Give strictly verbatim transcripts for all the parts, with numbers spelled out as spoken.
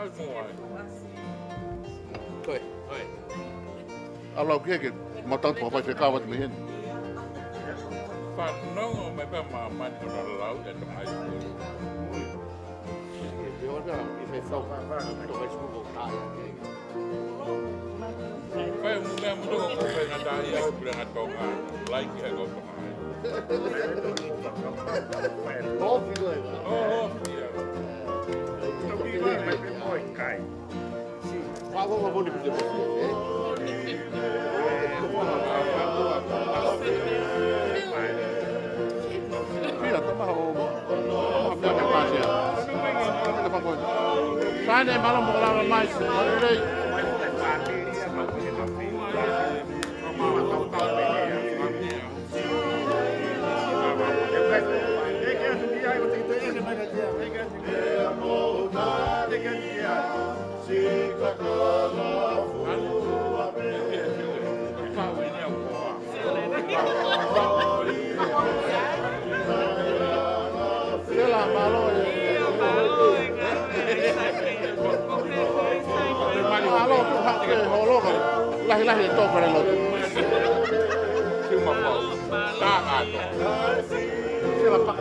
Ko e. ʻAlu au ki hē ke mau tau tuʻu ʻo fai fekau atu mei heni. Fanongo mai pē māmani ko e lau ʻa e Tonga High School. Fai mu mea mu toko ko fai ngata ia ko pule ngata Tonga. Like e ko Tonga. Oh, oh, yeah. Pia, tama ho, tama pia ke pasia. Tama ke pakoi. Sane, malo mo lava mai. Lelei. Tela, mālō e. Mālō, tu hape holoka. Lahi lahi e tō kare lotu. Tela pa.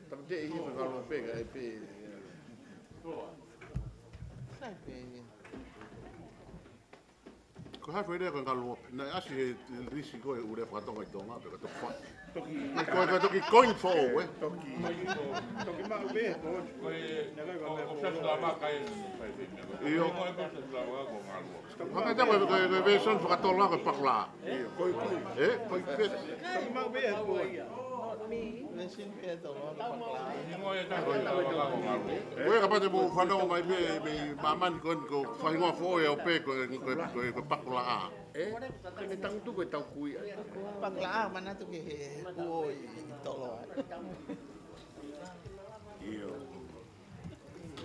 Tamateʻi hiva ngalu pē ka e pē. Sai pē ia. Ko e hā e foʻi lea ko e ngalu ope? Naʻe ʻasi he lisi ko e ʻū lea faka-Tonga ʻi Tonga pe ka toki fa. Toki. Ko e, ko e toki coin foʻou, ē? Toki. Toki maʻu pē, ko e, ko e, ko e, ko e, ʻio. Hangē ko e, ko e, ko e version faka-Tonga ko e pakula. ʻIo, ko e, ko e. Ē? Ko e pē. Toki maʻu pē, ko e. Ko e kapau te mou fanongo mai mei, mei māmani ko eni ko e faʻahinga foʻou ʻo e ope ko e, ko e, ko e, ko e pakula. Ē? Ko e tangutu ko e tau kui. Pakula, manatu ki he kuo ʻi Toloa. ʻIo.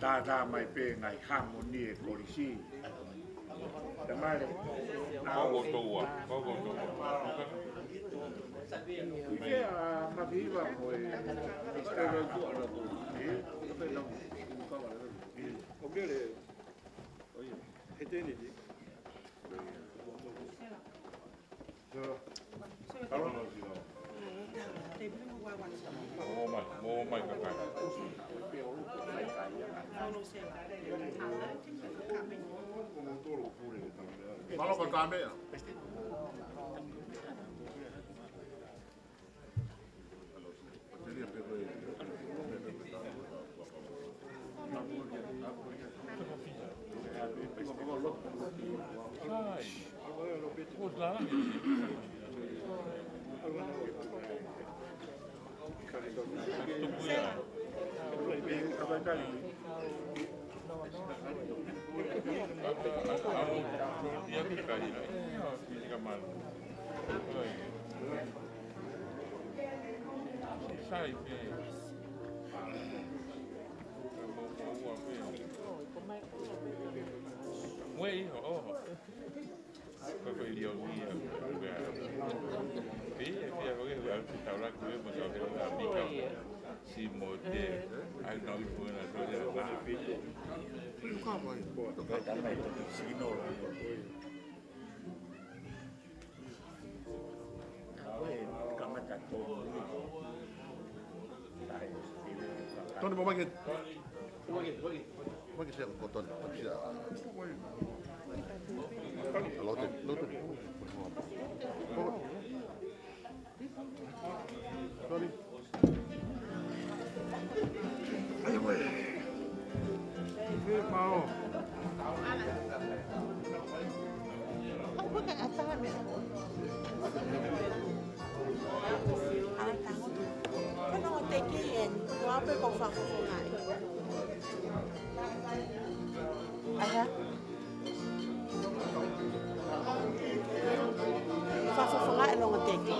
Tātā mai pē ngaahi hāmoni e kolisi. Tamale. Kau kotoa, kau kotoa. ʻI fē ʻa Mafihiva mo e Mister Rautua ʻana ko. ʻE? Ko fē nau? Ko Kele. ʻO ia. He tēniti. Sai pē. Muʻa iho, ʻoho. Ko e ko e lio ia, ko e. Pea, pea ko e, ko e taula ko e, mo e ko e Mika. Si mo te, ai nau i fue na tole na. Ko e tama i to sino. Ko e kamata to. Tony, pō mai ke. Pō mai ke, pō mai ke. Pō mai ke sea ko Tony. Pō mai ke sea. Lote, lote. Tony. Ai, ue. Ue, mao. Aha. Fakafofonga e longo teke.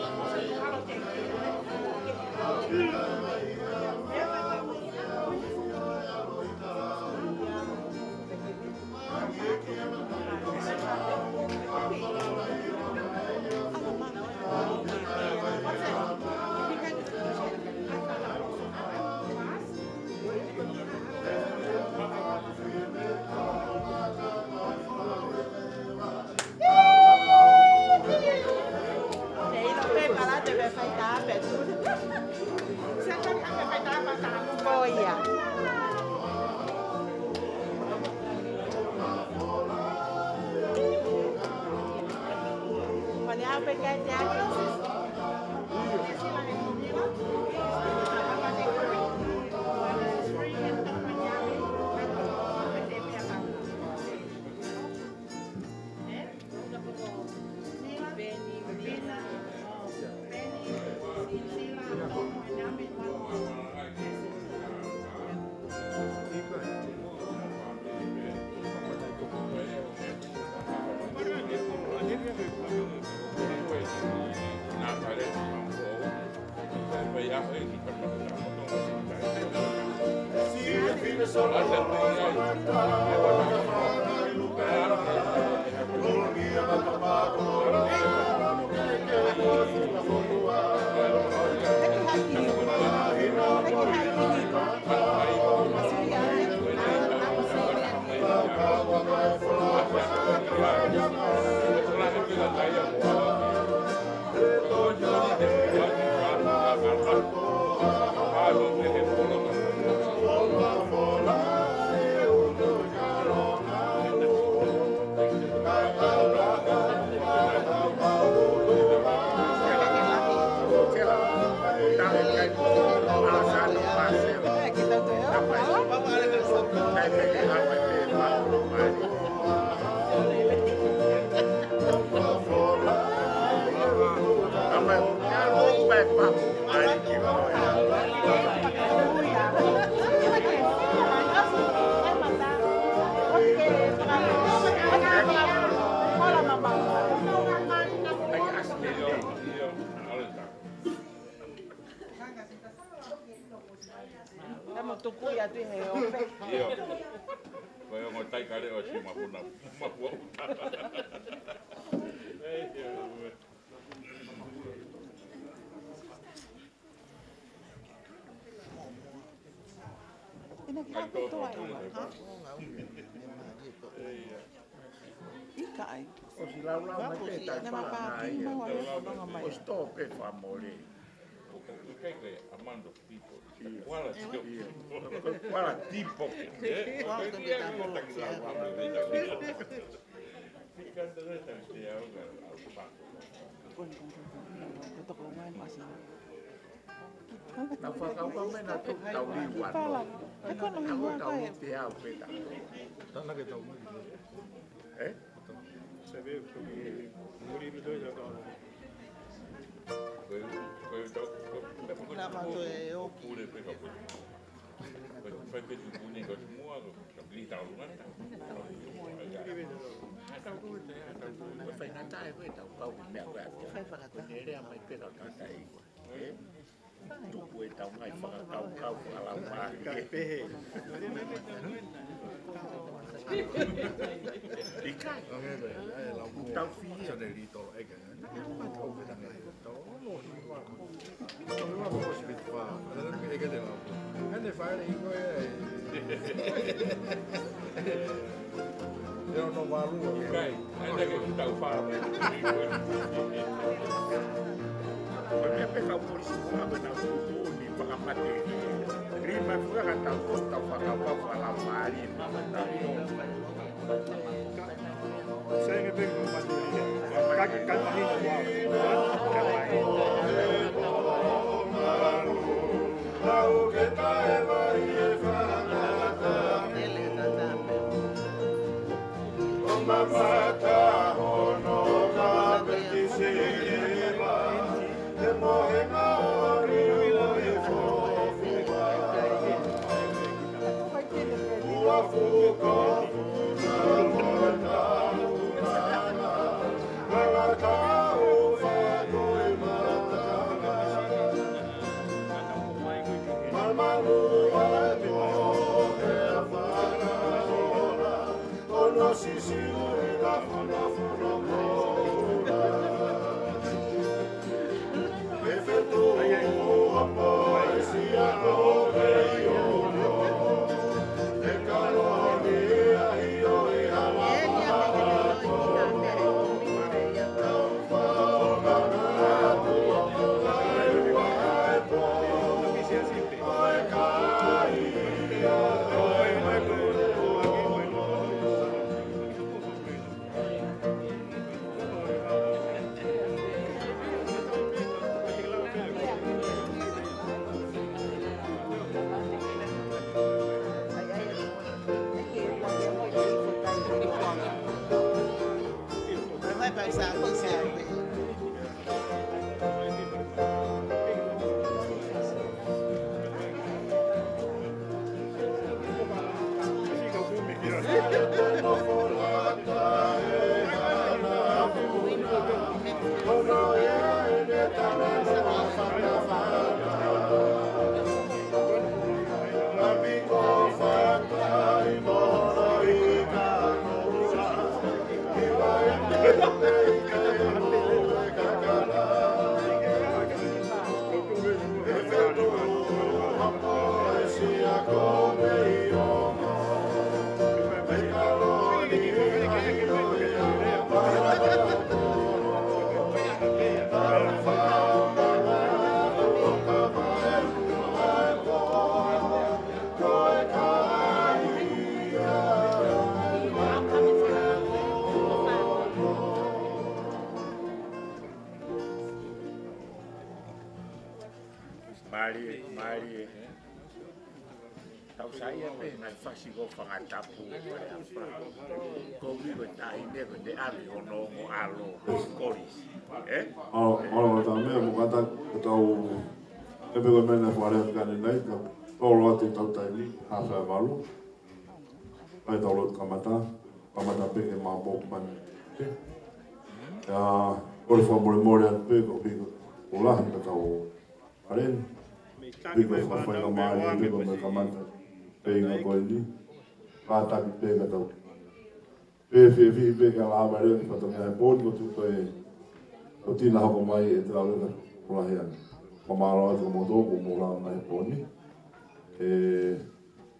Ko ia. Ko e hā pē ke te ake. Tama tuku ia tu he ope. Io. Ko e ongo taikale o si mapuna, mapua. Ina ki hape toa e ua, ha? Ika ai. ʻOsi laulau mai pē tai pala ngai. ʻOsi tō pē fakamole. Ika ika, amount of people. Kuala tio. Kuala tipo. Kuala tipo. Na fakauka mai na tu tau liu atu. He ko na mi hua tau kai. Te au peta. Tana ke tau mai. Eh? Sa ve ko muri mi to ya ka. Ko e, ko e tau, ko e tau. Na ma to e oki. Pule pe ka pule. Fai pē tupu ni ko e mua ko ka pili tau lunga ta. Faingataʻa e koe tau kau ki meʻa ko ē ake. Ko e lea mai pē kau tau tai. Ē? Tupu e tau ngai fakakaukau fakalaumālie. ʻIkai. Tau fili. Ko e meʻa pē kau polisi ko ē ʻoku nau tuʻutuʻuni fakamate. Lima fuka ka tau kosi tau fakakaukau fakalaumālie. Mālie, mālie. Tau saiʻia pē ngaahi fasi ko e fanga tapu. Ko e ʻuhi ko e taʻahine ko ʻene ʻave hono ongo ʻalo ki kolisi. Ē? ʻAlo, ʻalo, ko e taha meʻa mo kata, ko e tau, ʻe pē ko e meʻa naʻe fale atu ka ne nai, ka tolo atu ʻetau taimi, hafe a valu. Pea tau lotu kamata, kamata pē ke mā pōpani. Ē? ʻIa, kole fakamolemole atu pē, ko e ʻuhi ko e lahi ka tau Aleni, piko fakafaingamālie piko mo e kamata pē ʻi he ngaahi ko eni. Kātaki pē ka tau. Pē fiefia pē ke lava leva ki he fatongia he pō ni ko e tuʻu ko e ʻoku ʻi ai hano hoko mai ʻe te lau leva ko lahi ange. Fakamālō atu mo tō ko mo lava mai he pō ni. ʻE,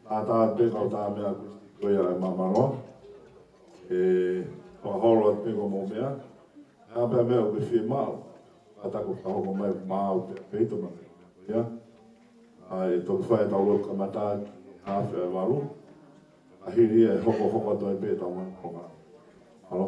ʻatā pē kau tā meʻa ko ia e māmālō. ʻE, fakaholo atu pē ko mo meʻa. ʻA pē meʻa ʻoku ke fiemaʻu. ʻA tā ko ka hoko mai maʻu pē, pē ʻi tō mai. ʻIa. ʻA e toki fai ʻetau lotu kamata ki he hafe a valu. ʻA hili e hoko hoko atu ai pē ʻetau ngaahi konga. ʻAlo.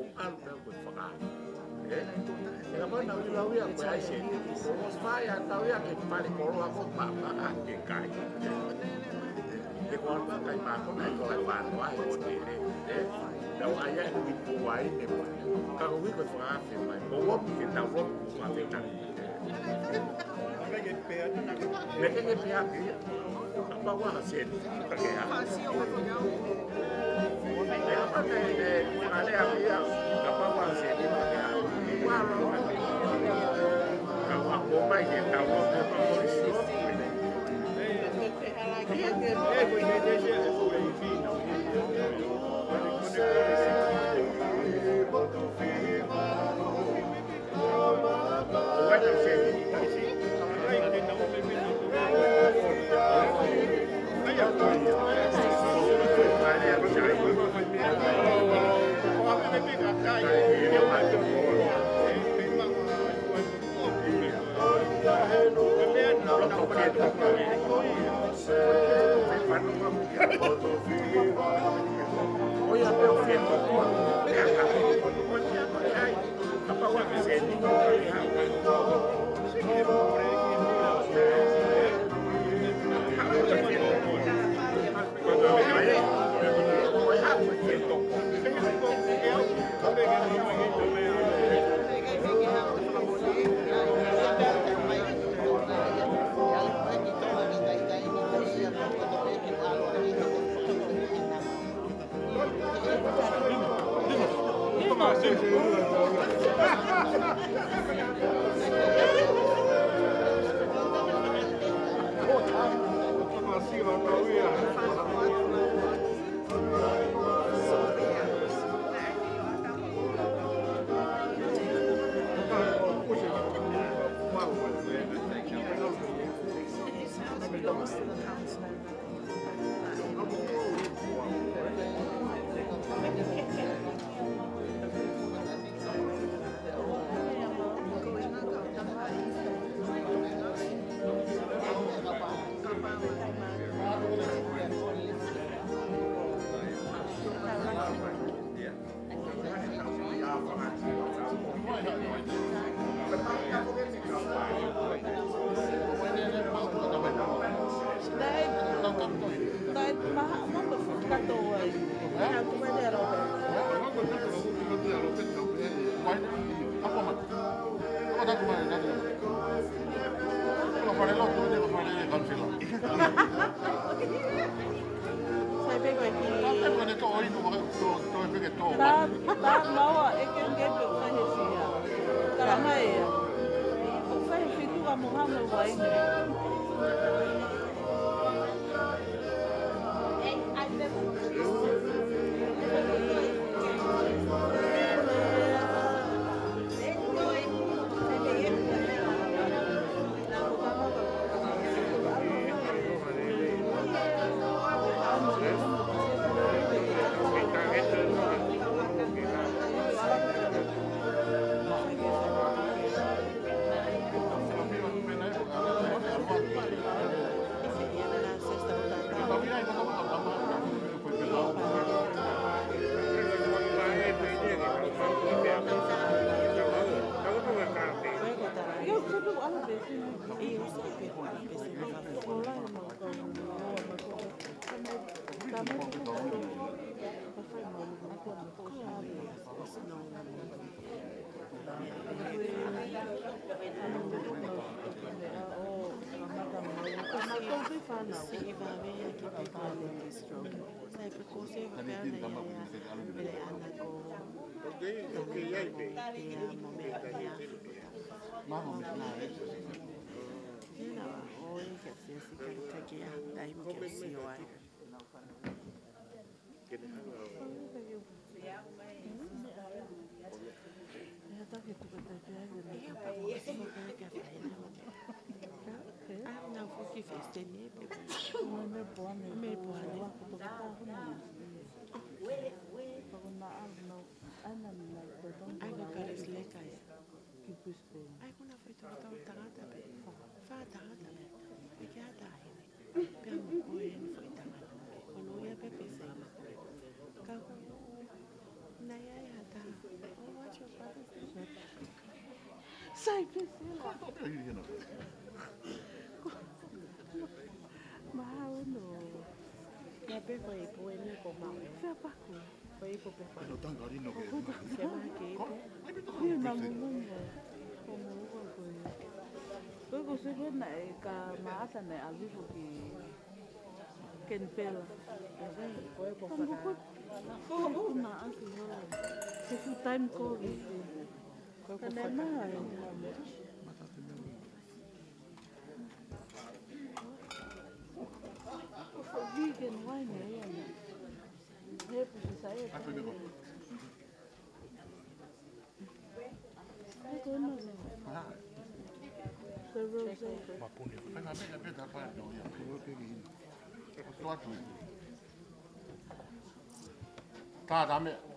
ʻoku ʻalu pē ko e fakaʻā. Ē? ʻE ka mana ui lau ia ko e ʻai se. Ko e fai a tau ia ke fale koloa ko pa, pa, a, ke kai. Te ko atu kai mākona i ko e whānau ai o te re, ē? Tau ai ai hui pō ai ne mo. Ka ko hui ko whāfe mai. Ko womi ke tau lotu ko whāfe tangi. Me ke ke pea ke. Apa wa se ni. Ka ke ha. E apa ne ne. Ale a ia. Apa wa se ni. Ka ke ha. Wa lo. Ka wa ko mai ke tau lotu ko ko si. Sai pē ko e kiʻi. Tā, tā maua e ke nge pe ʻoku fai he fia. Tala mai ia. ʻOku fai he fitu ka mo ha mo uaine. Ai, ko na fai tau tangata pē. Fā tangata pē. Pea ke ata ai. Pea mo ko e ni fai tangata. Ko no ia pē pe sai. Ka ko na ia e hata. Oh, what's your father's name? Sai pē sila. Mahalo no. Pe ko e ipu eni ko mau e. Fea paku. Ko e ipu pe paku. Ke maha ke ipu. Ko ia na mo mo mo. Ko mo ko ko ia. Ko ko se ko na e ka maata na e avivo ki Kenipela. Ko e ko faka. Ko ko na aki hola. Ke full time ko ki. Ko ko faka. Mapuni. Tātā meʻa.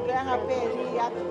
Ke anga pē ni atu.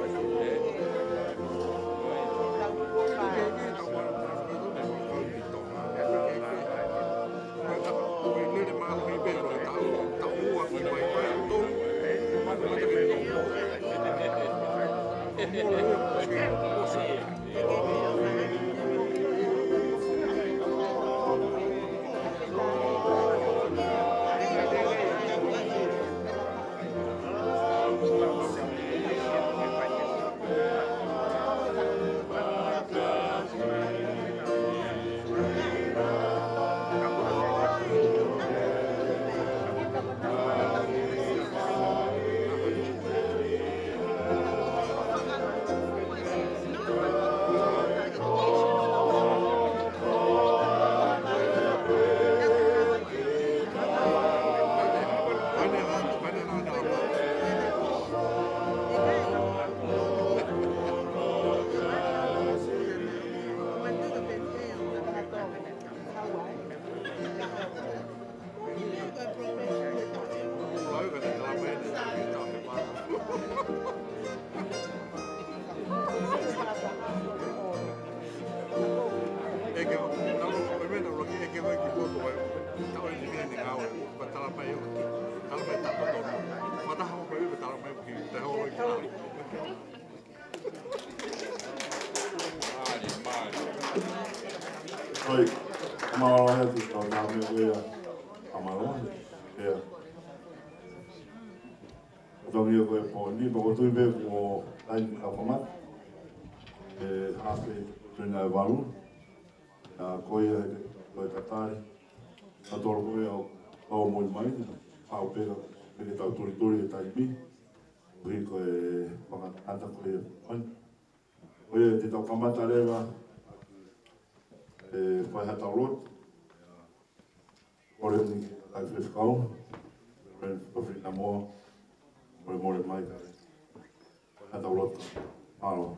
ʻEke o, tau ko e mena o ki ʻeke o ki poto e, tau e ni mene ngāue, pa tala mai o, tala mai tato to. Pa taha o ko e pa tala mai o ki te holo i ki. Oi, mālō e te tau tā me o ia, a mālō, ia. Tau ia ko e pō ni, pa ko tui pe ko ai ni ka kamata. E hafe, tui na e valu. Ia, ko ia, ko e tatali. Ka tolo ko ia, ʻo, ʻo moʻi mai, ʻa o peka, peka tau tuli tuli e taimi. Ui ko e whakatata ko ia, ʻoi. Ko ia, te tau kamata leva, e, fai ha tau lotu. Kole ni, ai fefekau. Kole ni, ko fina moa. Kole mole mai, ka. Fai ha tau lotu. Mālō.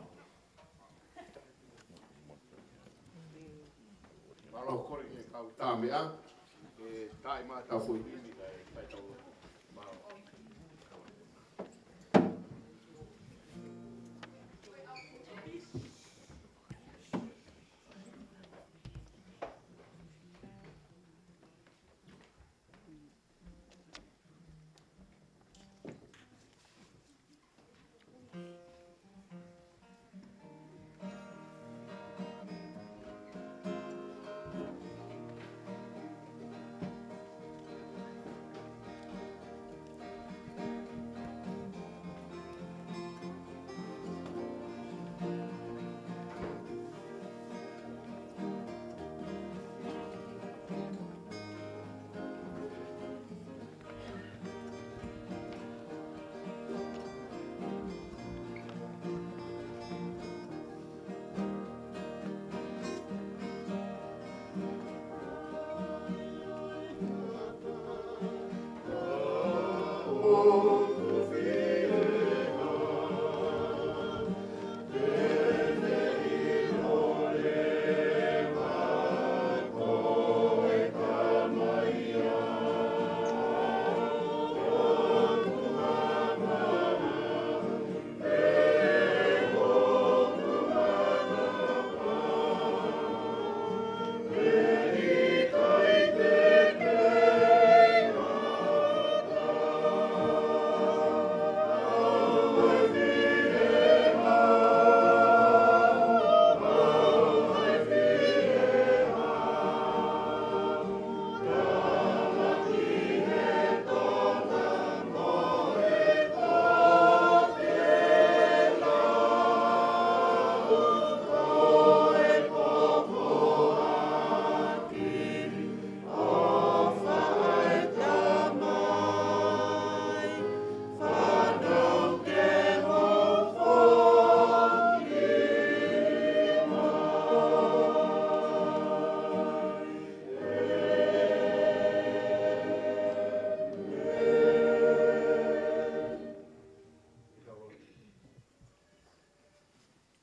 Mālō kole ke kau tā meʻa, e, tā i mā tā foʻi himi, tā i, tā i tau. Mālō.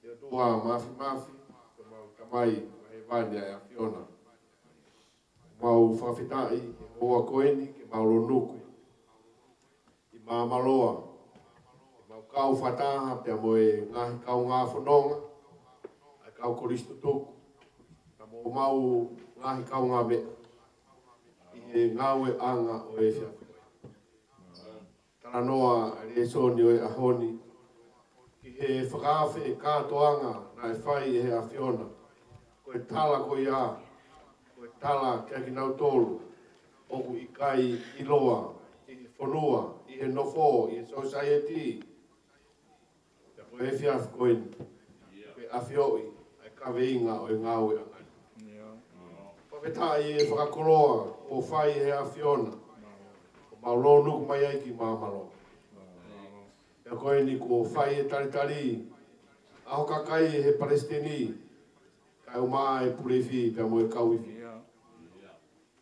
ʻE ʻOtua Māfimafi, ko homau Tamai ʻoku ʻi hēvani ʻa e ʻAfiona. Mau fakafetaʻi he houa ko eni ke mau lōnuku ʻi Māmaloa, ke mau kau fakataha pea mo e ngaahi kaungā fononga, ʻa e kau kolisi tutuku, pea mo homau ngaahi kaungāmeʻa ʻi he ngāueʻanga ʻo e efiafi ko eni. Talanoa ʻa e lēsoni ʻo e ʻaho ni ki he fakaafe kātoanga naʻe fai ʻe he ʻAfiona. Ko e tala ko ia, ko e tala kiate kinautolu ʻoku ʻikai ʻiloa ʻi he fonua, ʻi he nofo, ʻi he sōsaieti. Pea ko e efiafi ko eni, ko e ʻafioʻi ʻa e kaveinga ʻo e ngāueʻanga ni. Fakafetaʻi e fakakoloa kuo fai ʻe he ʻAfiona, ʻo mau lōnuku mai ai ki Māmaloa. Pea ko eni kuo fai e talitali ʻa ho kakai ʻe he palesiteni, kae ʻumaʻā e puleifi pea mo e kau ifi.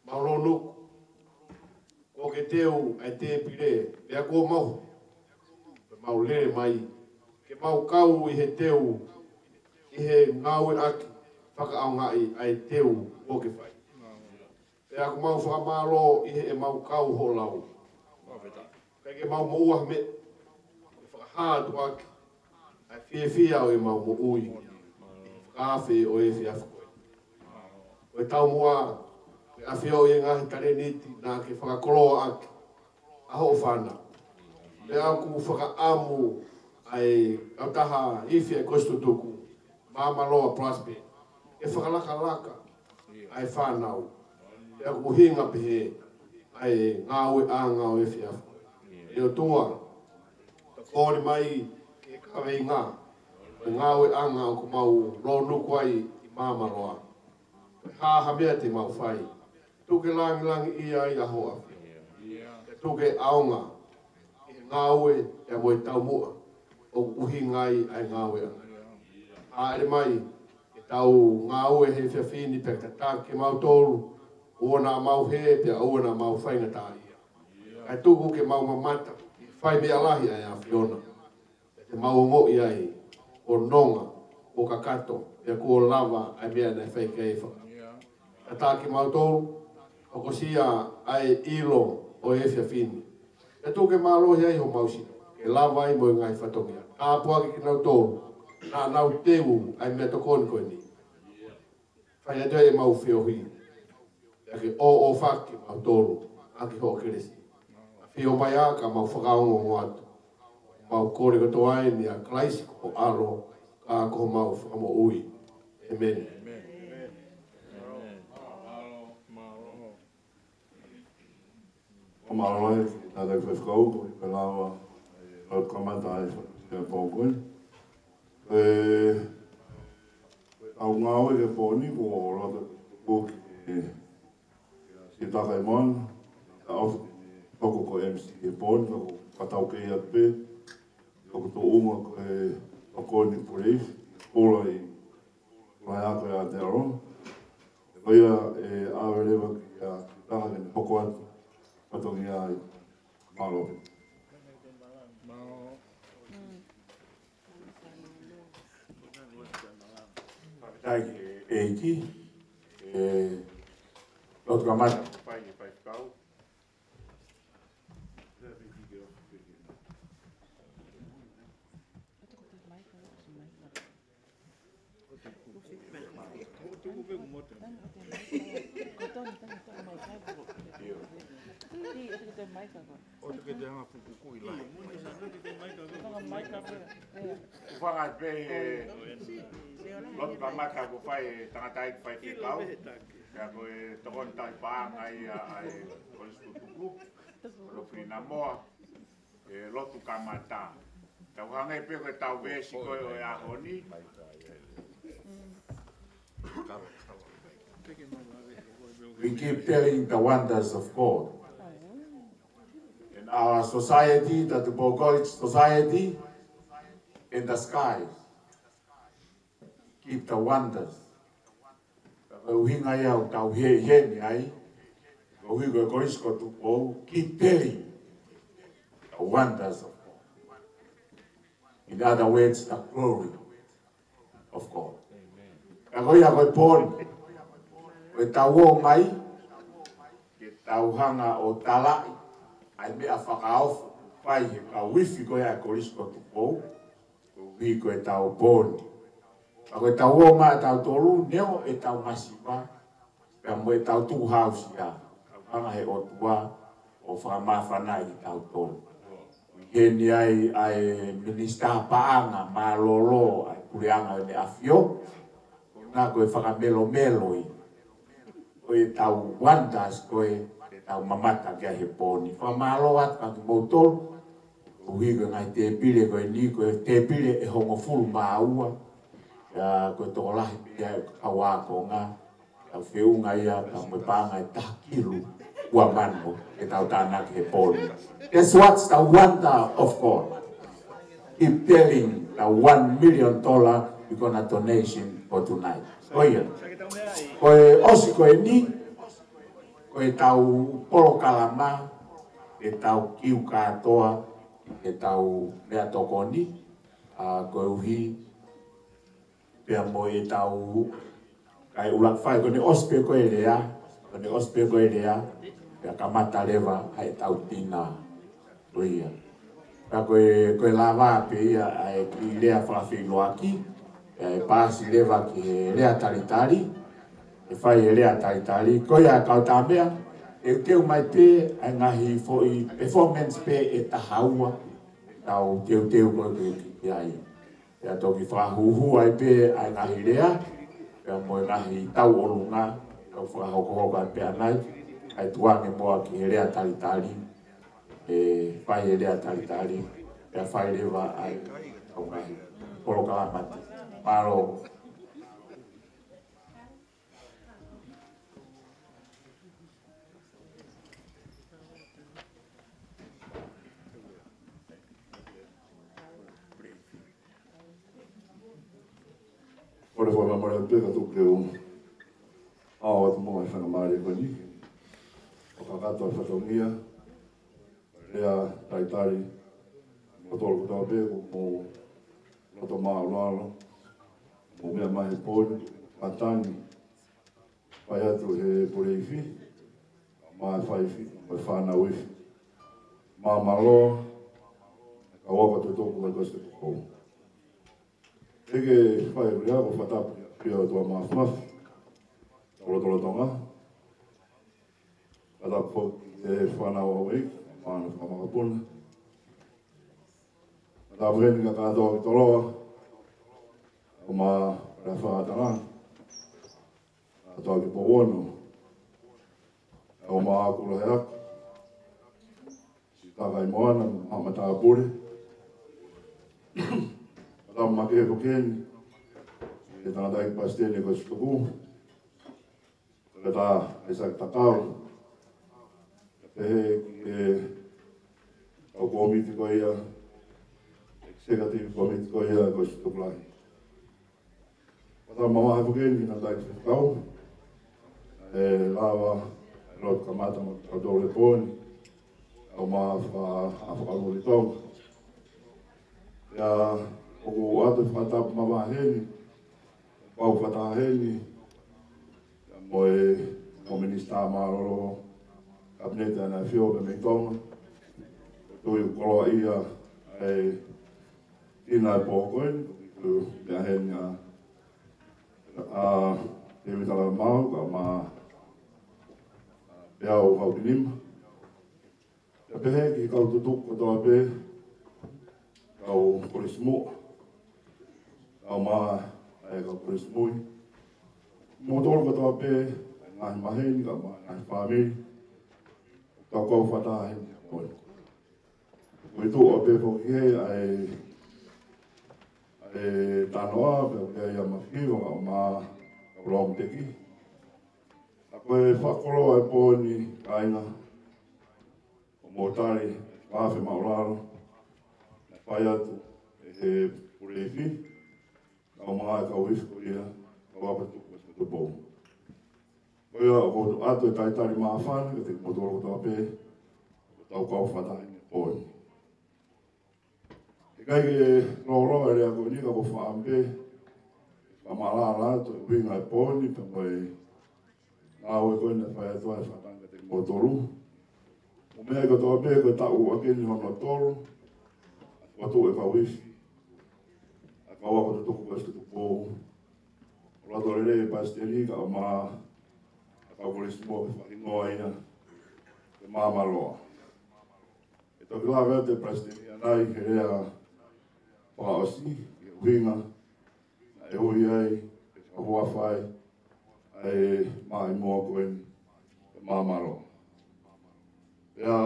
Mau lōnuku, kuo ke teu ʻa e tēpile, pea kuo mau, pea mau lele mai, ke mau kau ʻi he teu, ʻi he ngāueʻaki fakaʻaongaʻi ʻa e teu kuo ke fai. Pea ʻoku mau fakamālō ʻi heʻemau kau hoʻo lau. Kae ke mau moʻua mei he fakahā atu ʻaki ʻa e fiefia ʻo ʻemau moʻui ʻi he fakaafe ʻo e efiafi ko eni. ʻo e taumuʻa, ʻo e ʻafioʻi e ngaahi talēniti naʻa ke fakakoloa ʻaki ʻa hoʻo fānau. Pea ʻoku fakaʻamu ʻa e kautaha ifi ʻa e Kolisi Tutuku, Māmaloa Prospect, ke fakalakalaka ʻa e fānau. Pea ʻoku ʻuhinga pehē ʻa e ngāueʻanga ʻo e efiafi. ʻE ʻOtua, tokoni mai ki he kaveinga ʻo e ngāueʻanga ʻoku mau lōnuku ai ʻi Māmaloa. Ko e hā ha meʻa te mau fai, tuku ke langilangiʻia ai ʻa hoʻo ʻAfio. Pea tuku ke ʻaonga ʻi he ngāue pea mo e taumuʻa ʻoku ʻuhinga ai ʻa e ngāueʻanga. Hāʻele mai ke tau ngāue he efiafi ni pea tataki kimautolu, ʻoua naʻa mau hē pea ʻoua naʻa mau faingataʻaʻia. Kae tuku ke mau mamata ki he fai meʻa lahi ʻa e ʻAfiona. Te mau ongoʻi ai kuo nonga, kuo kakato, pea kuo lava ʻa e meʻa naʻe fai ki ai e faka. Tataki kimautolu, hokosia ʻa e ʻilo ʻo e efiafi ni. Pea tuku ke mālohi ai homau sino, ke lava ai mo e ngaahi fatongia. Tāpuakiʻi kinautolu naʻa nau teu ʻa e meʻatokoni ko eni. Fai atu ai ʻemau feohi, pea ke ʻōʻōfaki kimautolu ʻaki hoʻo kelesi. ʻAfio mai ā ka mau fakaongoongo atu. Mau kole kotoa eni ʻia Kalaisi ko ho ʻAlo, ka ko homau Fakamoʻui. ʻĒmeni. ʻOku mālō e tātaki faifekau, ko e lava, ʻe, ʻo kamata ai e pō ko eni. ʻE, ko e ʻetau ngāue he pō ni, ko e loto ko ki he, ki he Sitaka ʻi Moana, ʻa ʻofi hoko ko e M C he pō ni, ka ko e kau tau kei atu pē, ʻoku tuʻunga ko e tokoni puleifi, pula ʻi, pula ʻi ako ʻi Aotearoa. Ko ia ʻe ʻave leva kia Sitaka ke ne hoko atu, fatongia ai. Mālō. Fakafetaʻi ki he ʻEiki, ʻe, lotu kamata. Fai, fai kau. ʻOku fanga pē, ʻe, lotu kamata ko e fai e tangataʻeiki faifekau. Pea ko e tokoni tauhi paʻanga ia ʻa e Kolisi Tutuku. Ko Lofina Moa. ʻE lotu kamata. Tau hangē pē ko ʻetau veesi ko ē ʻo e ʻaho ni. We keep telling the wonders of God. In our society, the Tupou College society, in the skies, keep the wonders. Ka ko e ʻuhinga ia ʻoku tau hē, heni ai, koeʻuhi ko e Kolisi ko Tupou, keep telling the wonders of God. In other words, the glory of God. Ka ko ia ko e pō ni, ko ʻetau ō mai, ke tau hanga ʻo talaʻi ʻa e meʻa fakaofo, fai he kau ifi ko ia ʻa e Kolisi ko Tupou, koeʻuhi ko ʻetau pō ni. Ka ko ʻetau ō mai ʻa tautolu, neongo ʻetau masiva, pea mo ʻetau tukuhāusia, tau hanga he ʻOtua ʻo fakamāfanaʻi kitautolu. Heni ai ʻa e Minisitā Paʻanga mālōlō ʻa e Puleʻanga ʻo ʻEne ʻAfio, ko ena ko e fakamelomelo ia ʻo ʻetau wonders ko ē ʻetau mamata ki ai he pō ni. Fakamālō atu kiate kimoutolu, koeʻuhi ko e ngaahi tēpile ko eni, ko e tēpile ʻe hongofulu mā ua, ʻa ia ko e tokolahi pē ia ʻo e kau ākonga, ʻa e feʻunga ia ka mo e paʻanga ʻe taha kilu ua mano ʻetau tānaki he pō ni. That's what's the wonder of God. Keep telling the one million dollar we gonna donation for tonight. Ko ia. Ko e ʻosi ko eni, ko ʻetau polokalama, ʻetau kiu kātoa, ʻetau meʻatokoni, ʻa, koeʻuhi pea mo ʻetau, kae ʻuluaki fai, ko ʻene ʻosi pē ko e lea, ko ʻene ʻosi pē ko e lea, pea kamata leva ʻa ʻetau tina. Ko ia. Ka ko e, ko e lava pē ia ʻa e kiʻi lea fakafeʻiloaki, ʻe paasi leva ki he lea talitali, ʻe fai e lea talitali, ko ia kau tā meʻa, teuteu mai pē ʻa e ngaahi foʻi performance pē ʻe taha ua, tau teuteu ko ē ki ai. Pea toki fakahūhū ai pē ʻa e ngaahi lea, pea mo e ngaahi tauʻolunga, tau fakahokohoko ai pē ʻanai, ʻa e tuʻunga muʻa ki he lea talitali, ʻe fai e lea talitali, pea fai leva ʻa e kau ngaahi polokalama. Mālō. Kole fakamolemole pē ka tuku ke u ʻoatu muʻa e faingamālie ko eni. ʻO kakato e fatongia, lea talitali, mo tolo kotoa pē, ko mo loto māʻulalo, mo meʻa mai he pō ni, matangi, fai atu he Puleifi, mo e faifi, mo e fānau ifi. Māmāloa, kau ako tutuku mai Kolisi Tupou. Teʻeki fai ʻo lea ko e fakatapu ki he ʻOtua Māfimafi, tau lotolotonga. Fakatapu ki he fānau ʻa e ʻEiki, mo e fānau fakamakapuna. Fakatapu heni kia Katoa ki Toloa, ʻo ma lea fakatanga. Katoa ki Pouono, ʻo ma kula he aku. Sitaka ʻi Moana, mo Haʻa Matāpule. Fakatapu makehe foki heni ki he tangataʻeiki palesiteni ʻo e Kolisi Tutuku, Toketā ʻAisake Takau. Pea pehē ki he kau kōmiti ko ia, executive committee ko ia ʻo e Kolisi Tutuku Lahi. Fakatapu makehe foki heni ki he tangataʻeiki faifekau, ʻe lava e lotu kamata maʻatautolu he pō ni, ʻo ma faka-, ʻa fakalūlitau. Pea ʻoku ʻoatu e fakatapu makehe heni, pau fakataha heni, pea mo e, mo e Minisitā Mālōlō, Kapineti ʻa e ʻAfio pea mei Tonga, ʻoku ou tui ʻoku koloaʻia ʻa e ʻi he pō ko eni, ʻoku meʻa heni ʻa, ʻa Tēvita Lavamau, kae ʻumaʻā Peau Haupinima. Pea pehē ki he kau tutuku kotoa pē, kau kolisi muʻa, kae ʻumaʻā e kau kolisi mui. Mo tolo kotoa pē, ngaahi maheni, kae ʻumaʻā ngaahi fāmili, kau kau fakataha heni he pō ni. Ko e tuʻu ʻo pē foki he ʻa e, ʻa e tanoa, pea ʻoku ʻi ai ʻa Mafiva, kae ʻumaʻā Kapolong Teki. Ka ko e fakakoloa e pō ni, kāinga, ʻoku mou tali, fakaafe māʻulalo, naʻe fai atu ʻe he Puleifi, kae ʻumaʻā e kau ifi ko ia, kau ako tutuku ʻo Kolisi Tupou. Ko ia ʻoku ou ʻoatu e talitali māfana kiate kimoutolu kotoa pē, ʻoku tau kau fakataha heni he pō ni. ʻIkai ke lōloa e lea ko eni ka ʻoku ou fakaʻamu pē ke fakamālō atu e ʻuhinga e pō ni, pea mo e ngāue ko eni naʻe fai atu ai e fakatanga kiate kimoutolu. Mou meaʻi kotoa pē ko e taʻu ʻaki eni hono tolu ʻa e fokotuʻu e kau ifi ʻa e kau ako tutuku Kolisi Tupou. ʻO loto lelei e palesiteni kae ʻumaʻā e kau kolisi muʻa ke fakahingoa ia ke Māmāloa. ʻE toki lave atu e palesiteni ʻanai he lea fakaʻosi ki he ʻuhinga naʻe ui ai, ʻe fakahuafa ai ʻa e maʻimoa ko eni, ko Māmāloa. Pea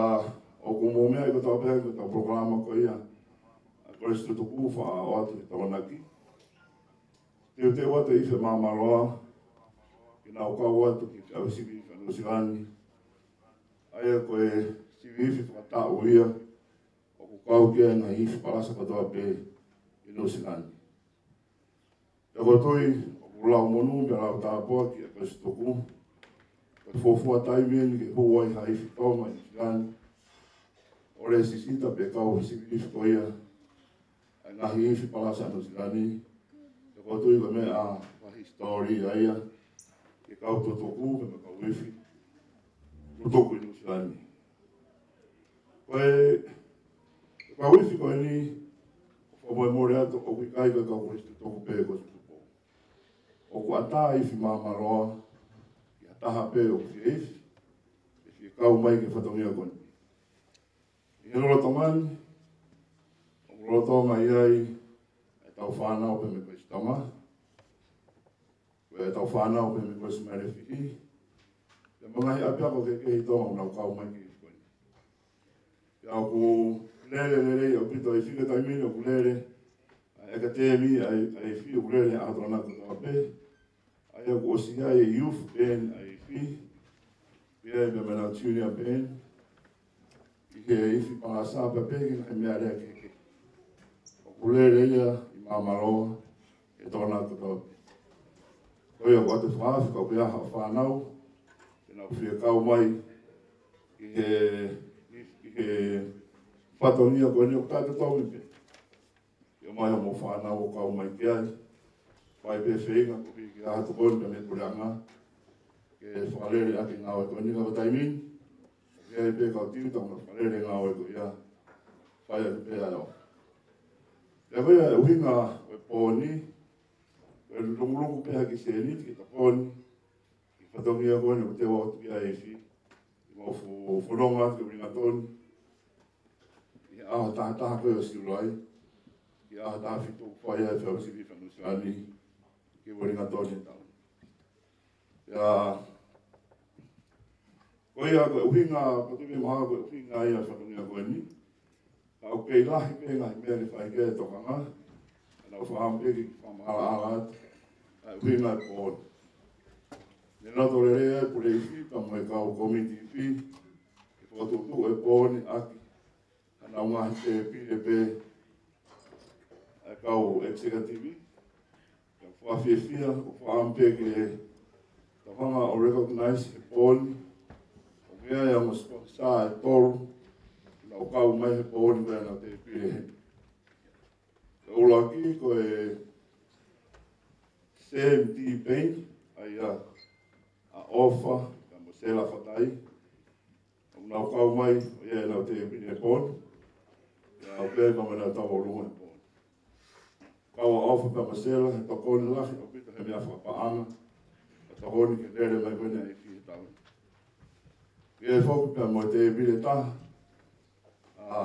ʻoku mou meaʻi kotoa pē ko ʻetau polokalama ko ia ʻa e Kolisi Tutuku, faʻa ʻoatu e Tokonaki. Teuteu atu e ifi Māmāloa ke nau kau atu ki he feʻauhi sivi ifi ʻa Nuʻusila ni. ʻA ia ko e sivi ifi fakataʻu ia ʻoku kau ki ai e ngaahi ifi palasa kotoa pē ʻi Nuʻusila ni. Pea ʻoku ou tui ʻoku lau monū pea lau tāpuaki ʻa e Kolisi Tutuku. Ko e fuofua taimi eni ke hū ai ha ifi Tonga ʻi Nuʻusila ni, ʻo lēsisita pe kau he sivi ifi ko ia ʻa e ngaahi ifi palasa ʻa Nuʻusila ni. Pea ʻoku ou tui ko e meʻa fakahisitōlia ia ki he kau tutuku pea mo e kau ifi tutuku ʻi Nuʻusila ni. Ko e, ko e kau ifi ko eni, ʻoku fakamolemole atu, ʻoku ʻikai ko e kau Kolisi Tutuku pē ʻo Kolisi Tupou. ʻOku ʻatā e ifi Māmāloa taha pē ʻoku fie ifi, ʻe fie kau mai ki he fatongia ko eni. ʻI he lolotonga ni, ʻoku lolotonga ʻi ai ʻetau fānau pē mei Kolisi Tonga, ko ʻetau fānau pē mei Kolisi Malefihi, pea mo e ngaahi ʻapiako kehekehe ʻi Tonga ʻoku nau kau mai ki he ifi ko eni. Pea ʻoku lele lelei ʻaupito e ifi, ko e taimi ni ʻoku lele ʻa e ʻakatemi ʻa e, ʻa e ifi, ʻoku lele ʻa e ʻaho Tokonaki kotoa pē. ʻA ia ʻoku ʻosi ʻi ai e youth band ʻa e ifi, ʻi ai pē mo e junior band, ʻi he ifi palasa pē ki he ngaahi meʻalea kehekehe. ʻOku lele ia ʻi Māmāloa he Tokonaki kotoa pē. Ko ia ʻoku ʻoatu e fakaafe, kapau ʻoku ʻi ai ha fānau te nau fie kau mai ki he, ki he fatongia ko eni, ʻoku taʻetotongi pē ke ʻomai hoʻomou fānau ʻo kau mai ki ai. Fai pē feinga koeʻuhi ke ʻi ai ha tokoni pē mei he puleʻanga ke fakalele ʻaki e ngāue ko eni, ka ko e taimi ni ʻoku ʻi ai pē kau tiuta ʻoku nau fakalele e ngāue ko ia. Fai atu pē ʻa e ʻofa. Pea ko ia e ʻuhinga ʻo e pō ni, ko e longolongo pē ha kiʻi sēniti ke tokoni ki he fatongia ko eni ʻoku teu atu ki ai e ifi. ʻOku mau fo-, fononga atu ki Uelingatoni ʻi he ʻaho taha taha ko ē ʻo Siulai, ki he ʻaho taha fitu ʻoku fai ai e feʻauhi sivi faka-Nuʻu Sila ni ki Uelingatoni he taʻu ni. Pea ko ia ko e ʻuhinga, ko e tuʻu pē mahalo ko e ʻuhinga ia e fatongia ko eni. Ka ʻoku kei lahi pē ngaahi meʻa ke fai ki ai e tokanga. Ka naʻa ku fakaʻamu pē ke fakamaʻalaʻala atu ʻa e ʻuhinga e pō ni. Ne loto lelei ai e pule ifi pea mo e kau kōmiti ifi ke fokotuʻutuʻu e pō ni ʻaki haʻanau ngaahi tēpile pē ʻa e kau executive. Pea ʻoku fakafiefia, ʻoku fakaʻamu pē ke tau hanga ʻo recognize he pō ni ʻoku ʻi ai e ongo sponsor ʻe tolu ʻoku nau kau mai he pō ni ko ē ʻenau tēpile heni. Ko e ʻuluaki ko e C M T Paint, ʻa ia ʻa ʻOfa pea mo Sela Fatai. ʻOku nau kau mai ʻo ʻi ai ʻenau tēpile he pō ni. Pea ʻoku ʻi ai pē mo ʻenau tauʻolunga he pō ni. Kau ʻa ʻOfa pea mo Sela he tokoni lahi ʻaupito he meʻa fakapaʻanga, ʻa e tokoni ki he lele mai ko eni ʻa e ifi he taʻu ni. ʻI ai foki pea mo e tēpile ʻe taha ʻa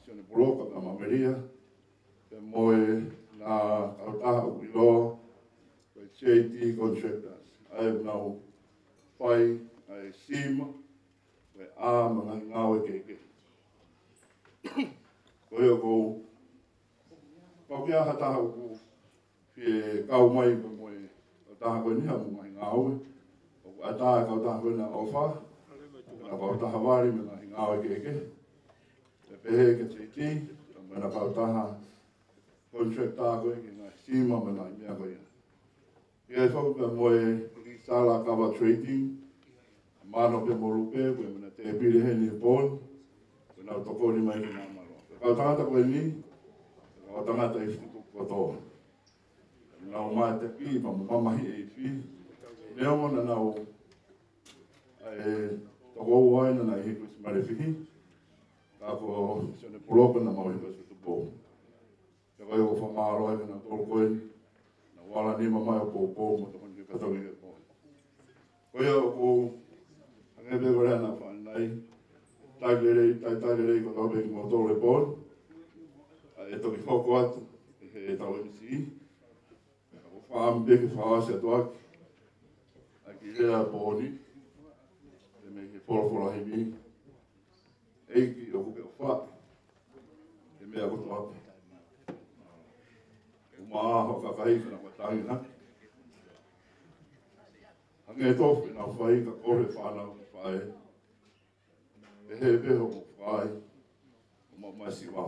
Sione Puloka pea mo ʻAmelia, pea mo e ngā kautaha ʻoku ʻiloa ko e J T Contractors, ʻa ia ʻoku nau fai ʻa e sima, ko e ʻā mo e ngaahi ngāue kehekehe. Ko ia ʻoku ou, kapau ʻoku ʻi ai ha taha ʻoku fie kau mai pea mo e kautaha ko eni haʻamou ngaahi ngāue, ʻoku ʻatā e kautaha ko eni ʻa ʻOfa, ʻa e kautaha vali mo e ngaahi ngāue kehekehe. Pea pehē ki he J T, pea mo e kautaha contractor ko ē ki he ngaahi sima mo e ngaahi meʻa ko ia. ʻI ai foki pea mo e Sala Kava Trading, ʻa Mano pea mo Lupe, ko e meʻa tēpile heni he pō ni, ko ʻenau tokoni mai ki Māmāloa. Ko e kau tangata ko eni, ko e kau tangata ifi tutuku kotoa. Nau mateaki pea mo mamahi e ifi. Neongo naʻa nau ʻi he toko ua ʻi he Kolisi Malefihi, ka ko Sione Puloka naʻa mau ʻi he Kolisi Tupou. Pea ko ia ʻoku ou fakamālō ai kinautolu ko eni naʻa nau ala nima mai ʻo poupou mo tokoni ki he fatongia ko eni. Ko ia ʻoku ou hangē pē ko e lea naʻa ku fai ʻanenai, talitali lelei, talitali lelei kotoa pē kimoutolu he pō ni. ʻA e toki hoko atu ʻe heʻetau M C, ka ʻoku ou fakaʻamu pē ke fakaʻosi atu ʻaki ʻa e kiʻi lea pō ni, ʻe mei he folofola himi: ʻEiki ʻoku ke ʻofaʻi e meʻa kotoa pē. ʻUmaʻā hoʻo kakai ka nau ka tangi hake. Hangē tofu ʻenau fai ka kole fānau ki faʻē. Pehē pē hoʻomou fai, ʻo maʻu mai siva.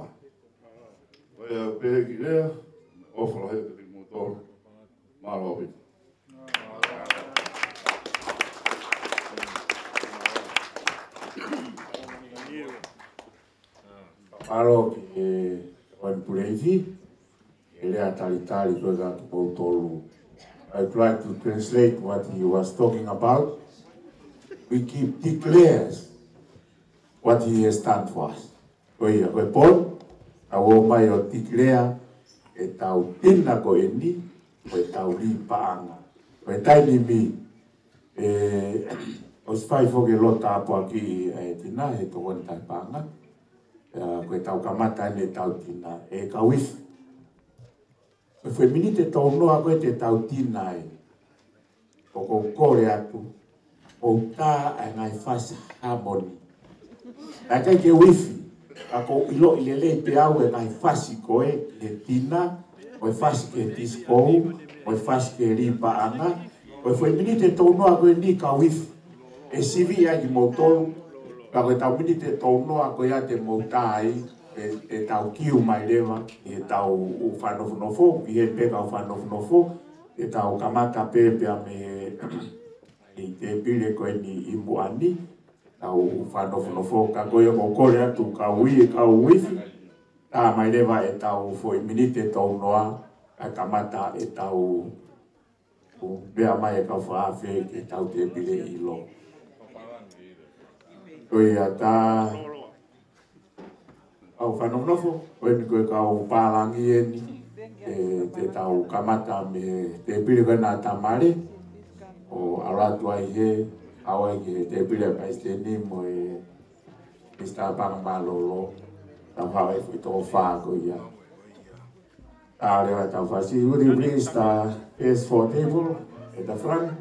Ko ia pē kiʻi lea, ʻofa lahi atu kiate kimoutolu. Mālō ʻaupito. Mālō ki he Hon Pule Ifi, he lea talitali ko ē kiate kimoutolu. I'd like to translate what he was talking about. We keep declares what he has done for us. Ko ia, ko e pō ni, tau ō mai ʻo declare ʻetau tina ko eni, ko ʻetau lī paʻanga. Ko e taimi ni, ʻE, ʻosi fai foki e lotu tāpuakiʻi ʻa e tina he tokoni taʻepaʻanga. ʻA, ko e tau kamata eni ʻetau tina, ʻe kau ifi. Ko e foʻi miniti ʻe tolu noa ko ē te tau tina ai, ʻoku ou kole atu, ʻoku tā ʻa e ngaahi fasi hāmoni. Naʻe ʻikai ke u ifi, ka ʻoku ou ʻiloʻi lelei pē au e ngaahi fasi ko ē ki he tina, ko e fasi ki he tisikō, ko e fasi ki he lī paʻanga, ko e foʻi miniti ʻe tolu noa ko eni kau ifi, ʻe sivi ai kimoutolu, ka ko e tau miniti ʻe tolu noa ko ia te mou tā ai, ʻe, ʻe tau kiu mai leva, ʻe tau ʻū fanofonofo, ʻi he pē kau fanofonofo, ʻe tau kamata pē pea mei he ʻi he tēpile ko eni ʻi muʻa ni, tau fanofonofo, ka ko ia ʻoku ou kole atu kau ui, kau ifi, tā mai leva ʻetau foʻi miniti ʻe tolu noa, kae kamata ʻetau, ʻo meʻa mai e kau fakaafe ki heʻetau tēpile ʻi loto. Ko ia tā, kau fanofonofo, ko eni ko e kau pālangi eni, ʻe, te tau kamata mei he tēpile ko ena ʻa Tamale, ʻo ʻalu atu ai he, ʻalu ai ki he tēpile ʻa e palesiteni mo e Minisitā Paʻanga Mālōlō, tau haʻu ai foʻi toko fā ko ia. Tale ʻa e tau fasi, would you please, uh, pass for table at the front?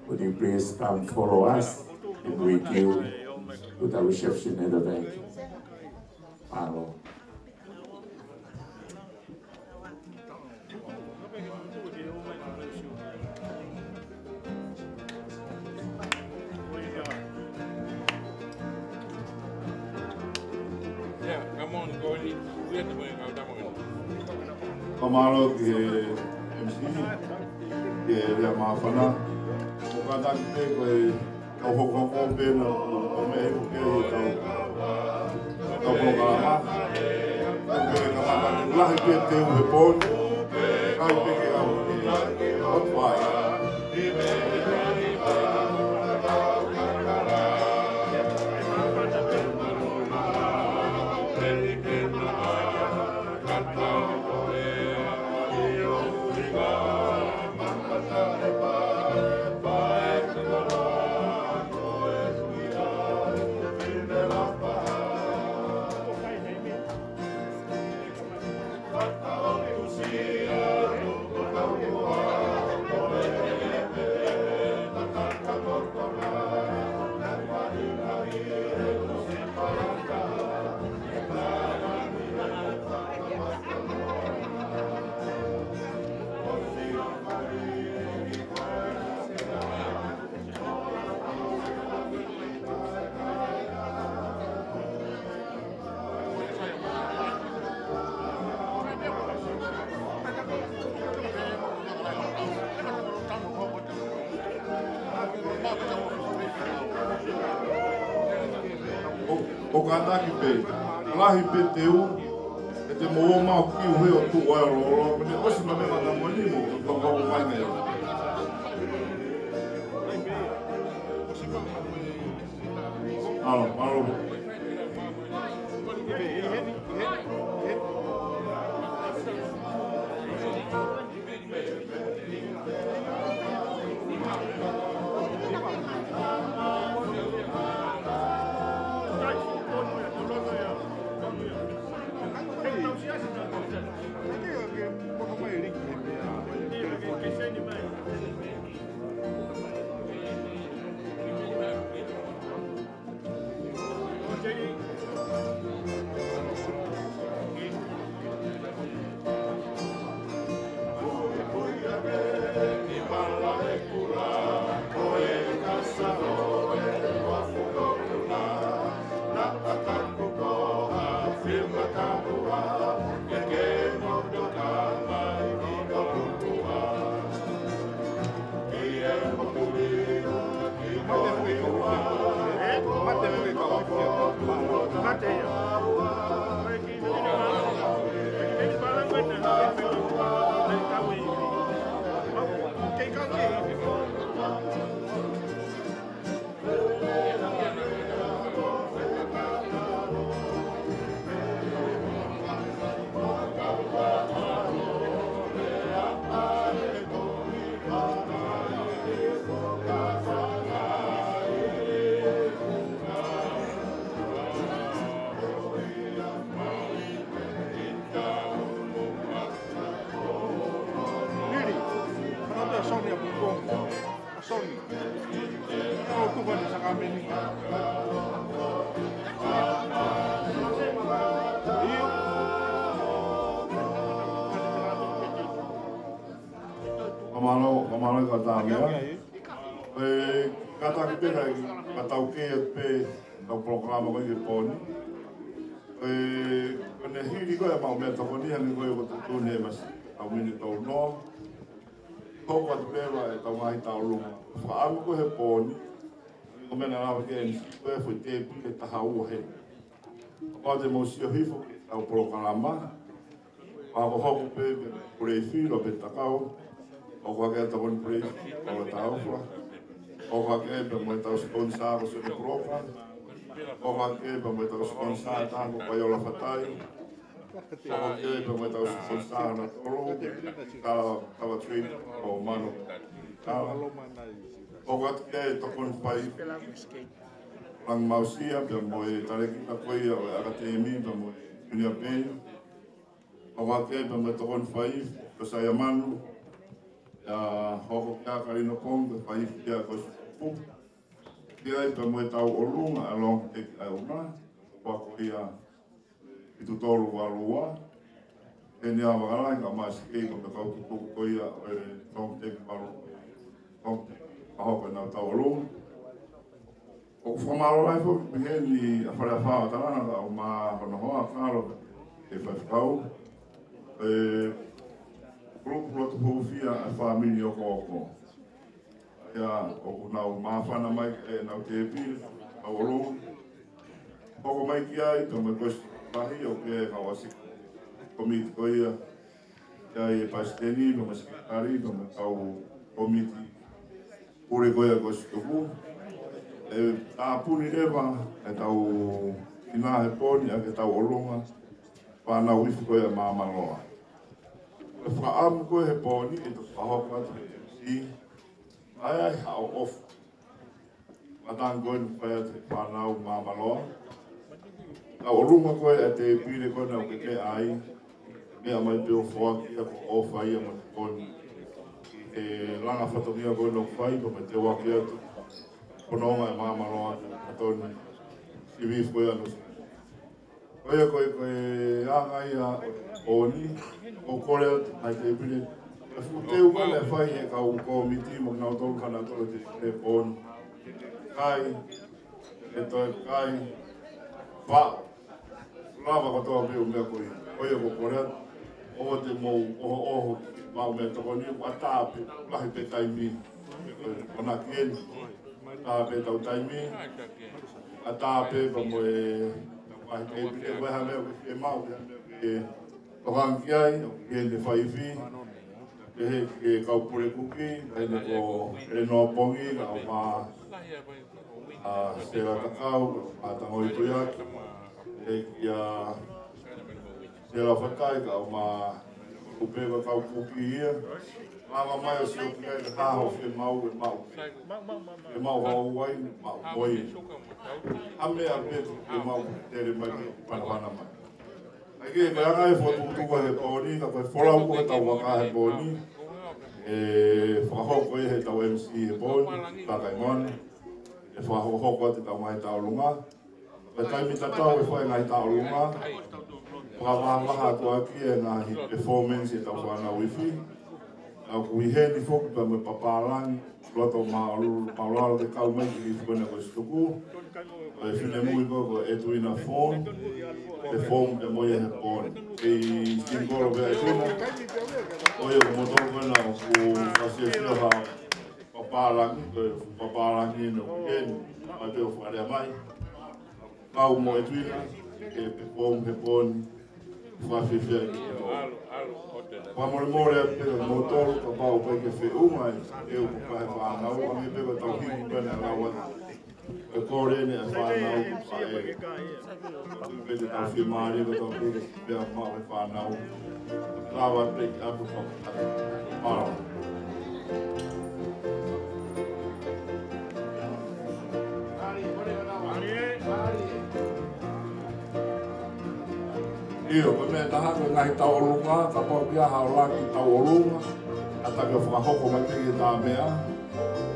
Would you please come follow us and we queue to the reception at the back? Mālō. Yeah, come on, go ahead. We have to go and come on. Fakamālō ki he M C, ki he lea māfana. ʻOku kātaki pē ko e kau hokohoko pē mo, mo, mo e meʻa ʻoku ke ʻi he kau, kau polokalama. ʻOku ke kamata ke lahi pē te u he poni. Kai pē ke au ke hot fire. ʻOku kātaki pē, lahi pē te u, ʻe te mou ō mai ʻo kiu he ʻo tuʻu ai ʻo lolo, pea ne ʻosi mai mei he ngata moʻoni mo, ʻo tau kau mai nei. Mālō, mālō. Fakamālō, fakamālō ka tā mea. ʻE, kātaki pē ka, ka tau kei pē, tau polokalama ko ē ki he pō ni. ʻE, ko ʻene hili ko ē ʻemau meʻatokoni, hangē ko ē ko e tuʻutuʻuni ʻe Masi, tau mini tau noa. Hoko atu pē ʻa ʻetau ngaahi tauʻolunga. Fakaʻamu ko ē he pō ni, ko e meʻa naʻa lava ke ʻeni, ko e foʻi tēpile ʻe taha ua heni. Kapau te mou sio hifo ki heʻetau polokalama, pea hokohoko pē mei Puleifi, Lopeti Takau, hoko hake ʻa e tokoni Puleifi, Paula Taufa, hoko hake pē mo ʻetau sponsor ko Soni Broka, hoko hake pē mo ʻetau sponsor ʻe taha ko Paiola Fatai, hoko hake pē mo ʻetau sponsor ʻe tolu, Kala, Kala Trade, ʻo Mano, Kala, hoko hake tokoni fai, Langi Mausia, pea mo e talēkita ko ia ʻo e ʻAkatemi, pea mo e Junior Band, hoko hake pē mo e tokoni fai, ko Saiamanu, ʻa, hoko kia Kalino Pong, ko e fai kia ko Supu. Ki ai pē mo e tauʻolunga ʻa Long Tech ʻa e ʻuna, ko ia fitu tolu valu ua. ʻEni ʻa Vakalai ka Masi kei ko e kau tutuku ko ia ʻo e Long Tech valu. Long Tech, ka hoko ʻenau tauʻolunga. ʻOku fakamālō lahi foki pē heni ʻa Fale Afā ʻo Talana kae ʻumaʻā hono hoa Kalo ʻe Faifekau. ʻE, kulupu lotu hūfia ʻa e fāmili ʻoku ʻoku. ʻIa, ʻoku nau māfana mai ʻenau tēpile, tauʻolunga. Hoko mai ki ai, tau mai kosi lahi, ʻo ke kau ʻasi komiti ko ia. ʻIa, ʻe palesiteni, pea mo e sekelitali, pea mo e kau komiti pule ko ia ko Situku. ʻE tāpuni leva ʻetau ʻinasi he pō ni ʻaki ʻetau ʻolunga fānau ifi ko ia Māmaloa. ʻE fakaʻamu ko ē he pō ni, ʻe toki fakahoko atu he M C. ʻAi ai haʻo ʻofa. Matangi ko eni fai atu he fānau Māmaloa. Ka ʻolunga ko ē ʻa e tēpile ko ena ʻoku ke meʻa ai, meʻa mai pē ʻo foaki ʻa e ʻofa ia mo e tokoni. ʻE langa fatongia ko ena ʻoku fai, pea mo e teuaki atu. Ko e ʻolunga ʻa Māmaloa, ʻa Tony. Sivi ko ia no. Ko ia ko e, ko e anga ia ʻo e pō ni, ʻoku kole atu ʻa e tēpile. ʻE fuʻu teu ka le fai ʻe he kau komiti mo kinautolu kanautolu te, te pō ni. Kai, ʻe toe kai, paʻo, lava kotoa pē ʻū meʻa ko ia. Ko ia ʻoku kole atu, ʻoua te mou ʻohoʻoho, maʻu meʻatokoni, ʻoku ʻatā pē, lahi pē taimi. ʻOku na kieni. ʻAtā pē ʻetau taimi, ʻatā pē pea mo e, ʻa e tēpile, ko e hā e meʻa ʻoku ke maʻu, ko e hā e meʻa ʻoku ke tokanga ki ai, ʻoku ke ne faifi, pehē ki he kau pule kuki, pehē ko ʻElenoa Pongi, kae ʻumaʻā, ʻa Sela Takau, ʻa Tangoi Tuiaki, pehē kia Sela Fakai, kae ʻumaʻā ʻoku pehē ko e kau kuki ia. Māmā mai ʻo sio ki ai ka hā hoʻo fiemaʻu ʻe maʻu. ʻE maʻu hao wai, maʻu moi. ʻA e meʻa pē ʻe maʻu tele mai ke panapana mai. ʻAi ke, ko e anga e fokotuʻutuʻu he pō ni, ka ko e folau ko ʻetau vaka he pō ni. ʻE fakahoko ia heʻetau M C he pō ni, Kakai Moana. ʻE fakahoko atu ʻetau ngaahi tauʻolunga. Ko e taimi tatau ʻe fai ngaahi tauʻolunga, fakavahavaha atu ʻaki e ngaahi performance ʻetau fānau ifi. ʻOku ʻi heni foki pea mo e papālangi, loto māʻolunga, māʻolunga ke kau mai ki he ifi ko ena ko Situku. Ko e finemui ko, ko Edwina Fawn, perform pē mo ia he pō ni. Kei singolo pē ʻa Edwina, ko ia ko moutolu ko ena ʻoku fasiosio ha papālangi, ko e papālangi no ʻeni, mai pē ʻo fakalea mai. Kau mo Edwina, ke perform he pō ni, fakafiefia ki he pō. Fakamolemole atu pē kia moutolu, kapau ʻoku ʻikai ke feʻunga ai, ʻe ʻoku pehē fānau, ʻa e meʻa pē ko ʻetau hiki pē ʻene lau atu. ʻE kole ʻene ʻa e fānau, ʻa e. Pea te tau fiemālie ko ʻetau pehē, pea maʻu e fānau. Lava pē ki ʻapi ko. Mālō. ʻIo, ko e meʻa ʻe taha ko e ngaahi tauʻolunga, kapau ʻoku ʻi ai haʻo laki tauʻolunga, kātaki ʻo fakahoko mai pē ki he tā meʻa.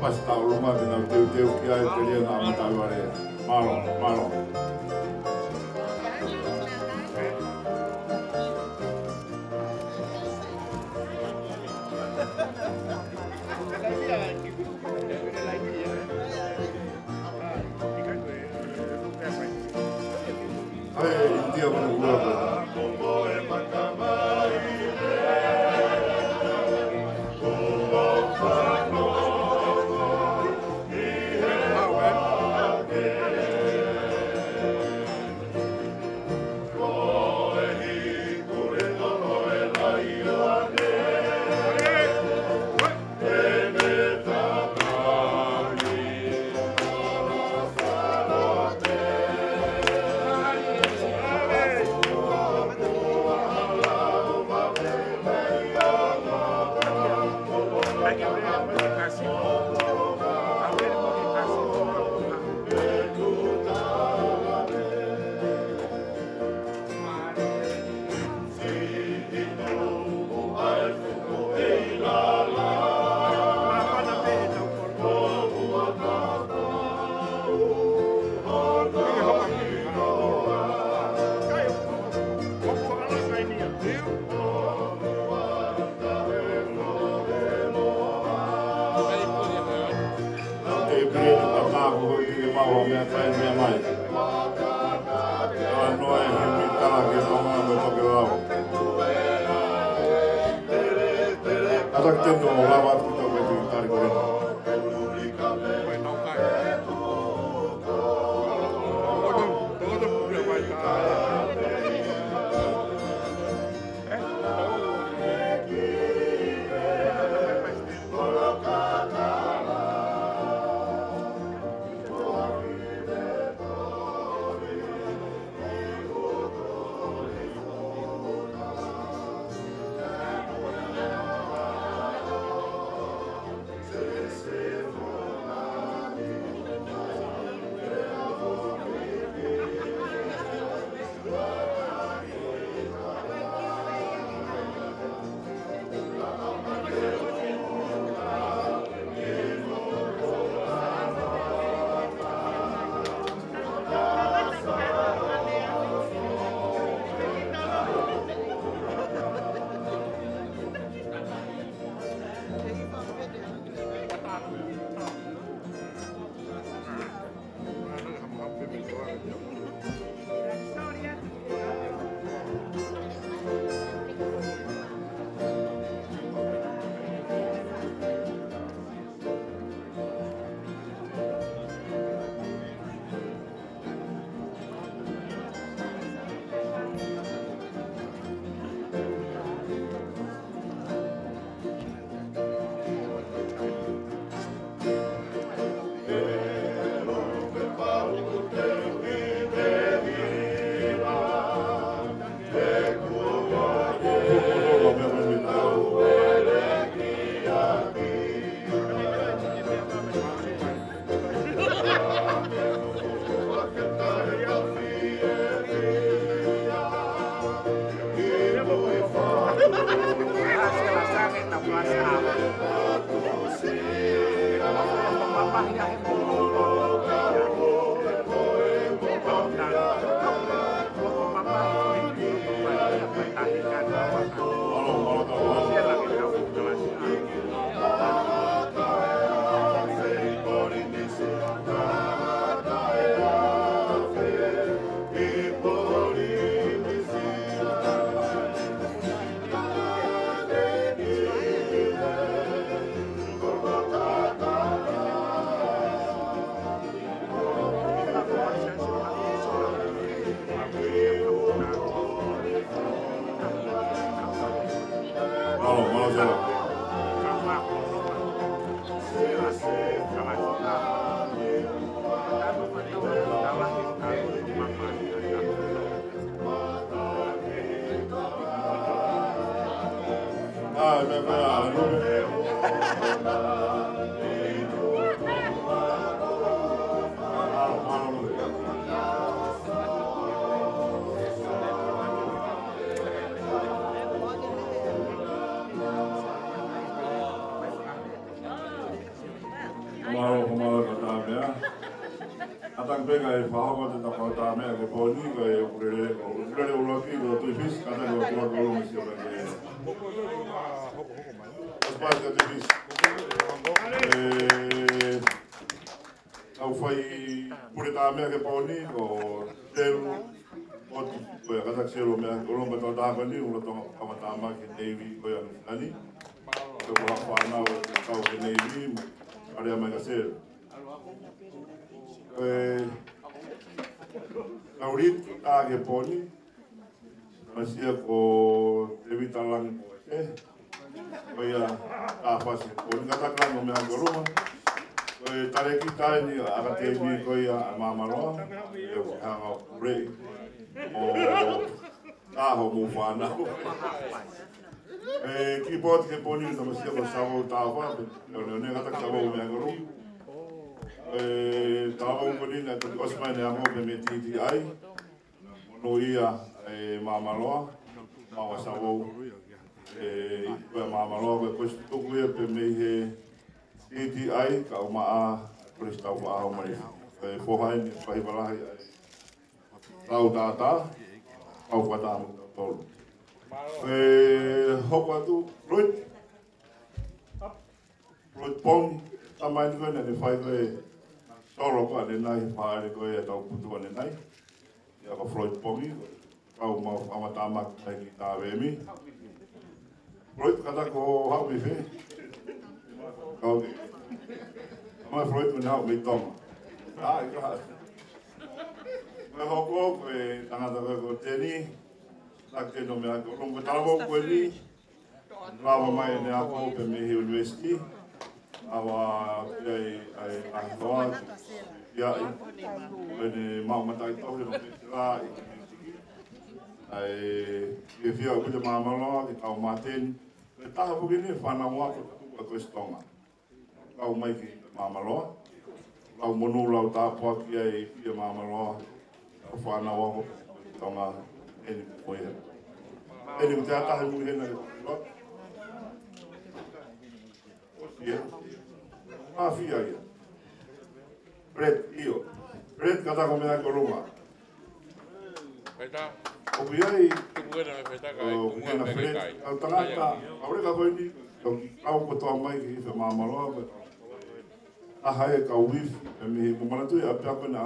Pasi taʻolunga ke nau teuteu ki ai, telia naʻa mataʻi vale. Mālō, mālō. ʻAi, ʻInitia ko e ua ko. Te pere na pata ko e ke mau a mea kai mea mai. Ka noa e himi tala ke tonga no toke lau. Ata ke tendo o lava atu ki tau me tui tari ko rena. Kātaki pē kae fakahoko atu ʻetau kautaha meʻa ki he pō ni, ko e ʻukulele, ʻukulele ʻuluaki ko Tuʻi Fisi, kātaki ʻo tuʻa ko Loma Siʻa pē ke. ʻOsi pasi kia Tuʻi Fisi. ʻE, ʻetau fai pule taha meʻa ki he pō ni, ko Telu, ʻOtu, ko ia kātaki Selo meʻa, ko Loma tau taha ko eni, ʻuluaki tau kamata mai ki he Navy, ko ia ʻa Nuʻusila ni. Ko e fānau, tau ki he Navy, ʻa ia mai kia Selo. ʻE, tau lead taha ki he pō ni, Masiʻi ko Tevita Langi, ʻe, ko ia ʻa Fasi, ko e kātaki Langi ʻo meʻa ki Loma. Ko e talēkita eni ʻa e ʻakatemi ko ia ʻa Māmāloa, ʻe hanga ʻo pule ʻo taha hoʻomou fānau. ʻE, keyboard ki he pō ni, Tamasiʻi ko Savou Taufa, ʻe, ʻe, ʻe, kātaki Savou meʻa ki Loma. ʻE, Taufa ko eni, naʻe toki ʻosi mai ʻene ako pē mei T T I. Monūʻia, ʻe, Māmāloa, maʻu ʻa Savou, ʻe, ko e Māmāloa, ko e kosi tuku ia pē mei he T T I, ka ʻumaʻā, Kolisi Taufa ʻa Haʻa Malifi. Ko e foha eni, faiva lahi, ʻe, Taufa Taufa, Taufa Taufa Tolu. ʻE, hoko atu, Floyd. Floyd Pongi, tamai ni ko ē naʻe fai ko ē tolo ko ē ʻanenai, fāʻele ko ē ʻetau putu ʻanenai. ʻIa ko Floyd Pongi, kau mau fakamatala mai ki Tāvemi. Floyd, kātaki ʻo haʻu mei fē? Kau ke. Mai Floyd, ko ʻene haʻu mei Tonga. ʻAi, ka. Ko e hoko, ko e tangata ko ē ko Teni, taki ʻene meʻa ko Loma, ko e talavou ko eni, lava mai ʻene ako pē mei he university. ʻAva ki ai, ai, ʻa e toa, ʻia ai, ʻene maʻu mataʻitohi ʻo e pētela ʻi he music. ʻAi, ke fia ʻo pita Māmāloa, ke tau māteni. Ko e taha foki eni fānau ako ʻa Kolisi Tonga. Kau mai ki Māmāloa. Lau monū, lau tāpuaki ai ki Māmāloa. Kau fānau ako Tonga eni ko ia. Eni ko e taha mui hena. ʻIa. ʻA fia ia. Brett, ʻio. Brett, kātaki ʻo meʻa ki Loma. Faita. ʻOku ʻi ai, tuku ena mai Faita, ʻo, kai, tuku ena ena Fred, kai. Kau tangata, ʻaia. Kau leka ko eni, kau, kau kotoa mai ki he Māmāloa, ko e taha ia kau ifi, ʻe mihi, mo manatu ia pea ko ena,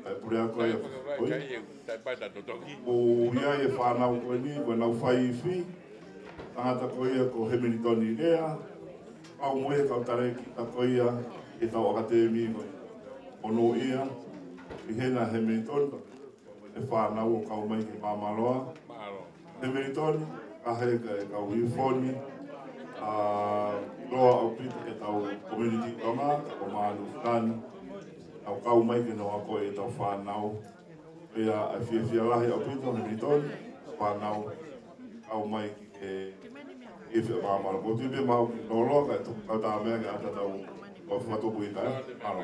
ʻe pule ako ia, ko ia. Kai, e, tai pai ta totoki. ʻOku ʻi ai e fānau ko eni, ko ʻenau fai ifi, tangata ko ia ko Hemilitoni Lea, kau mo e kau talēkita ko ia, ʻetau ʻakatemi ko ia. Monūʻia, ʻi hena Hemilitoni, e fānau ʻo kau mai ki Māmāloa. Mālō. Hemilitoni, ka he ka e kau ifi ni, ʻa, ʻiloa ʻaupito ʻetau community Tonga, ʻo Mānuʻusila ni, ʻa kau mai ke nau ako ʻetau fānau. ʻIa, ʻa e fiefia lahi ʻaupito, Hemilitoni, fānau, kau mai ki he ifi ʻa Māmāloa. Ko e tui pē maʻu ki Loma, ka e tuku kautaha meʻa ke ʻata tau, ko e fakatupu ʻi ka, mālō.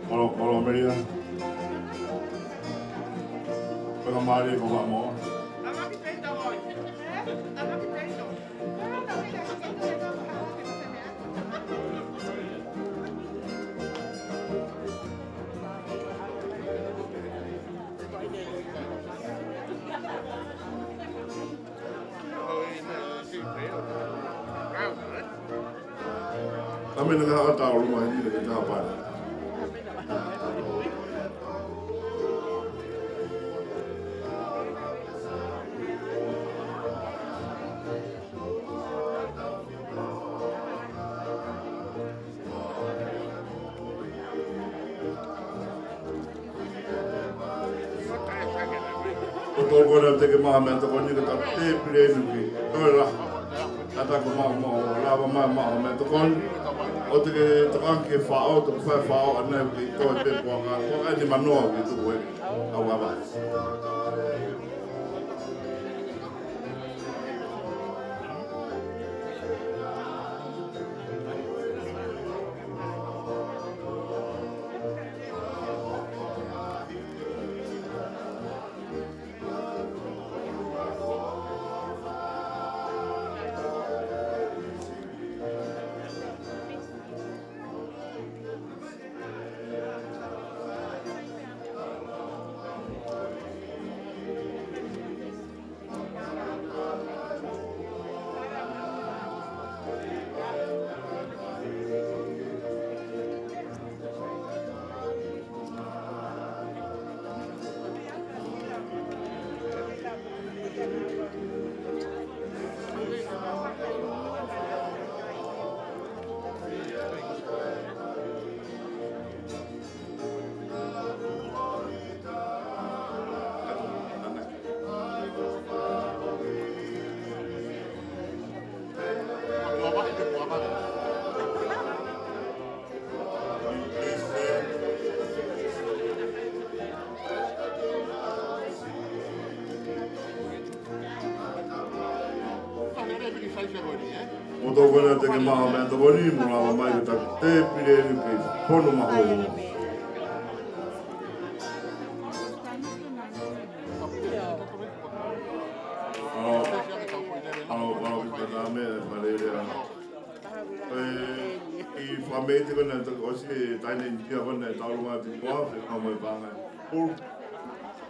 Kolo, kolo, Melia. Pega mali ko mamo. Ka mena ka haka tau luma ni le ka pare. Ko toko na te ke maha mea tokoni ka ta te pire nu ki. Ko la. Ka ta ko maha maha, lava maha maha mea tokoni. ʻO te ke toka ke faʻo, toka fai faʻo, ʻa ena ki ko te puaka. Puaka ni manoa ki tu koe. Au ava. Ko toko na te ke maha mea tokoni mo lava mai ka ta te pire nu ki. Pono maha. Alo, alo, alo, ki pata me, pare le a. E, ʻi Fakameite ko ena toki ʻosi e taʻahine ʻInitia ko ena ʻe taulunga ti koa, fe kamo e panga. Pulu.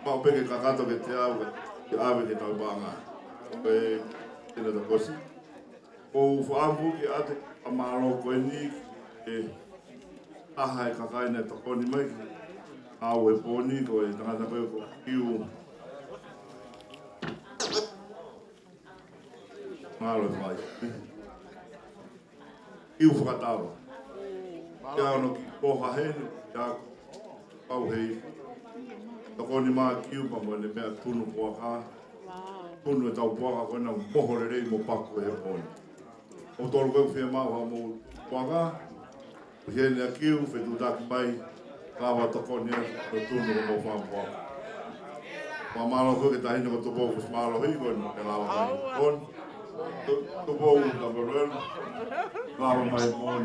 Pau pē ke kakato ke te au, ke ʻave ke tau panga. Ko e, ena toki ʻosi. ʻOku ou fakaʻamu ke ʻoatu ʻa e mālō ko eni, ʻe, ʻa e kakai naʻe tokoni mai ki ai he pō ni ko e tangata ko ē ko Kiu. Mālō e fai. Kiu Fakatava. Kia ono ki poha heni, kia Pau hei. Tokoni mai Kiu pea mo ʻene meʻa tunu puaka. Tunu e tau puaka ko ena moho lelei mo paku he pō ni. ʻOku tolu ko ē ʻoku fiemaʻu ha mou puaka. ʻOku heni ʻa Kiu, fetuʻutaki mai. Lava tokoni atu, ko e tunu ko e mou fanga puaka. Fakamālō ko ē ki he taʻahine ko Tupou, fakamālō hiko ni ke lava mai. Kon, Tu-, Tupou Tapaluelu, lava mai kon.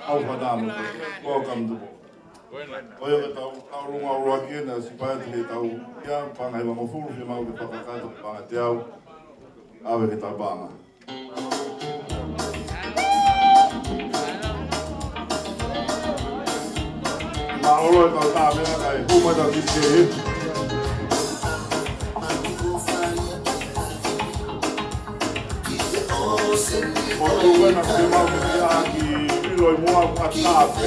Au fanamo, welcome Tupou. Ko ia ke tau, tau lunga ua ki na si pae te tau, ia, paʻanga ʻe hivangofulu, fiemaʻu ke fakakakato paʻanga ʻe teau, ʻave ke tau paʻanga. Mālō e kau tā meʻa kai, hū mai tau ki he. Ko tō wena ke mau ke ʻaki, ʻilo i mua ka tāpe.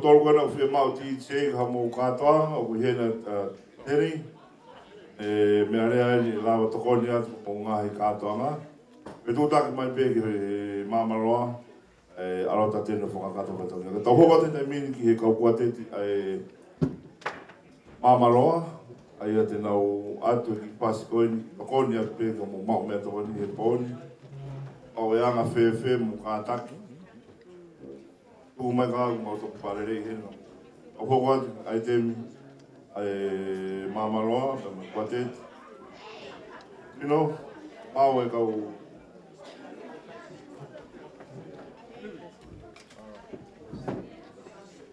Tolu ko ena ʻoku fiemaʻu D J ki hoʻomou kātoanga, ʻoku ʻi heni ʻa Teni. ʻE, meʻa lea eni ʻe lava tokoni atu ki hoʻomou ngaahi kātoanga. Pea tuʻutaki mai pē ki he Maamaloa, ʻe, ʻAlota Teni ʻo fakakakato kātoanga. Ka tau hoko atu he taimi ni ki he kau kuateti ʻa e Maamaloa, ʻa ia te nau ʻoatu e kiʻi fasi ko eni, tokoni atu pē ki hoʻomou maʻu meʻatokoni he pō ni. Pau ʻe anga fēfē hoʻomou kātaki. Tuku mai ka mau toki pale lelei heni. ʻOku hoko atu ʻa e temi ʻa e Maamaloa, pea mo e kuateti. You know, mau e kau,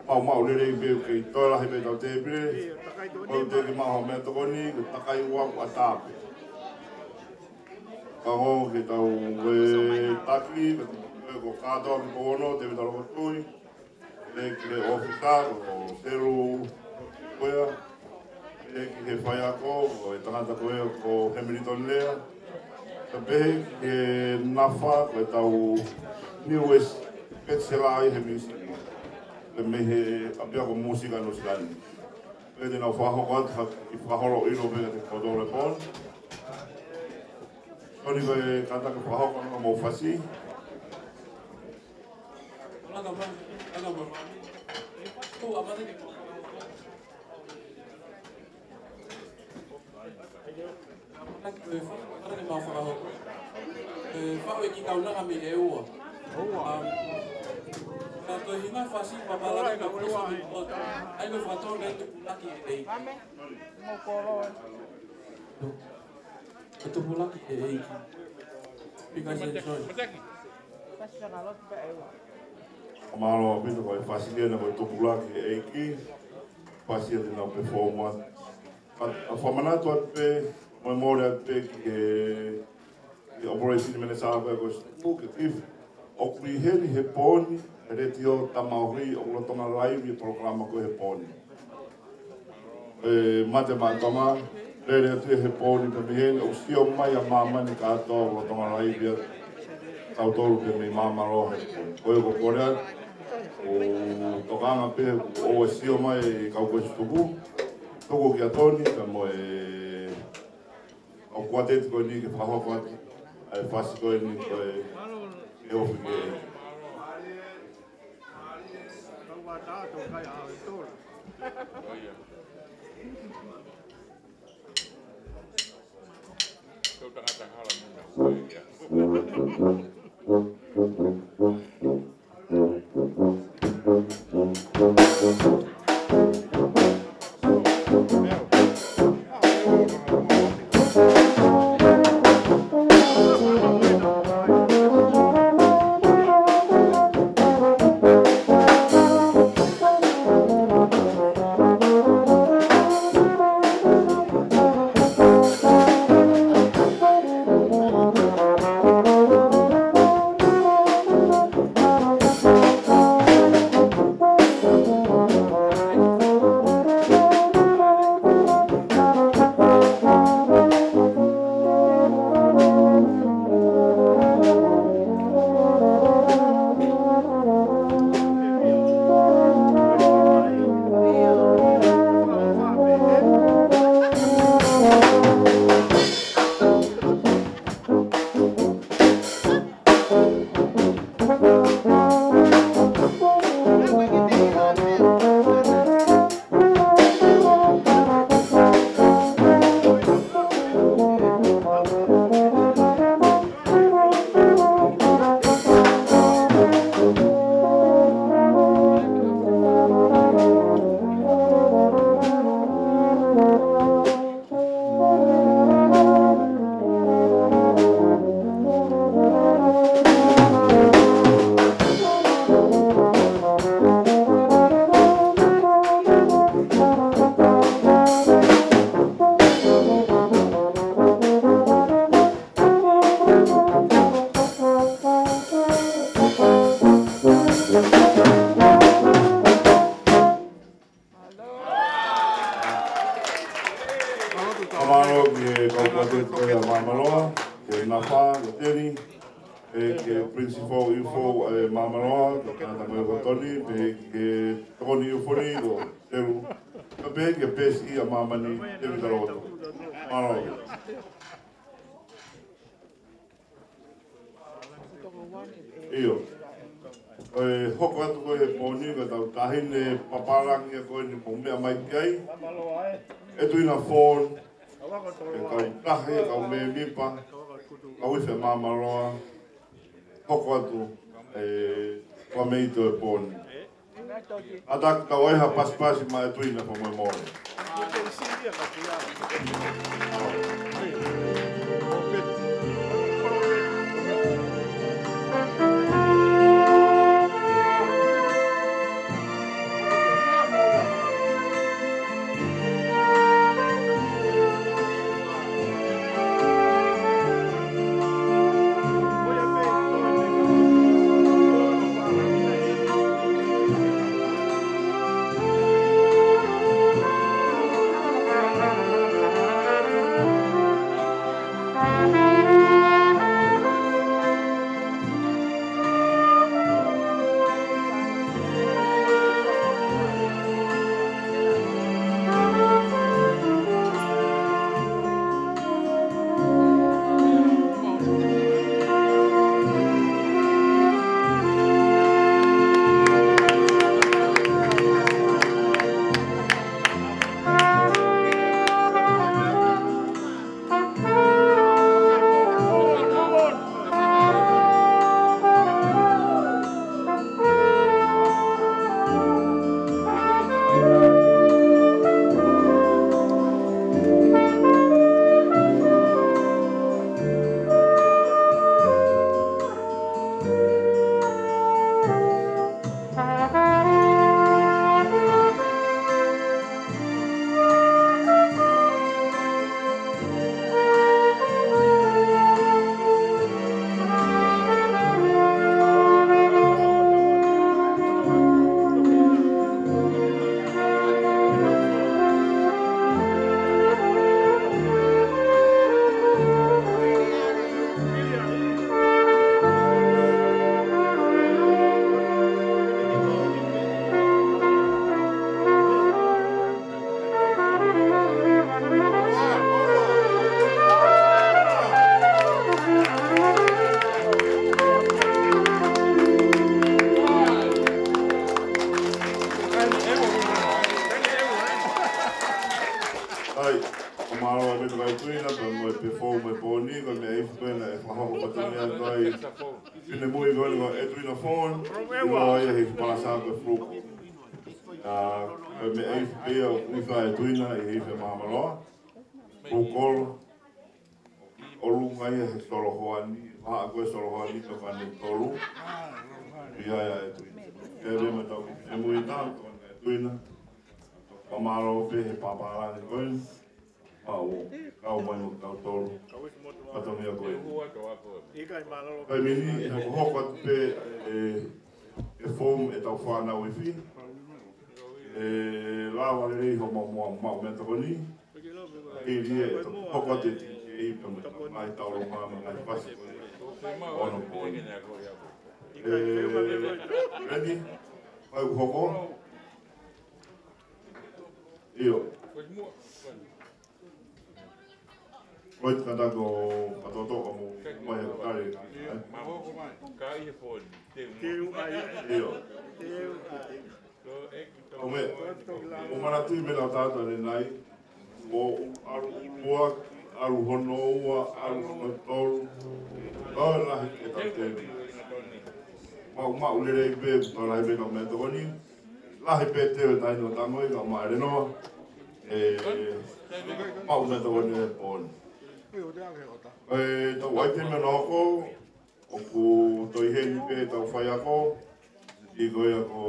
mau, mau lelei pē, kei toe lahi pē ʻetau tēpile. Mau te ke maʻu ha meʻatokoni, ko e takai ua ʻa tāpe. Ka ongo ke tau ue taki, ko kātoa ki Pouono, Tēvita Lokotui, leki le ʻofisa, ko Selu Kuea, leki he faiako, ko e tangata ko ē, ko Hamilton Lea, ka pehē ki he nafa, ko e tau newest bachelor ʻi he music. Pea mei he ʻapiako mūsika Nuʻusila ni. Pea te nau fakahoko atu ha kiʻi fakaholo ʻilo pē kiate kimoutolu he pō ni. Toni ko e kātaki fakahoko ʻa hoʻomou fasi. ʻE, faʻu e kiʻi kaunanga mei ʻEua. Um, ka ko e hinga fasi papala ka ko e fasi ʻai ko e fakatō ka e tupulaki ʻe ʻEiki. E tupulaki ʻe ʻEiki. Because enjoy. Mālō ʻaupito ko e fasi ko ena ko e tupulaki ʻe ʻEiki. Fasi ia te nau perform atu. Ka, ʻa fakamanatu atu pē, mo e mole atu pē ki he, ki he operation manager ko ē ko Simu ke Cliff. ʻOku ʻi heni he pō ni, he Letiō Tamaohi, ʻoku lolotonga laivi e polokalama ko ē he pō ni. ʻE, Mate Maʻa Tonga, lele atu ia he pō ni pea mei heni, ʻoku sio mai ʻa māmani kātoa ʻoku lolotonga laivi ʻa tautolu pē mei Maamaloa he pō ni. Ko ia ko Korea, ʻoku tokanga pē, ʻoku sio mai e kau kueʻisi tuku. Tuku kia Toni, pea mo e ʻa e kuateti ko eni ke fakahoko atu ʻa e fasi ko eni ko e, e ofi ke. Mālō ki he kau kuateti ko ia Maamaloa, ki he nafa, ko Teni. ʻEiki Principal ʻIufoʻou ʻa e Māmani, ʻa Tamaioʻeiki Toni, pehē ki he Tokoni ʻIufoʻou, Telu, pea pehē ki he P S E ʻa māmani, Tēvita Loto. Mālō. ʻIo. Ko e hoko atu ko ē he pō ni, ko ʻetau taʻahine papālangi ko eni ʻoku meʻa mai ki ai. ʻEtuina Fawn, e kau tahi, e kau mēmipa, kau ife Māmani, hoko atu, e, ko e meʻa ʻo e pō ni. ʻAtā ke tau ʻai ha pasipasi maʻa ʻEtuina fakamolemole. ʻAi, ʻoku mālō ʻaupito ʻEtuina, pea mo e pē fou mo e pō ni, ko e meʻa ifu pē naʻe fakahoko atu ni atu ai. Finemui ko eni ko ʻEtuina Fawn, ʻiloa ia he palasa ko e Fuluko. ʻA, ko e meʻa ifu pē ia ʻoku ifa ʻEtuina ʻi he ife Māmani. Fuluko, ʻolunga ia he solo hoa ni, vahaʻa ko e solo hoa ni tokua ne tolu. ʻIo ia ʻEtuina. Ke ve ma tau finemui ta, tokua ne ʻEtuina. Fakamālō pē he papālangi ko eni. Pau, kau mai mo kitautolu. Fatongia ko eni. Kae mini, ʻe hokohoko atu pē, e, e foomu ʻetau fānau ifi. ʻE lava lelei hoʻomou maʻu meʻatokoni. Hili e, hoko atu e T J pea mo e ngaahi taulonga mo e ngaahi fasi ko ē. Ono pō ni. ʻE, ready? Fai hoko? ʻIo. Ko e tangata ko Patoto ka mo mai he kare. ʻIo. ʻO me, ʻo manatuʻi meʻa ʻa e tangata ni nai, ʻo ʻalu ua, ʻalu hono ua, ʻalu hono tolu, ʻo lahi ke tau temi. Maʻu, maʻu lelei pē, tau lahi pē kau meʻatokoni, lahi pē teu e taʻahine ʻo Tangoʻi, ka maʻa Lenoa, ʻe, maʻu meʻatokoni e pō ni. ʻE, tau ʻai te meʻa nō ko, ʻoku toe ʻi heni pē ʻetau faiako, ʻi ko ia ko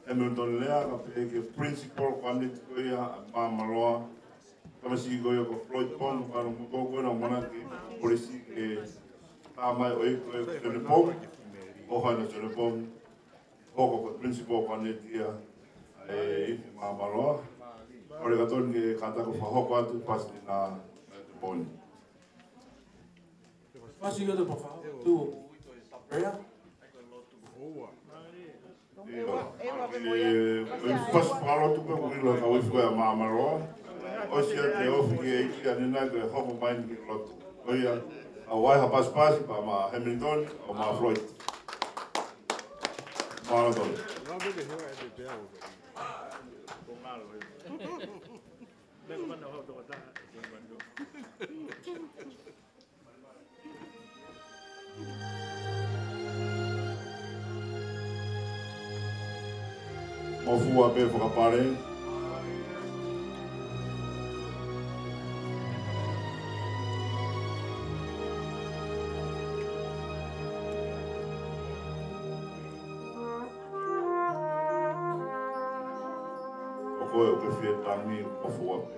Hamilton Lea, ka pehē ki he principal ko eni ko ia ʻa Māmani. Tamasiʻi ko ia ko Floyd Pong, ka no mo tō ko ena ʻoku manatuʻi polisi ke tā mai ʻo ʻi ko e Senepong, ʻo hana Senepong, hoko ko e principal ko eni ia, ʻe, ʻi Māmani. ʻOku ou kole atu ke kātaki ʻo fakahoko atu pasi na poni. Fasi ki he papa. Tu. Prayer. ʻIo. ʻE, ʻe fasi fakalotu pē ʻoku ʻilo ka uifu ʻa Māmaloa. ʻOsi ia ke ofi ki he ʻEiki ʻanenai ke hoko mai ni ki he lotu. ʻOiauē, ʻa e pasipasi pea mo Hamilton, ʻo mo Floyd. Mālō. Mo fua pē fakapale. ʻO koe ʻoku ke fie tangi, mo fua pē.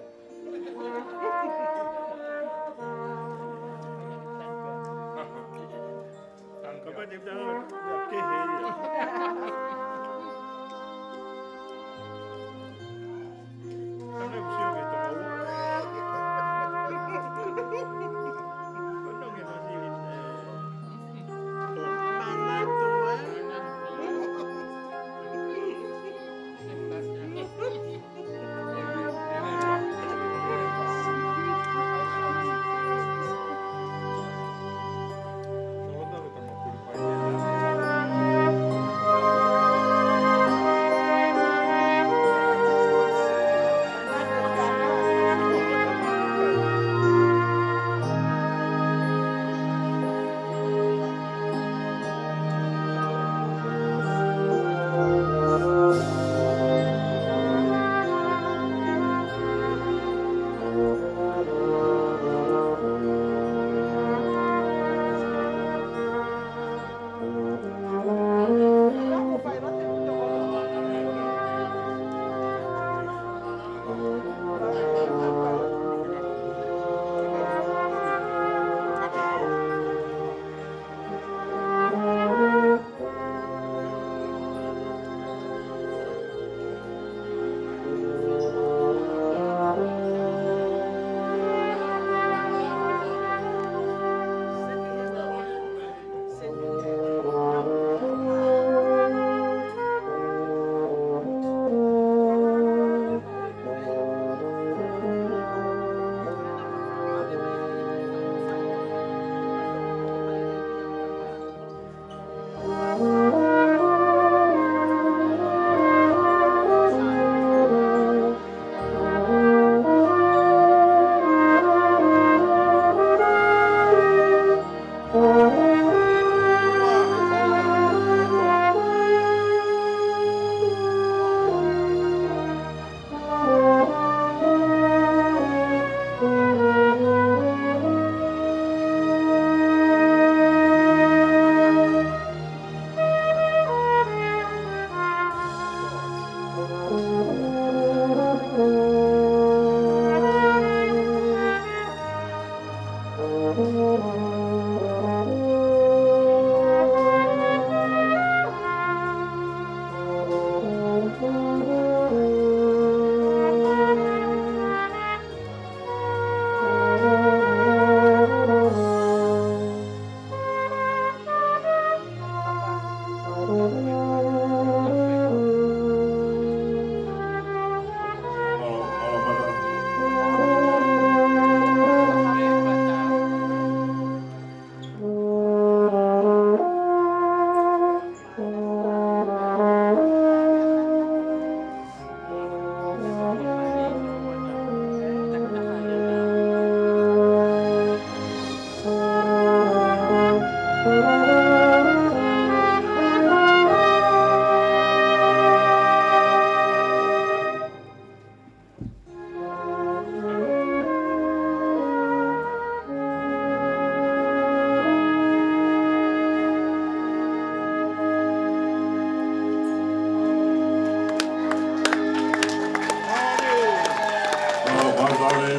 Mālō, mālō.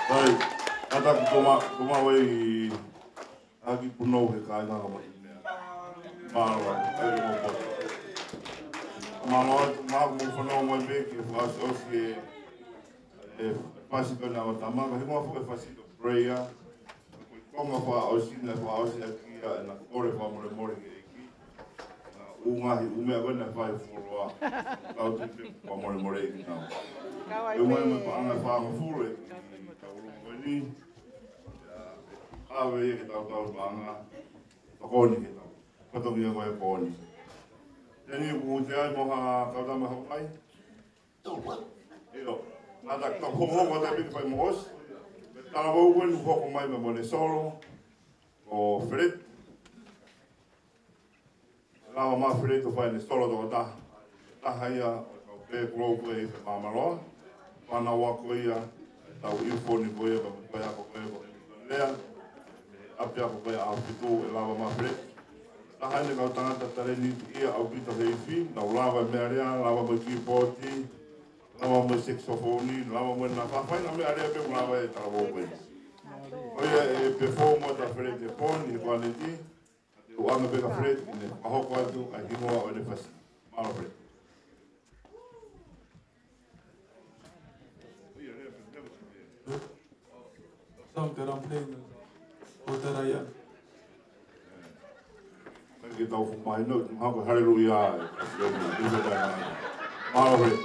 Hai, ata ki toma, toma wei. ʻAki punou he kāinga ka mai. Mālō, ʻai mo poto. Mālō, mālō mo fanau mai pē ke fakaʻosiʻosi e, e fasi pē na o tama, ka he mo faka fasi ko prayer. Konga fakaʻosi, naʻe fakaʻosi ʻaki ia ʻena kole fakamolemole ki he ʻEiki. Naʻe ʻi ai e ngaahi ʻū meʻa ko ē naʻe fai he fuoloa. Tau tuʻu pē fakamolemole ki he ʻEiki. Kau ai ʻOmai pē. Mo e paʻanga ʻe fāngofulu ʻi he taulunga ko eni. ʻIo, ʻave ia ke tau tau paʻanga. Tokoni ke tau. Fatongia ko ē ko eni. Teni kuo ʻi ai mo ha kau tama hoko mai. ʻIo. Naʻa tau hokohoko atu pē ke fai mo ʻosi. Talavou ko eni hoko mai mo ʻene solo. Ko Fred. Lava mai Fred ʻo fai ʻene solo tokotaha. Taha ia ʻo e kau pē kuo ʻi ai ʻi Fakamāloa. Fānau ako ia, tau ʻi he foni ko ia, ka ko ia ko ia ko ia. Lea, ʻapiako ko ia ʻAhofitu, ʻe lava mai Fred. Taha ʻene kau tangata talēniti ia ʻaupito he ifi, nau lava e meʻa lea, lava mo e kīpooti, lava mo e sekisofoni, lava mo e nafa, fai e ngaahi meʻa lea pē ʻoku lava ʻe he talavou ko eni. ʻO ia ʻe perform atu ʻa Fred he foni, he kuaneti, ʻoku ʻoange pē kia Fred ke ne fakahoko atu ʻa e hingoa ʻo ʻene fasi. Mālō Fred. Some that I'm playing, or that I am. Thank you, tau fuʻu mahino, mahalo ko e haleluia. Mālō Fred.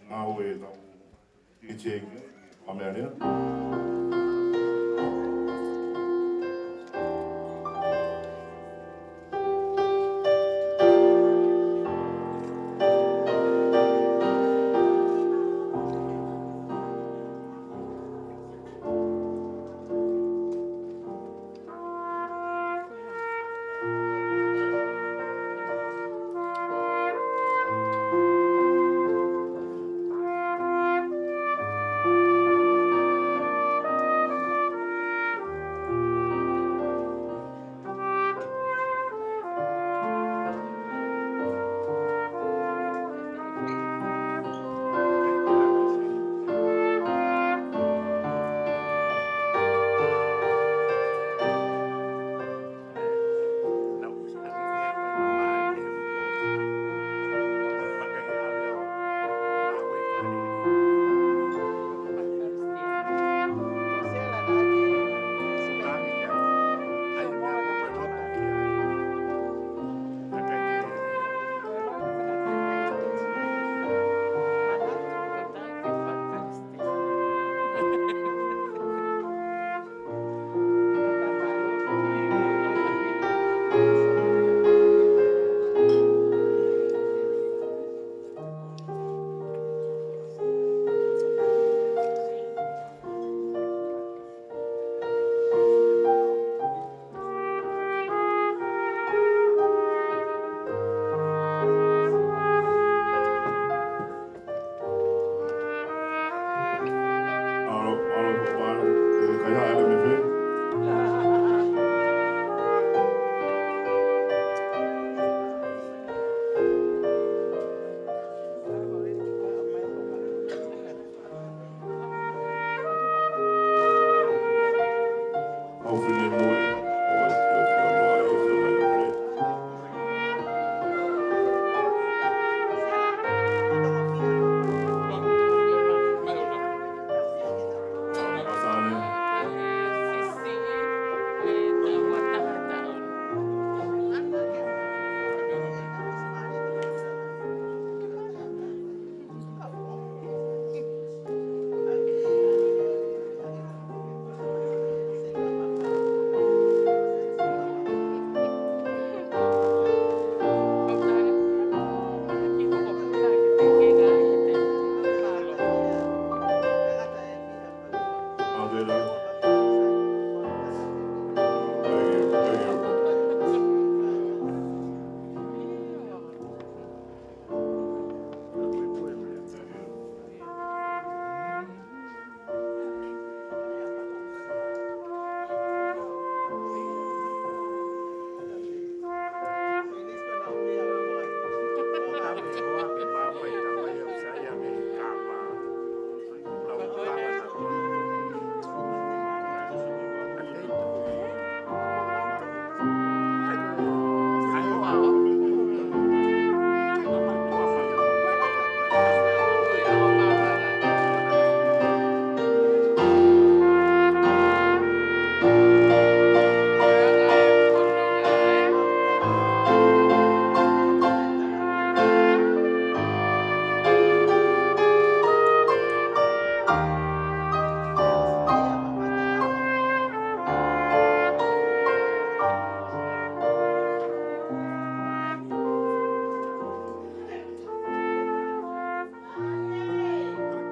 Ngāue tau D J ki, ki, ki,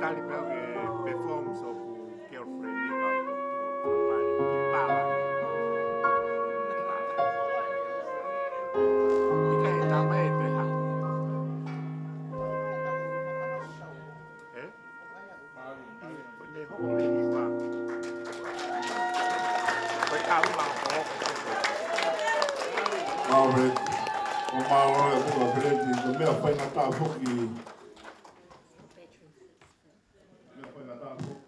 Kali pea ke perform so ku girlfriend ni ka ko pale ki pala. Ika e tama e te ha. Eh? Ko ne hoko me ni pa. Ko e kau ma ko hoko. Alright. Ko mālō e ko Peleti, ko e meʻa faingataʻa foki. Meʻa faingataʻa foki.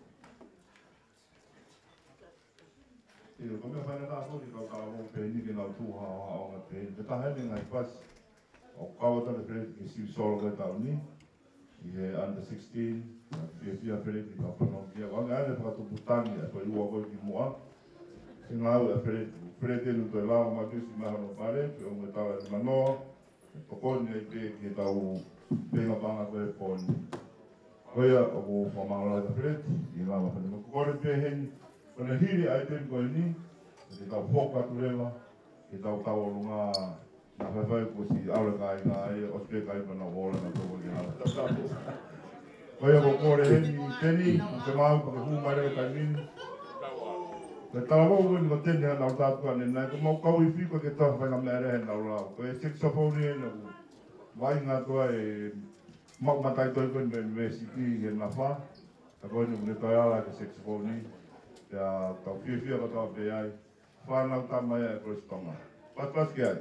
ʻIo, ko e meʻa faingataʻa foki, kau talavou pehē ni ke nau tuʻu ha, ha ʻaonga pehē ni. Ko e taha eni e ngaahi pasi ʻoku kau atu ai ʻa Peleti ki he Sivi Solo ko e taʻu ni. ʻI he under sixteen, fiefia Peleti ki Papua New Guinea. Ko e anga ʻene fakatupu tangi ʻa e foʻi ua ko ē ki muʻa. Ke ngāue ʻa Peleti. Peleti ʻoku toe lava mai ke ʻosi mai hono pale, pe ʻoku tala e manoa. Tokoni ai pē ki he tau pehē ngā paʻanga ko e pō ni. Ko ia ʻoku fakamālō atu Peleti, ʻi he lava fane mo kole pē heni, ko e hili ʻa e temi ko eni, ke tau foka atu leva, ke tau tau ʻolunga, na faifai ko si aule kai ngā e, ʻosi pē kai mana ola na toko ki hau. Tau tau. Ko ia ko kole heni, teni, ke mau, ke hū mai leva taimi ni. Ko e talavou ko eni ko teni hana o tātua ne nai, ko mau kau i fiko ke tau fai ngā meʻa lea he nau lau. Ko e saxophone eni ʻoku vaʻinga atu ai e maʻu mataʻitohi ko eni mei university he nafa. Ka ko eni ʻoku ne toe ala ke saxophone. Pea tau fiefia ka tau pē ai. Fānau tama ia e Kolisi Tonga. Pasi pasi ki ai.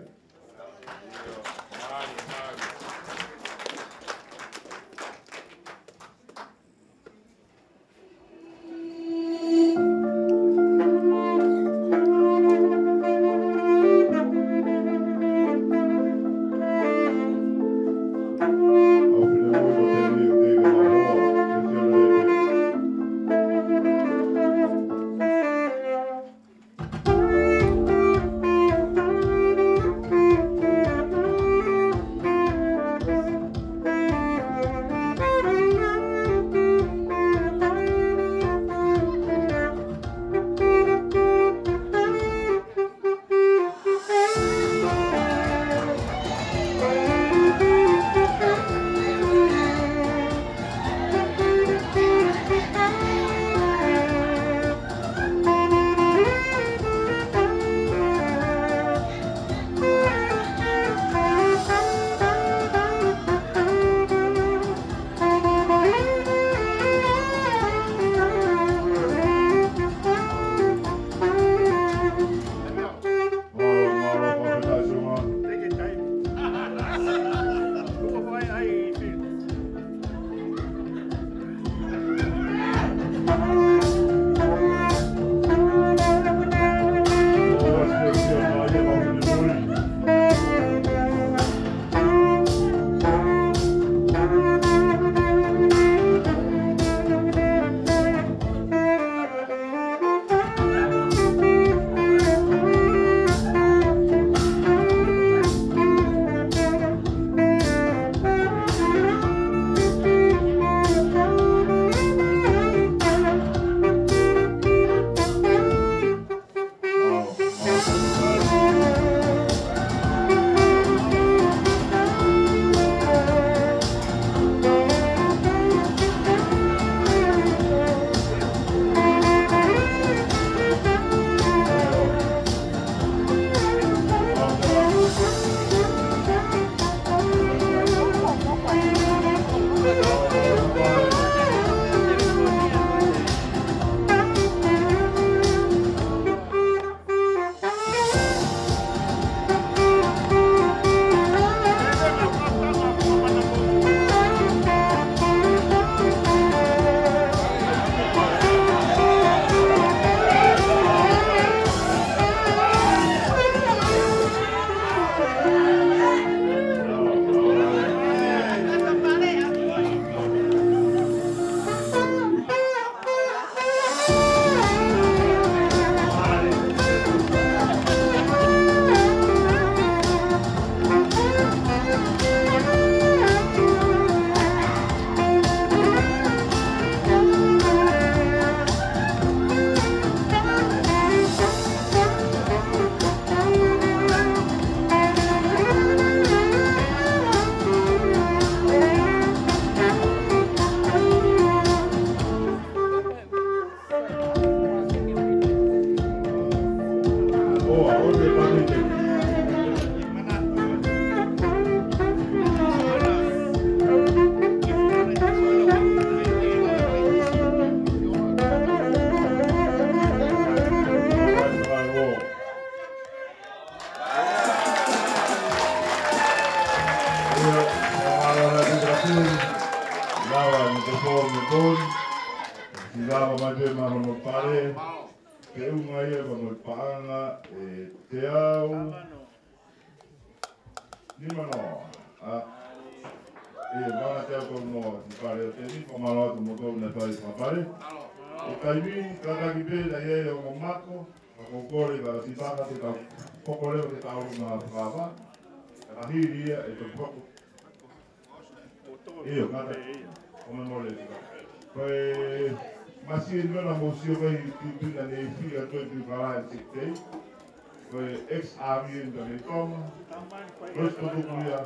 Bon, siʻi lava mai pē maʻa hono pale, ke ʻunga ia pea mo e paʻanga ʻe teau nimanoa. ʻA, ʻe, paʻanga teau tolunoa, siʻi pale ʻo Temi, fakamālō atu kimoutolu ne fai fakapale. ʻI he taimi ni, kātaki pē, naʻe ʻi ai e ongo mako, ka ʻoku ou kole ka siʻi paka te tau, hoko leva ke tau ʻalu mai fakava. Ka hili ia, ʻe toki hoko. ʻIo, kātaki. ʻO memory. Ko e masini naʻa mou sio ki ai, Tupuna, ne fika ko e Tupuna Lion Sick Day. Ko e ex-army eni mei Tonga. Ko e tuku ia,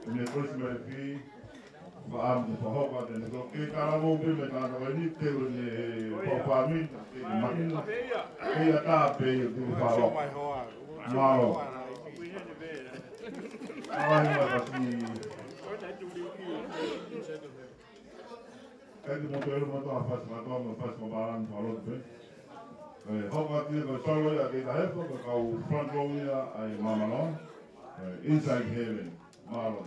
ne ko e si mai fi. Faʻa mo faʻa hopa te ne ko ke kala mo pe me kala ko ni te ne papa mi, te ne makina. Ke ia tā pē ia te faʻa. Mālō. Mālō, mālō. Kai te moto ero moto a fasi matoa mo fasi mo balani falote pē. ʻE, hoko atu ia ko e solo ia ke ka hefo, ko e kau front row ia ʻa e Māmaloa. ʻE, Inside Heaven. Mālō.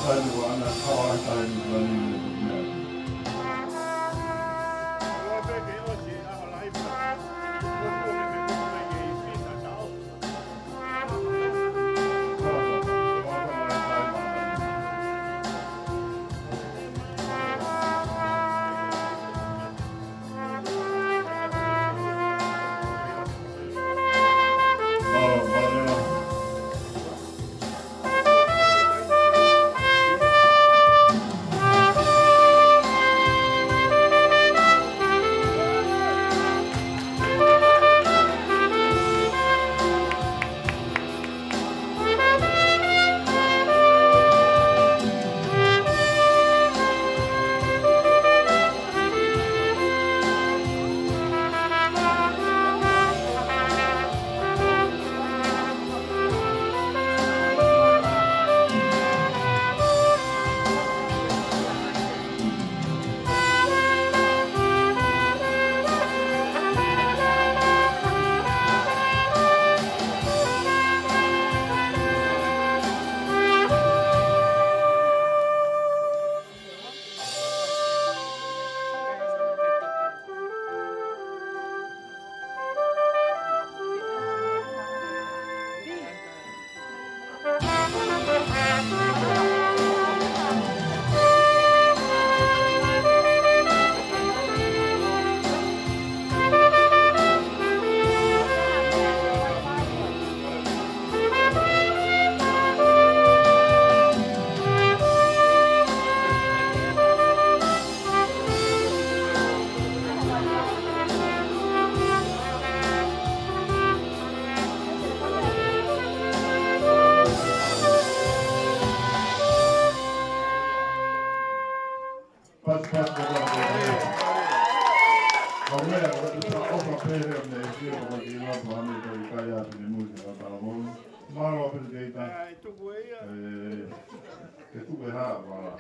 Pasi, pasi, pasi, pasi. Ka ʻoku ou ʻofa pē he ʻoku ne sio ko ki loto ane ko i kai atu ne mui ke ka talavou. Mālō pē te ita. ʻE, ke tuku e hā, mālō.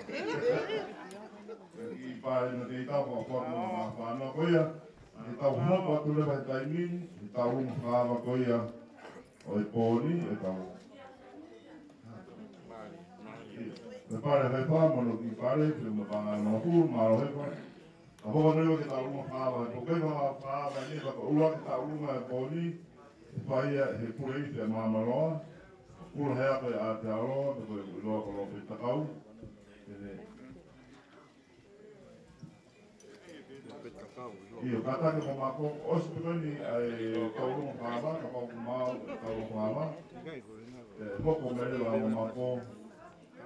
I pae no te ita ko ko no ma pa no ko ia. Ke tau hoko atu leva he taimi ni, he tau luma fakaava ko ia ʻo e pō ni, ʻe tau. Pea pale he fā, mono ki pale, pea mo panga no hu, mālō he fā. Ka hoko atu leva ke tau luma fakaava, he pō ko e fakaava, fakaava ni, ka ko ʻuluaki tau luma he pō ni, ʻe fai ia he pule ifi ʻa Māmaloa, kula he ako ʻa Aotearoa, pea ko e ʻiloa ko Lopeti Takau. Pene. ʻIo, kātaki mo Mako, ʻosi pē ko eni ʻa e tau luma fakaava, kapau ʻoku maau e tau luma fakaava. ʻE, hoko mai leva mo Mako,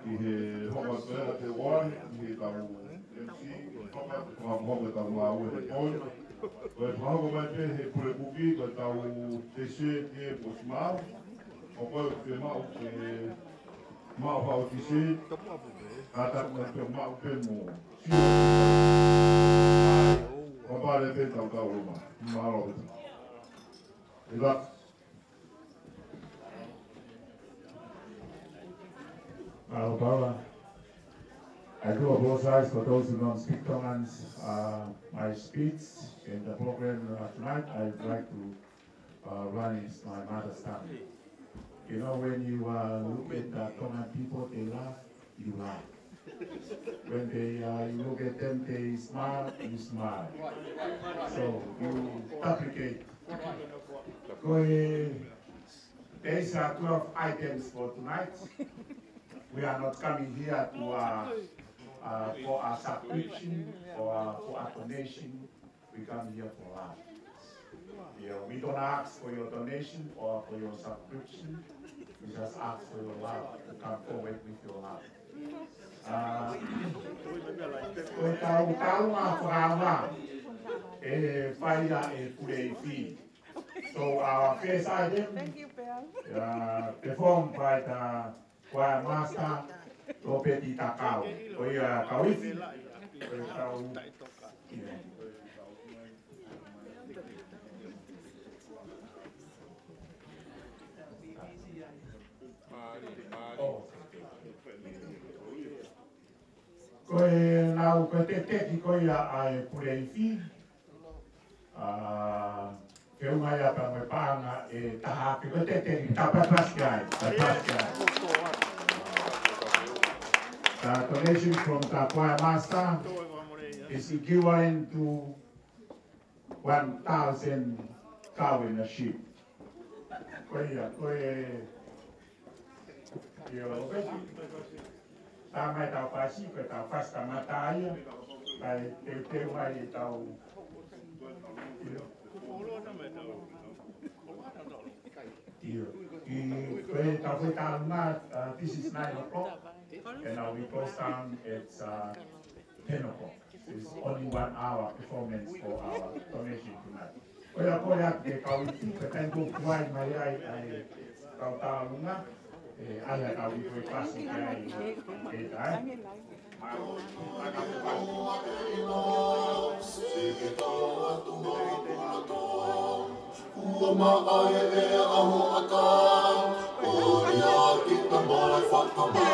ʻi he hoko atu ʻa e te oa, ʻi he tau M C, hoko atu, hoko atu e tau maau he pō ni. Ko e fakahoko mai pē he pule kuki, ko e tau T C, T M, ʻosi maau. ʻO ko e ke maʻu ke maʻu hao T C, kātaki mai pē maʻu pē mo. Sio. Pea pale pē tau tau luma. Mālō. ʻIa. Mālō Paula. I do apologize for those who don't speak Tongans. Uh, my speech in the program, uh, tonight, I'd like to uh, run in my mother's tongue. You know, when you, uh, look at the Tongan people, they laugh, you laugh. When they, uh, you look at them, they smile, you smile. So you duplicate. Ko e, there's, uh, twelve items for tonight. We are not coming here to, uh, uh, for a subscription or, uh, for a donation. We come here for love. Yeah, we don't ask for your donation or for your subscription. We just ask for your love, to come forward with your love. Uh, ko e tau, tau ʻa e fakaava, ʻe fai ia he pule ifi. So our first item, uh, performed by the Choir Master Lopeti Takau. Ko ia kau ifi. Ko ia kau. Ko e lau, ko e teteki ko ia ʻa e pule ifi. ʻA, ke ʻomai ʻa e paʻanga ʻe taha, ke ko e teteki, ta papasi ai, papasi ai. The donation from the choir master is equivalent to one thousand cow in a sheep. Ko ia, ko e, ʻio, ko e, tā mai tau fasi, ko e tau fasi tā mai tā ia, kae teuteu mai e tau, ʻio. ʻIo, ʻi, ko e tau fai tā mai, uh, this is nine o'clock, and, uh, we close down at, uh, ten o'clock. It's only one hour performance for our donation tonight. Ko ia, ko ia, ke kau ifi, ko e taimi ko ē ʻoku ʻomai ai ʻa e kau tālunga, ʻe, ʻai ʻa e kau ifi ʻo fasi ki ai, ʻe, ʻai. Ua maʻa e ʻea hoʻatā, ʻo ia ki ta mai fakamā.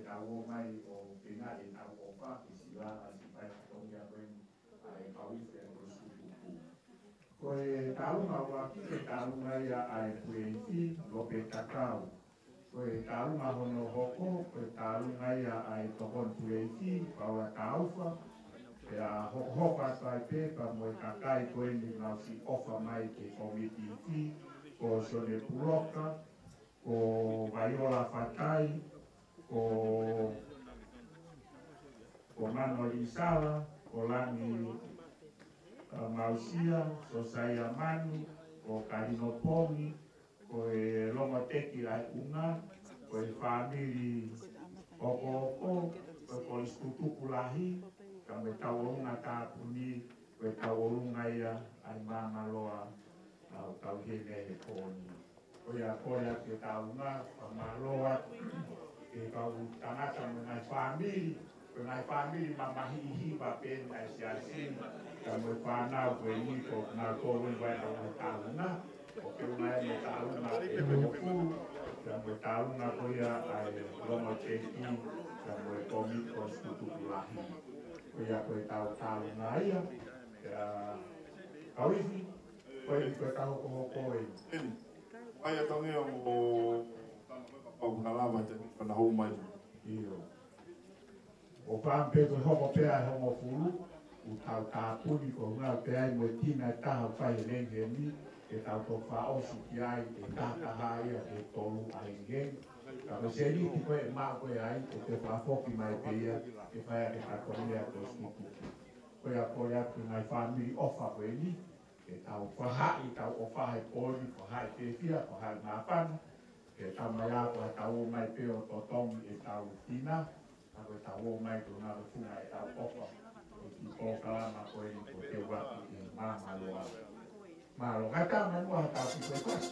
Tau ō mai ʻo feinga ʻetau ʻofa ke siva ʻa e sipa ʻa e fatongia ko eni ʻa e kau ife ko Sukuku. Ko e taunga ʻuluaki, ko e taunga ia ʻa e Puleifi, Lopeta Kau. Ko e taunga hono hoko, ko e taunga ia ʻa e tokoni Puleifi, Paula Taufa. Pea hokohoko atu ai pē pea mo e kakai ko eni naʻe ʻosi ʻofa mai ki he kōmiti, ko Sione Puloka, ko Vaiola Fatai, ko, ko Mano Lisala, ko Langi, uh, Mausia, Sosaia Manu, ko Kalino Pongi, ko e Longoteki ʻa e ʻUnga, ko e fāmili ʻOkoʻoko, ko e Kolisi Tutuku Lahi, ka mo e tauʻolunga tāpuni, ko e tauʻolunga ia ʻa e Maamaloa, ʻa ʻoku tau ʻi heni he pō ni. Ko ia ko ia ke taunga, fakamālō atu ki he kau tangata mo e ngaahi fāmili, ko e ngaahi fāmili mamahiʻi hiva pē ʻa e siasi, ka mo e fānau ko eni ko kinautolu ʻoku ʻi ai ʻenau taunga, ʻo keuʻanga ʻenau taunga ʻe hongofulu, ka mo e taunga ko ia ʻa e Longoteki, ka mo e kōmiti Kolisi Tutuku Lahi. Ko ia ko e tau taunga ia, ia, kau ifi, ko e, ko e tau hokohoko eni. Eni. Mai a Tongi ʻo mo, pau na lava te, pana hou mai. ʻIo. ʻO fāmili pē ko e hoko pē ʻa e hongofulu, ʻoku tau tāpuni ko e ʻuhinga pē ʻa e mo e tina ʻe taha ʻoku fai he Lengeni, ke tau toki fakaʻosi ki ai, ʻe taha taha ia ʻe tolu ʻa e Lengeni. Ka ko e sēniti ko ē ʻe maʻu ko ē ai, ʻe toe fakafoki mai pē ia, ke fai ʻaki e fatongia ko Sukuku. Ko ia ko ia ki he ngaahi fāmili ʻofa ko eni, ke tau fakahā ʻetau ʻofa he pō ni, fakahā e fiefia, fakahā e māfana, ke tau mai ʻo tau ō mai pē ʻo totongi ʻetau tina, ka ko e tau ō mai ko e ngaahi funga ʻetau ʻofa, ʻi he kiʻi polokalama ko eni ko e Te Uaki ʻi Maamaloa. Mālō, kae ʻatā mai muʻa ha tau kiʻi kuekosi.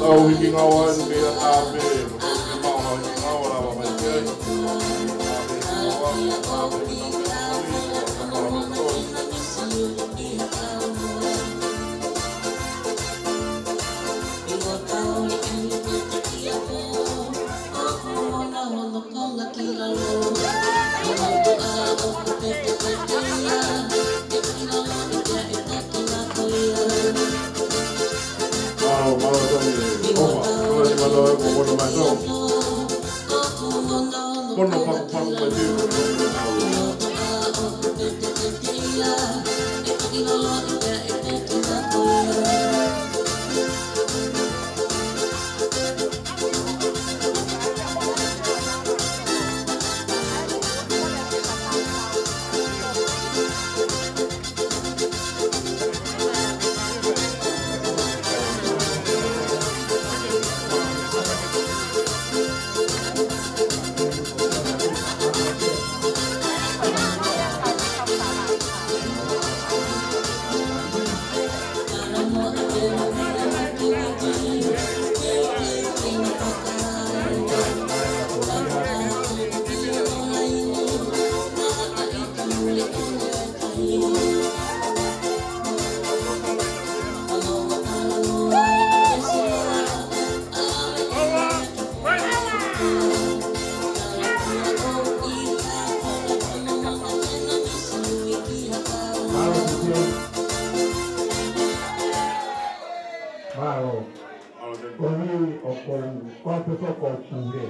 Tau hiki ngāue atu ki he ʻapi, tau hiki ngāue, tau hiki ngāue lava mai pē. Mālō, mālō, Tony. Opa, mālō, mālō, e, ko, ko, mālō. Kono pakupaku mai pē, ko, ko, ko, Mālō. Ko eni ʻoku ou, ko au pē ko au ʻoku ou pule.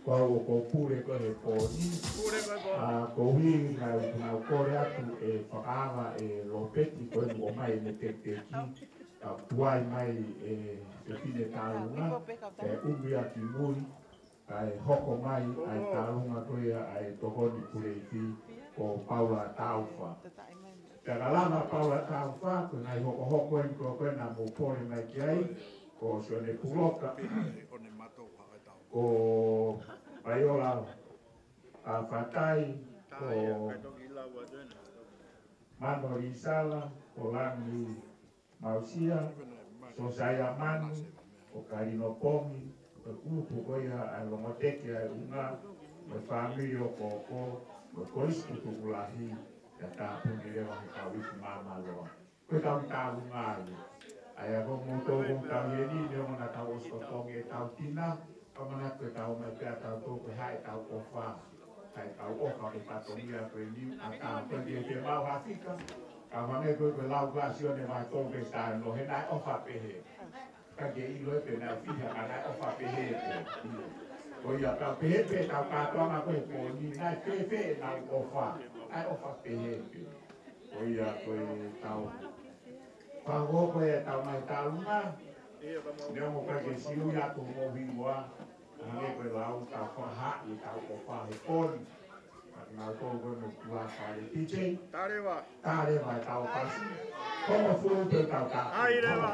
Ko au ʻoku ou pule ko ē he pō ni. ʻA, ko au naʻa ku, naʻa ku kole atu e fakaava ʻe Lopeti ko eni ʻo ʻomai ʻene tekiteki. Ka tuai mai e fefine taunga, ʻe ʻumiaki mui, kae hoko mai ʻa e taunga ko ia ʻa e tokoni Puleifi ko Paula Taufa. Pea ka lava Paula Taufa, ko e ngaahi hokohoko eni ko ē naʻa mou pole mai ki ai, ko Sione Puloka. Ko Paiola Afatai, ko Mano Lisala, ko Langi Mausia, Sosaia Manu, ko Kalino Pongi, ko e kulupu ko ia ʻa e Longoteki ʻa e ʻUnga, ko e fāmili ʻo Koko, ko e Kolisi Tutukulahi, ʻa ia tāpuni leva he kau ifi māmāloa. Ko e kau tālunga ia. ʻA ia ko moutolu ko e kau ʻi heni, neongo naʻa tau ʻosi totongi ʻetau tina, ka manatu ke tau mai pē ʻa tautolu ko e haʻi ʻetau ʻofa. Haʻi ʻetau ʻofa ko e fatongia ko eni, ʻa tautolu ke te mau hafika. Ka hangē ko e lau ʻa Sione vahe tolu veesi taha ono, he naʻe ʻofa pehē. Ka ke ʻilo ē pe naʻe fiha ka naʻe ʻofa pehē pē. Ko ia ka pehē pē ʻetau kātoanga ko e pō ni, naʻe fēfē ʻenau ʻofa. Naʻe ʻofa pehē pē. Ko ia ko ʻetau fakahoko ʻetau ngaahi tālunga. Neongo ʻikai ke siu ia ʻa e moʻui ʻa hangē ko e lau ka fakahā ʻetau ʻofa he pō ni. Ka naʻa tau ko e mo tua fale P J. Taleva. Taleva ʻetau pasi. Ko mo fulu te tau tā. ʻAi leva.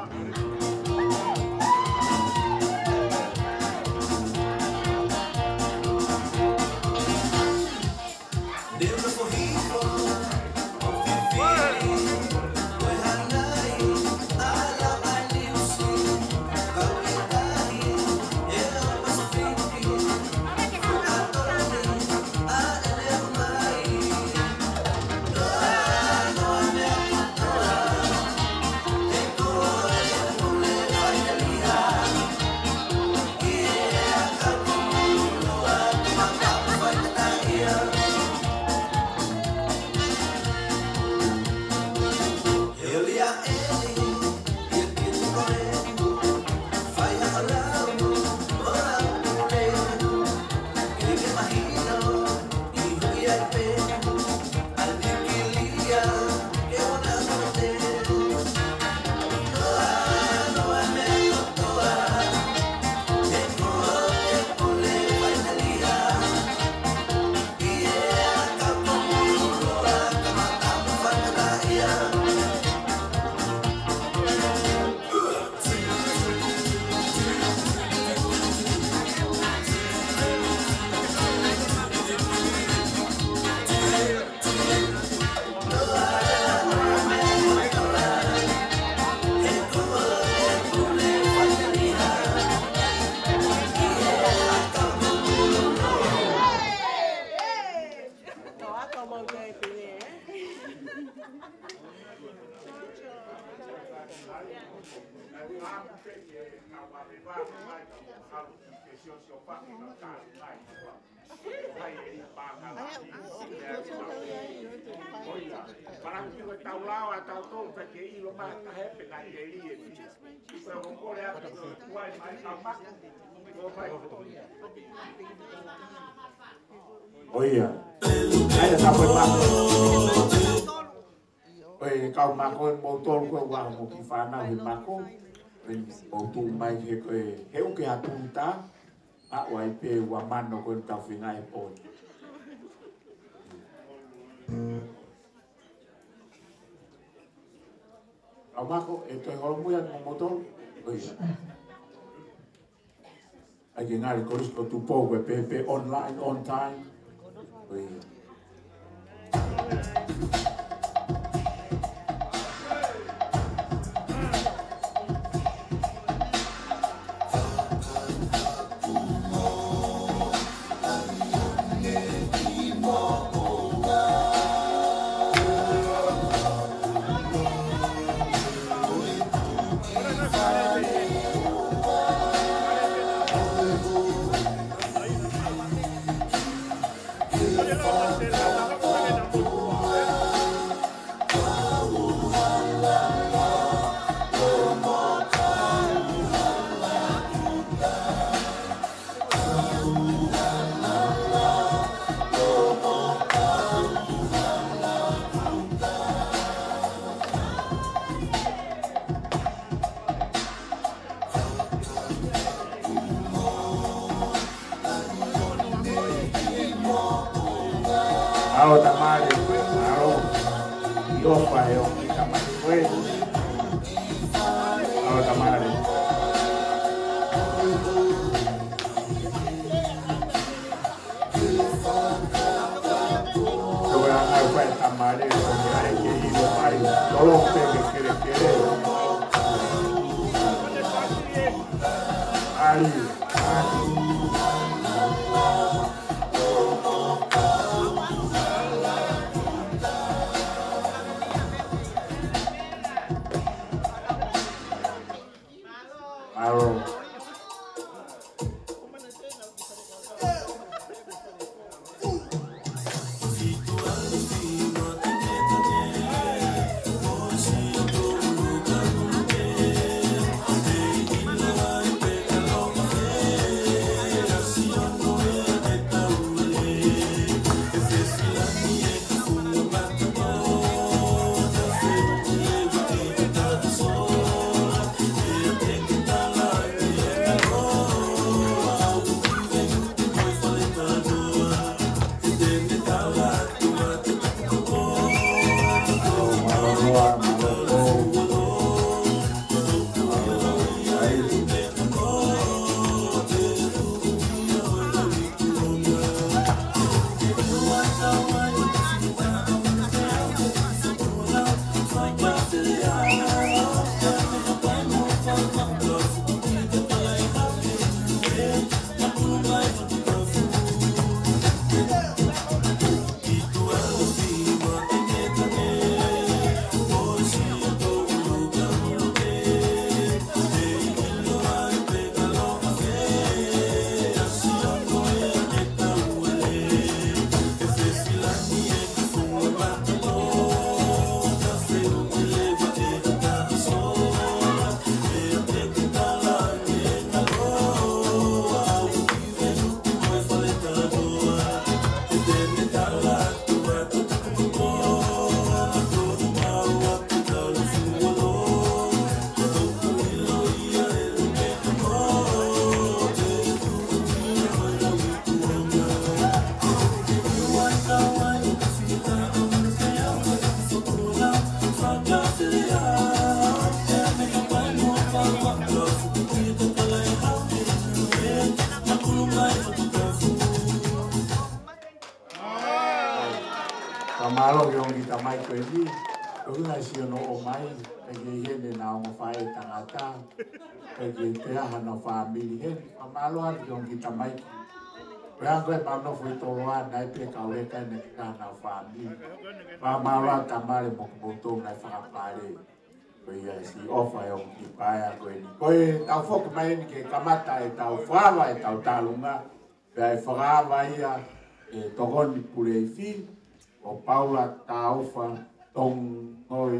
ʻO ia. ʻAi, ʻa e tapu ʻa Mako. ʻOi, kau Mako, ʻe moutolu ko e ua mo ki fānau he Mako. ʻOi, ʻo tuʻu mai he ko e, he uke ha tūta. ʻA ʻoku ʻi ai pē ua mano ko e tau feinga he pō ni. Kau Mako, ʻe toe holomui atu mo moutolu. ʻOi. ʻAi ke ngali Kolisi ko Tupou ko e pehē pē online on time. ʻOi. ʻAo tamale, ʻalu. ʻIo fai ʻo ki tamale koe. ʻAo tamale. Mālō. Fakamālō ki he ongo kiʻi tamai ko eni, ko e ʻuhinga e sio hono ʻomai, ʻikai ke ʻi heni ʻena ongo faʻē tangata, ʻikai ke ʻi ai haʻana fāmili heni. Fakamālō atu ki he ongo kiʻi tamai. Ko e anga ko ē ʻemau nofo ʻi Toloa, naʻe pē kau leka ʻena ki haʻana fāmili. Fakamālō atu tamale mo kimoutolu naʻe fakapale. Ko ia e siʻi ʻofa ʻa e ongo kiʻi paea ko eni. Ko ʻetau foki mai eni ke kamata ʻetau fakaava ʻetau tālunga. Pea ʻe fakaava ia ʻe he tokoni pule ifi, ko Paula Taufa Tongoi.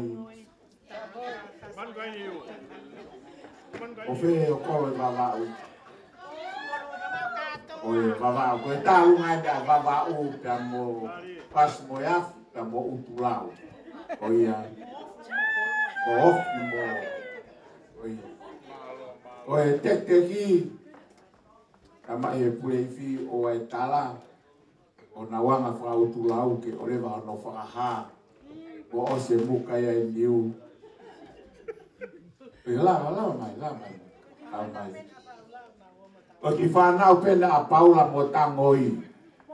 ʻO fē ʻo kolo ʻi Vavaʻu? ʻO ʻi Vavaʻu, ko e tālunga ʻeni ʻa Vavaʻu pea mo Pasimueafi, pea mo ʻUtulau. Ko ia, ko Ofi mo, ko ia. Ko e tekiteki, tamaʻi ʻe he pule ifi ʻo ʻai tala, ʻo nau anga fakaʻutulau ke ʻoleva hono fakahā. Mo ʻosi e muka ia ʻe niu. ʻE lava, lava mai, lava mai. Lava mai. Ko e kiʻi fānau pē ʻena ʻa Paula mo Tangoi.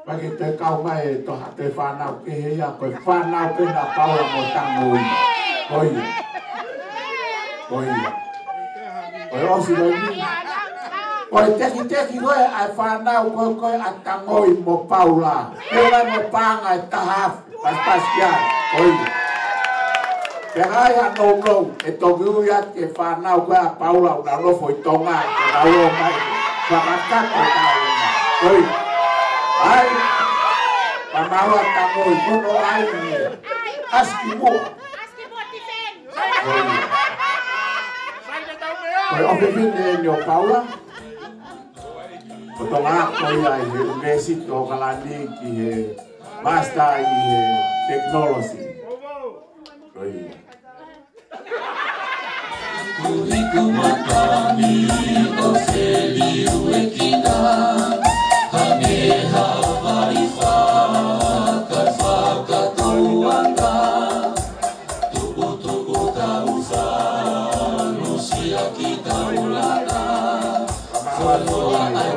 Pea ke toe kau mai e toha toe fānau kehe ia, ko e fānau pē ʻena ʻa Paula mo Tangoi. Ko ia. Ko ia. Ko e ʻosi ko eni. Ko e tekiteki ko ē ʻa e fānau ko ē ko ē ʻa Tangoi mo Paula. Pea ʻoku ʻi ai mo e paʻanga ʻe taha afe. Pasipasi ki ai. Ko ia. Pea ka ʻi ai ha nounou, ʻe toki ui atu ki he fānau ko ē ʻa Paula ʻoku nau nofo ʻi Tonga, ke nau ō mai. Fakakakato e tālunga. Ko ia. ʻAi. Fakamālō atu Tangoi, ko hono ʻai ni. ʻAsi ki muʻa. Ko ia. Ko e ʻofefine ʻeni ʻo Paula. Ko Tonga ko ia ʻi he ʻUnivēsiti ʻAokalani ki he Master ʻi he Technology. Ko ia. Kuliku matani ʻo Seliuekina, hangē ha vai faka-, fakatouanga. Tuputupu taufa, nusia ki taulana. Faloa ai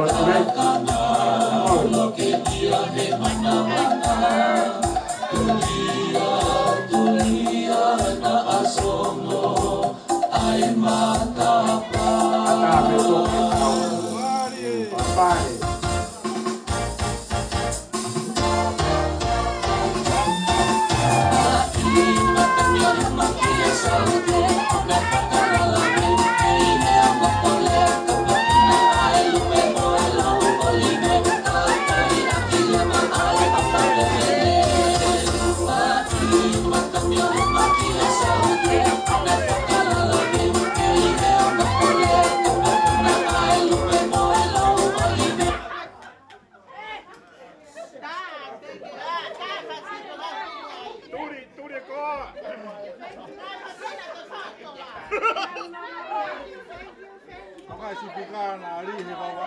takana, loke ia he manavana. Tulia, tulia, na asongo ai matapa. Tuli, tuli koa. Toka si pika na ali he baba.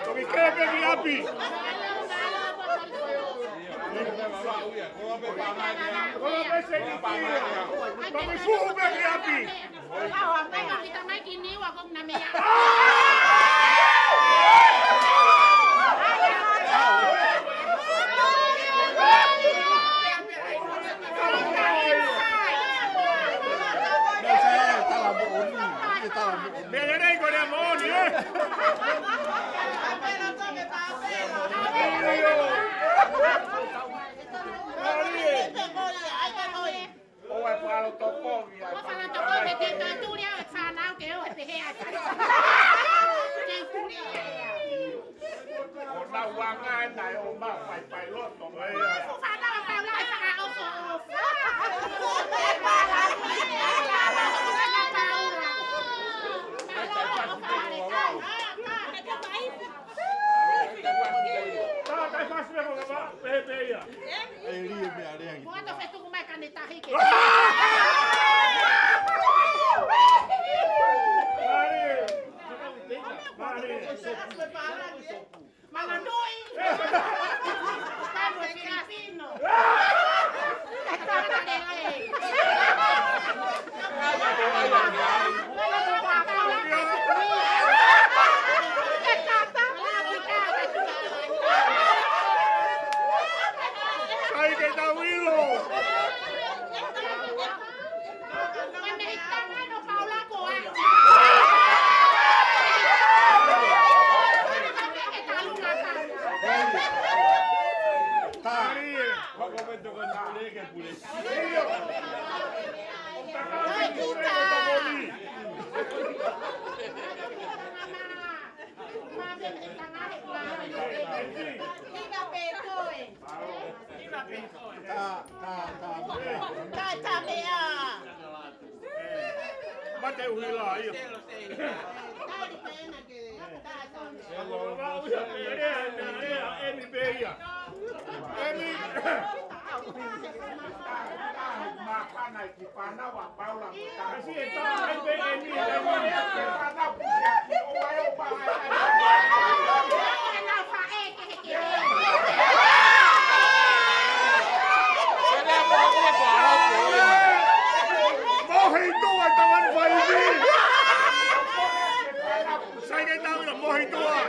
Toki kē pē ki ʻapi. Toki fuhu pē ki ʻapi. Meʻa lelei ko ʻene moʻoni, ē? ʻO e falo tokovi, ʻo e falo tokovi, te tau tuli au e fānau ke ʻoua ʻe pehē ai. Te tuli. ʻO nau anga ena ʻo ma fai fai loto mai. Fuʻu fānau a Paula e fakaʻofoʻofa. Tā, tā, fasi me ko ka, pehē pē ia. ʻE li e meʻa lea ki. Mo ata fetuku mai ka ne tahi ke. Mare. Mare. Manganui. Tano Filipino. Sai ke tau ʻilo. Tā, tā, tā. Tā, tā, meʻa. Mate uhi la ia. Tali pena ke, tā, tā, meʻa. Emi pē ia. Emi. Mākana i ki Pānau a Paula mo Tano. Kasi e tā, ai pē Emi, Emi. Pānau pusiaki, ʻo mai ʻo paʻa. Mohe tua tavan faivi. Sai ke tau ina mohe tua.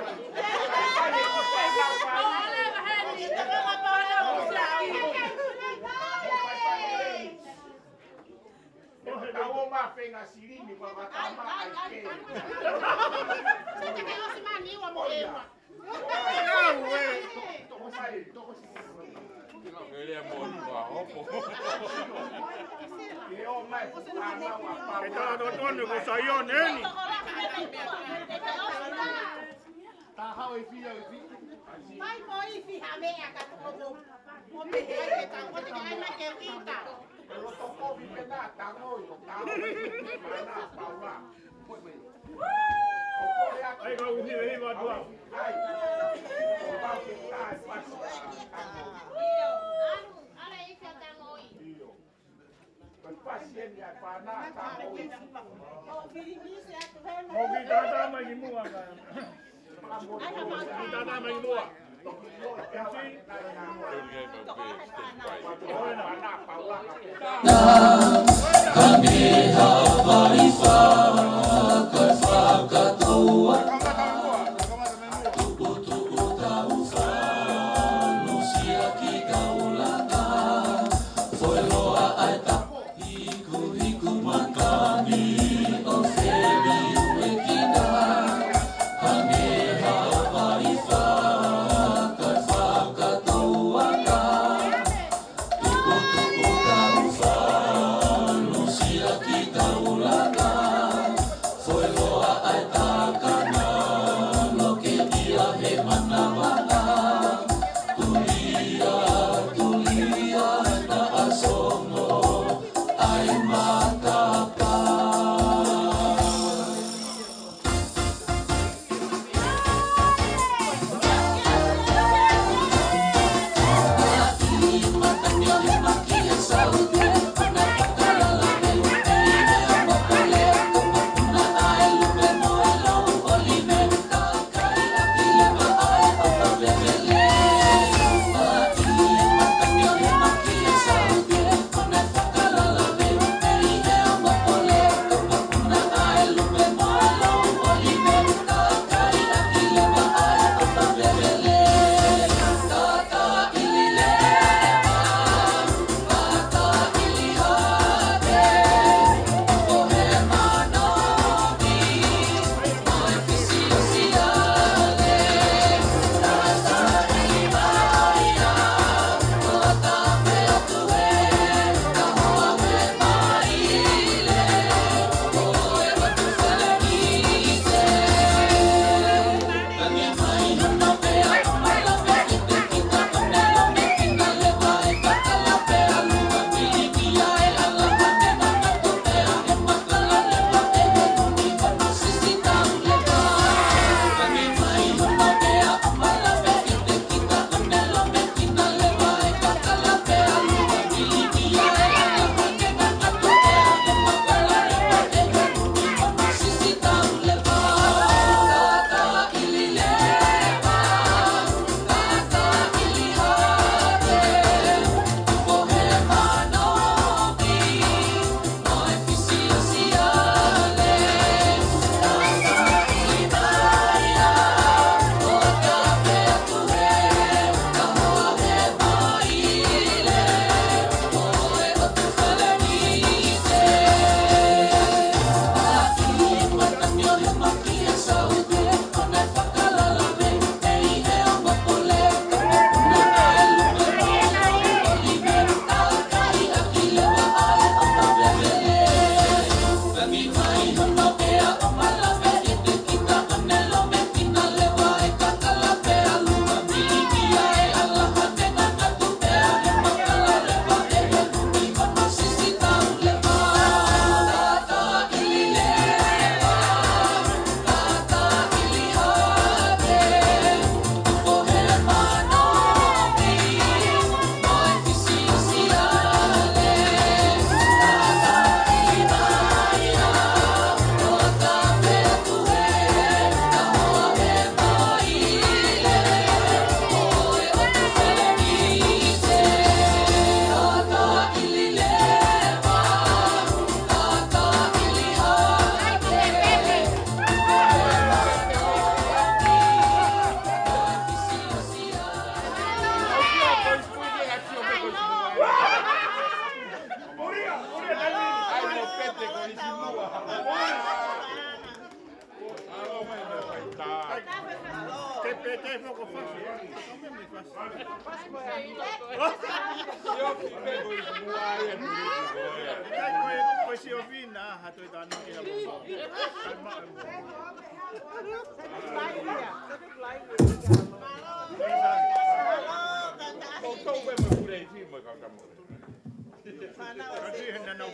Tau o ma fenga silini, ma ma tama ai ke. Sete ke osi mani ua mo e ua. Au, ē. Toko sai, toko sai. Pele mo ni wa hopo. Ke o mai, ma ma wa pa. E tala totonu ko Saione ni. Taha o ifi, o ifi. Mai mo ifi ha meʻa ka tuko mo. Mo pehē ke tau, mo te ke ai mai ke uita. Loto kovi pē na, tango io, tango. Mana, Paula. Ai, kau uhi, uhi, matua. Ai. Pau ke tai, pasi. Ale, ifi a tango i. Io. Pasi, Mo ki tata mai ki muʻa ka. Ki tata mai ki muʻa.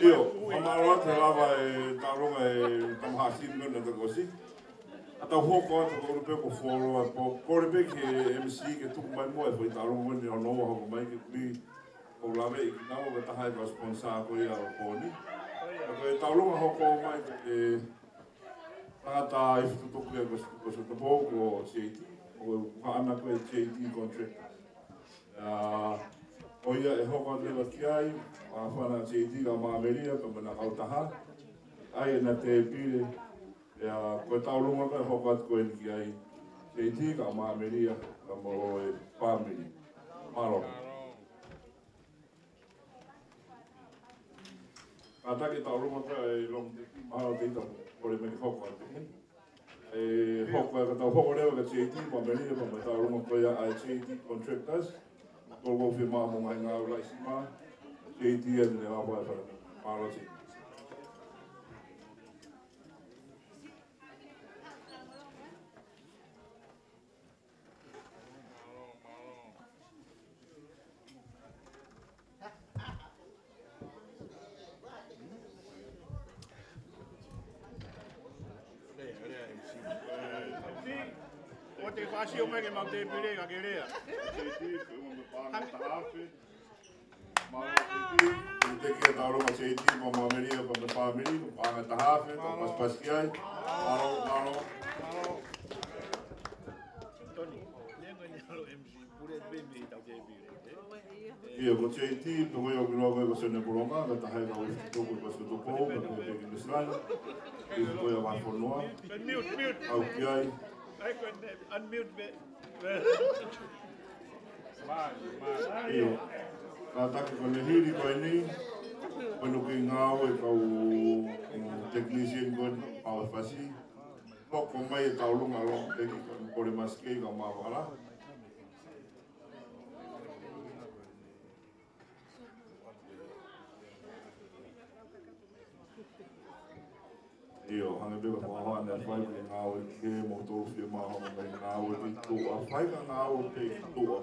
ʻIo, fakamālō atu he lava e taʻaloga e tama hāsini mena takosi. ʻA tau hoko atu ko ʻulu pē ko folo a po. Kole pē ki he M C ke tuku mai muʻa e foʻi taʻaloga ko eni hono ua hoko mai ke kui. Ko lave i ki nau ke taha e kau sponsor ko ia ʻo poni. Ko e taulunga hoko mai ko e tangata ifi tutuku ia ko Sotopou ko J T, ʻoku haʻana ko e J T Contractors. ʻA, ko ia ʻe hoko atu leva ki ai, ʻa e fānau J T kae ʻumaʻā Melia, kae ʻumaʻā e kautaha. ʻAi ʻena tēpile, ʻa, ko e taulunga ko ē ʻe hoko atu ko eni ki ai, J T kae ʻumaʻā Melia, kae ʻumaʻā e fāmili. Mālō. Kātaki e taulunga ko ē ʻa e long teki, mahalo te ita kole mai ke hoko atu. ʻE hoko ʻa e ka tau hoko leva kia J T, pea Melia, pea mo e taulunga ko ia ʻa e J T Contractors. Ko e ʻoku fiemaʻu mo e ngaahi ngāue lahi siʻi mai, J T ʻa e ne lava e fara. Mālō J T. ʻOua te ke fāsio mai ke mau tēpile ka ke lea. Mālō J T, ʻoku te kia taulunga J T, mo Melia, mo e fāmili, mo e paʻanga taha afe, mo pasipasi ki ai. Mālō, mālō. Tony, lea ko eni ʻa e M C, pule pē mei tau tēpile, ē? ʻIo, ko J T, pea ko ia ʻoku ʻiloa ko e ko Sene Pulonga, ka taha e kau ifi tutuku ko Sotopou, pea ko e peki Nuʻusila ni, ifi ko ia ʻa e fonua. Mute, mute. Au ki ai. Ai, ko e unmute pē. ʻIo. Kātaki ko eni hili ko eni, ko eni ʻoku ngāue kau technician ko eni, pau fasi. Hoko mai e taulunga long teki, ko eni kole masikei ka mavala. ʻIo, hangē pē ko e fakahoa naʻe fai ko e ngāue ke mo tolu fiemaʻu mo e ngāue ki tuʻa. Fai ka ngāue pē ki tuʻa.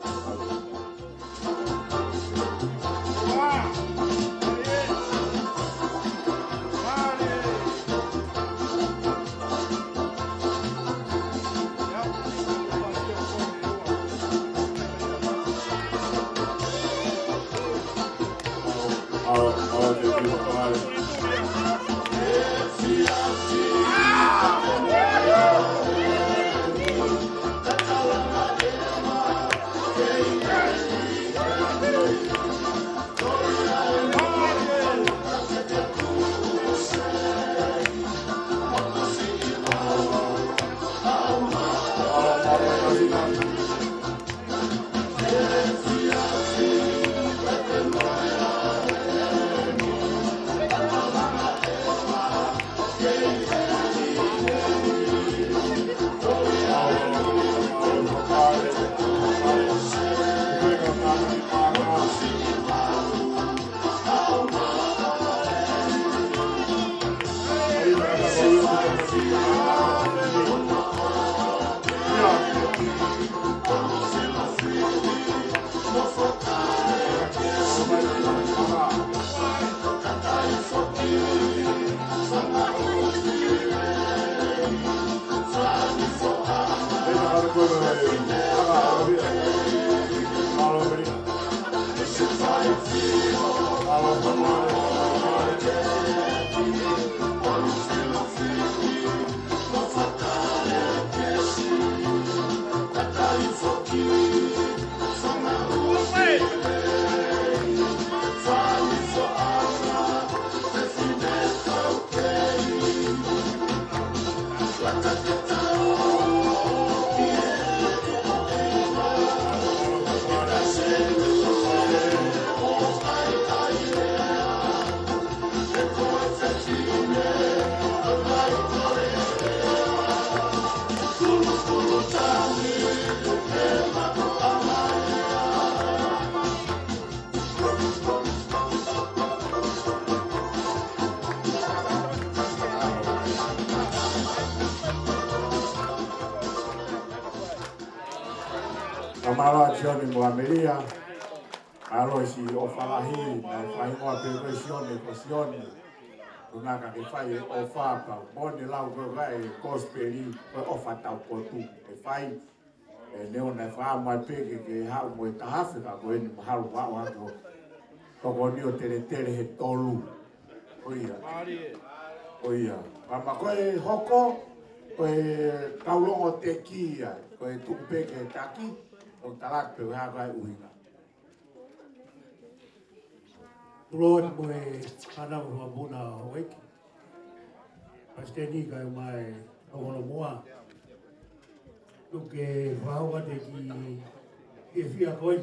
Ka mālō ʻa Sione mo ʻAmelia, mālō e siʻi ʻofa lahi, naʻe fai mo ʻa pē ko e Sione, ko Sione. Tuna ka ke fai e ʻofa pea mo ne lau ko e kosipeli, ko e ʻofa taupotu, ʻe fai. ʻE neongo naʻe fakaʻamu pē ke, ke haʻu mo e taha afe ka ko eni mahalo ʻe haʻu hake ʻo tokoni ʻo teletele he tolu. ʻIo. ʻIo. Pea ko e hoko, ko e kau longo teki ia, ko e tuku pē ke taki, ʻo tala atu pē ʻa e ʻuhinga. Tuʻu atu mo e fānau ʻa e Vuna ʻo ʻEiki. Palesiteni kae ʻumaʻā e kau holomuʻa. Tuku ke fakahoko atu e kiʻi fiefia ko ē.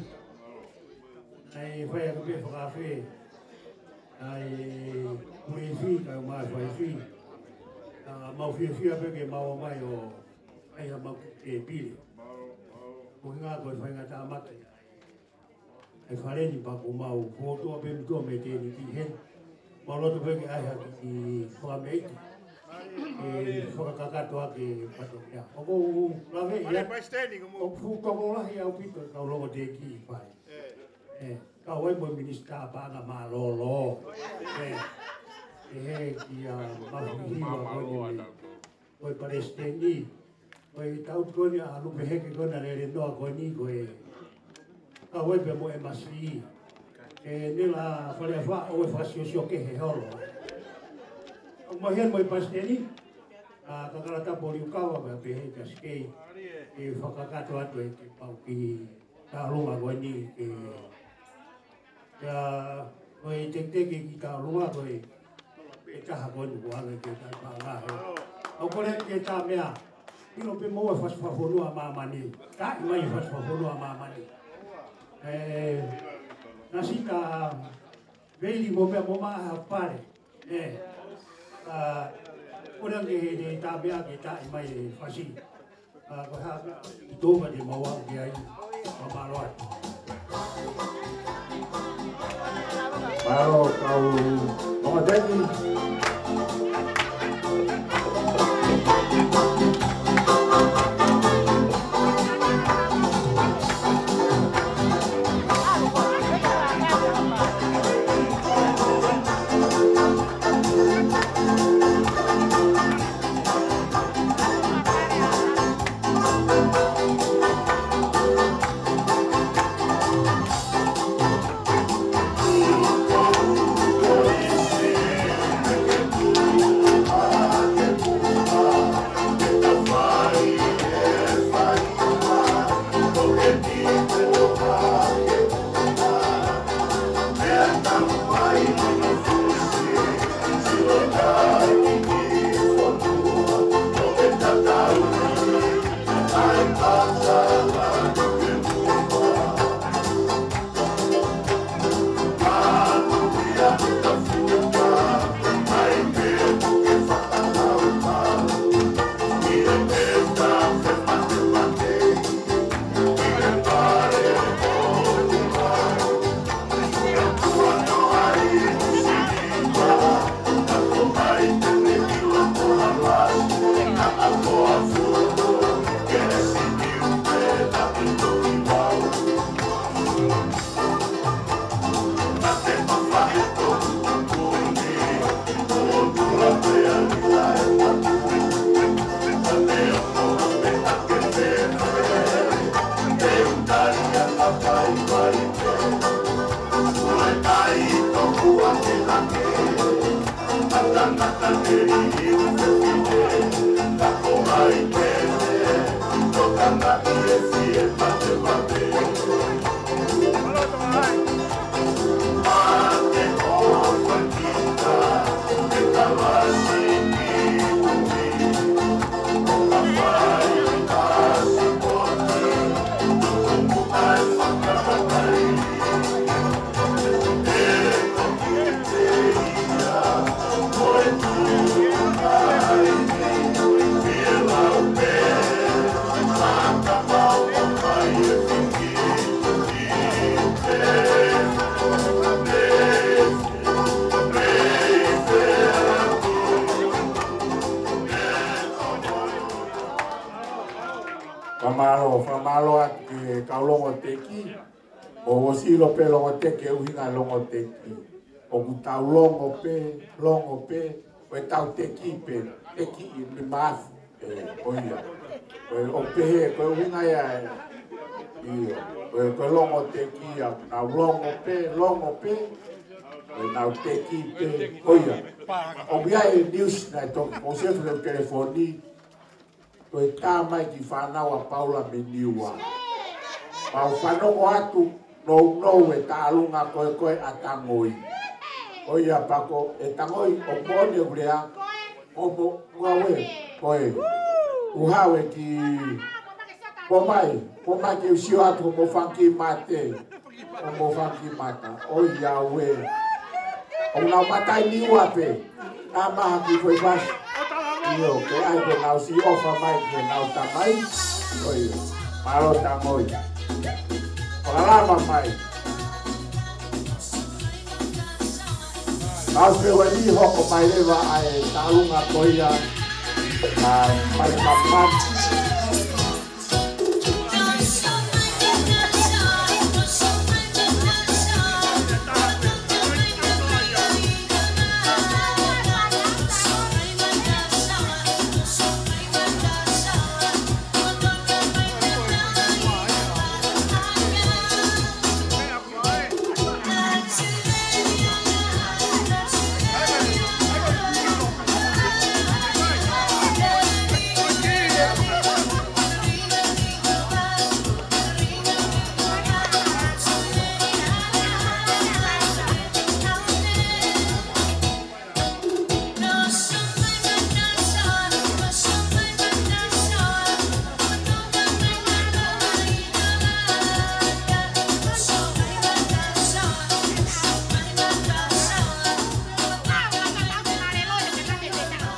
Naʻe fai ʻaki pē fakaafe ʻa e uefi kae ʻumaʻā e faifi. ʻA, mau fiefia pē ke mau ō mai ʻo ʻai haʻamau kiʻi tēpile. Ko e ʻuhinga ko e faingatāmaki ʻa e fale ni pea kuo mau fokotuʻu pē muʻa mei he tēniti heni. Mau loto pē ke ʻai ha kiʻi fakameʻite. ʻE fakakakato ʻaki e fatongia. ʻOku ou lave ia. Palesiteni, ko mo. ʻOku fuʻu tokolahi ʻaupito e kau longo teki ʻi fale. ʻE, kau ai mo e minisitā paʻanga mālōlō. ʻE, ʻe he kia mafuhi wa ko ni. Ko e palesiteni, ko e tau ko ni ʻa Lupeheke ko ena lele noa ko ni ko e. Kau ai pē mo e masi. ʻE nela fale afa ʻo e fakasiosio kehe holo. ʻOku mau hia mo e palesiteni, ʻa Kakalata Poliukawa pea pehē kia Sikei. ʻE fakakakato atu e kiʻi pau kiʻi taulunga ko ni ke Pea, ko e teketeke ki taulunga ko e, e taha ko eni kuo ʻange ke tau pānga he. ʻOku kole ke tā meʻa, ʻilo pē mo e fasi fakafonua ʻa māmani, taʻi mai e fasi fakafonua ʻa māmani. ʻE, naʻa si ta veili mo meʻa mo maʻa ha pale. ʻE, ʻa, kole ange he, he tā meʻa ke taʻi mai e fasi. ʻA, ko e hā, ʻi tō ka te mau aʻu ki ai, ma mālō atu. Mālō kau longo teki. Fakamālō, fakamālō atu ki he kau longo teki. ʻOku ʻosi ʻilo pē longo teki, ʻuhinga longo teki. ʻOku tau longo pē, longo pē, ko e tau teki pē, teki ʻi he mafu, ʻe, ko ia. Ko e ʻoku pehē, ko e ʻuhinga ia ē. ʻIo, ko e, ko e longo teki ia, tau longo pē, longo pē. ʻenau teki pē, ko ia. ʻOku ʻi ai e news naʻe toki post he telefoni, ko e tā mai ki fānau ʻa Paula mei Niua. Mau fanongo atu, nounou e tālunga ko ē ko ē ʻa Tangoi. Ko ia pea ko e Tangoi, ʻoku moʻoni ʻeku lea, ʻo mo, ua we, ko e, ʻuha we ki, ʻomai, ʻomai ke u sio atu hoʻomo fanga kiʻi mate. ʻOku mo fanga kiʻi mata. ʻOiauē. ʻOku nau mata ʻi Niua pē. Tama ha kiʻi foʻi fasi. ʻIo, ke ʻai ke nau siʻi ʻofa mai ke nau tamai. ʻOiauē. Mālō Tangoi. Fakalava mai. Nau se wani hoko mai leva ʻa e tālunga ko ia. ʻA, mai kapati.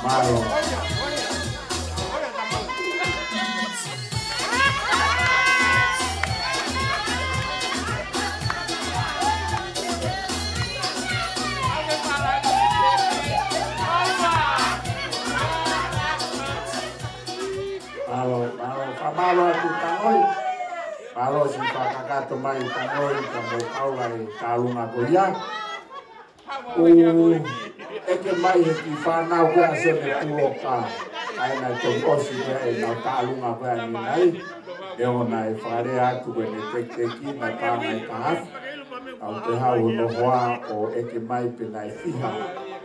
Mālō. Mālō, mālō, fakamālō atu Tangoi. Mālō siʻi fakakakato mai Tangoi, ka mo Paula e tālunga ko ia. ʻOku ʻeke mai he kiʻi fānau ko ē ʻa Sione Puloka. ʻA ē naʻe toki ʻosi ko ē ʻenau tālunga ko ē ʻanenai. ʻE ʻoua naʻe fakalea atu ko ʻene tekiteki, naʻe paʻanga ʻe taha afe. Ka ʻoku te hau hono hoa ʻo ʻeke mai pe naʻe fiha.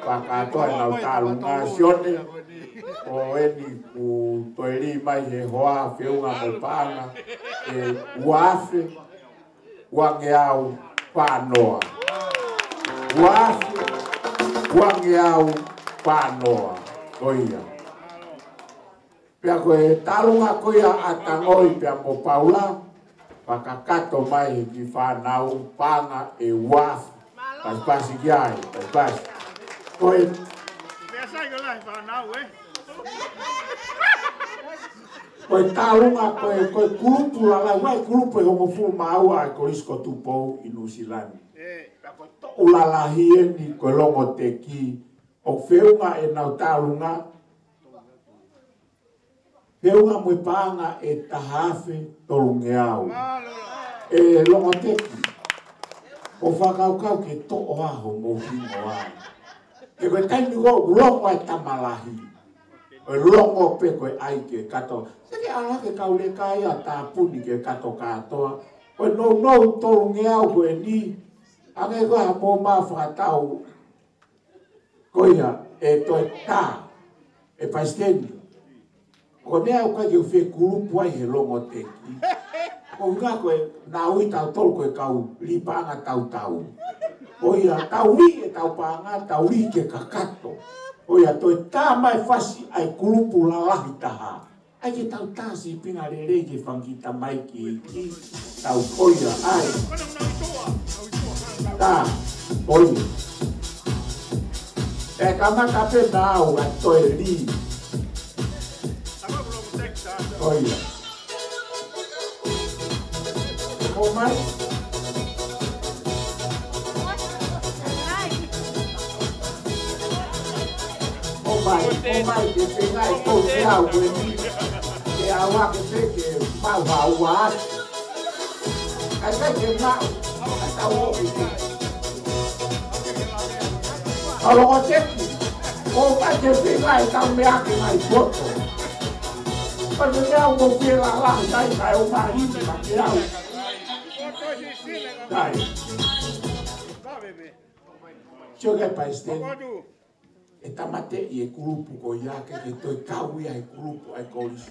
Fakakātoa ʻenau tālunga Sione. Ko eni kuo toe lī mai he hoa feʻunga mo e paʻanga ʻe ua afe. Uangeau panoa. Ua afe, uangeau panoa. Ko ia. Pea ko e tālunga ko ia ʻa Tangoi pea mo Paula, fakakakato mai he kiʻi fānau paʻanga ʻe ua afe. Pasipasi ki ai, pasipasi. Ko e Pea sai ko la fānau, ē? Ko e tālunga, ko e, ko e kulupu lalahi, ʻa e kulupu ʻe hongofulu mā ua ʻa e Kolisi ko Tupou ʻi Nuʻusila ni. Ē. Pea ko e toʻu lalahi eni ko e Longoteki, ʻoku feʻunga ʻenau tālunga, feʻunga mo e paʻanga ʻe taha afe tolungeau. Mālō. ʻE Longoteki, ʻoku ou fakakaukau ke toʻo ā hoʻomou hingoa. He ko e taimi ko ē ʻoku longo ai e tama lahi, ʻoku longo pē ko e ʻai ke kato. Seke ala ke kau leka ia ʻo tāpuni ke kato kātoa. Ko e nounou tolungeau ko eni, hangē ko e haʻamou mā fakatau. Ko ia, ʻe toe tā, ʻe Palesiteni. Ko e meʻa ʻoku ʻikai ke u fekulupu ai he Longoteki. Ko e ʻuhinga ko e, naʻa ui tautolu ko e kau lī paʻanga tautau. Ko ia, tau lī ʻetau paʻanga, tau lī ke kakato. Ko ia, toe tā mai fasi ʻa e kulupu lalahi taha. ʻAi ke tau tā sīpinga lelei ki he fanga kiʻi tamaiki ki tau ko ia ʻai. Tā, ko ia. ʻE kamata pē naʻa au ʻa toe lī. Ko ia. ʻOmai. ʻOmai, ʻomai, ke feinga ʻe tolu ke au eni. Ke au ake pē ke mau ha ua atu. ʻAi pē ke mau, ʻa tau o ke. ʻA Longoteki, ʻomai ke feinga ʻe tau meʻa ke mai poto. Pea ke meʻa mo ke la la, tai, tai, ʻomai, ma ke au. Tai. Sio ki ai Palesiteni, ʻe tāmateʻi e kulupu ko ia ke ke toe kau ia he kulupu ʻa e kolisi.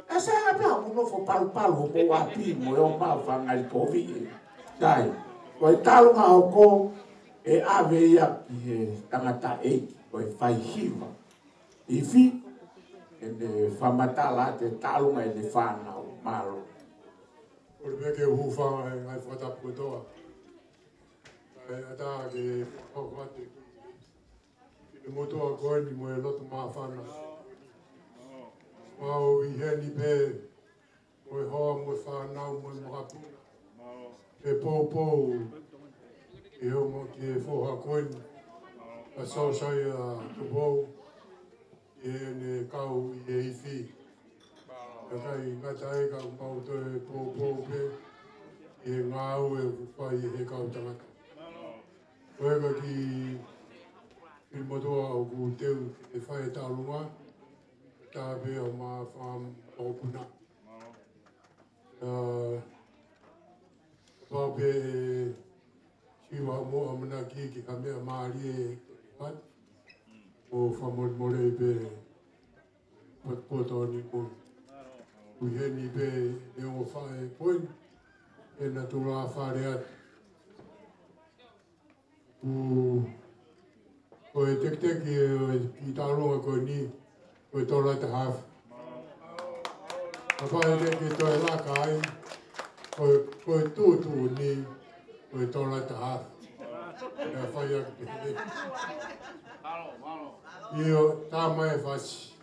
ʻE sai ange pē ʻoku nofo palupalu homou ʻapi mo e ō mai ʻo fāngai kovi ē. Sai, ko e taʻu ʻe hoko ʻe ʻave ia ki he tangataʻeiki ko e faihiva ifi, ʻene fakamatala atu e taʻu ʻene fānau. Mālō. Kole pē ke u hūfanga he ngaahi fakatapu kotoa. Kae ʻatā ke fakafetaʻi ki he motuʻa ko eni mo e loto māfana. Mau ʻi heni pē, mo e hoa mo e fānau mo e makapuna. Ke poupou ʻi he ō mai ki he foha ko eni, ʻa Siosaia Tupou, ʻi heʻene kau ʻi he ifi. Ka ʻikai ngata ai ka mau toe poupou pē ʻi he ngāue ʻoku fai ʻe he kau tangata. Ko e ka ki, ki motuʻa ʻoku teu ke fai e taʻalunga, tā pē ʻo ma fam ʻo puna. ʻA, pau pē ʻe siva mo ʻamanaki ki ha meʻa mālie ʻe ʻoatu. ʻO fakamolemole pē potopoto ni ko. ʻI heni pē ʻe ongo faʻē ko eni, ʻe na tula fale atu. Ko, ko e tekiteki ʻo e kiʻi taʻalunga ko eni, ko e tola ʻe taha afe. Kapau ʻe ʻikai ke toe laka ai, ko, ko e tuʻutuʻuni, ko e tola ʻe taha afe. ʻE fai ʻaki pē. ʻIo, tā mai e fasi.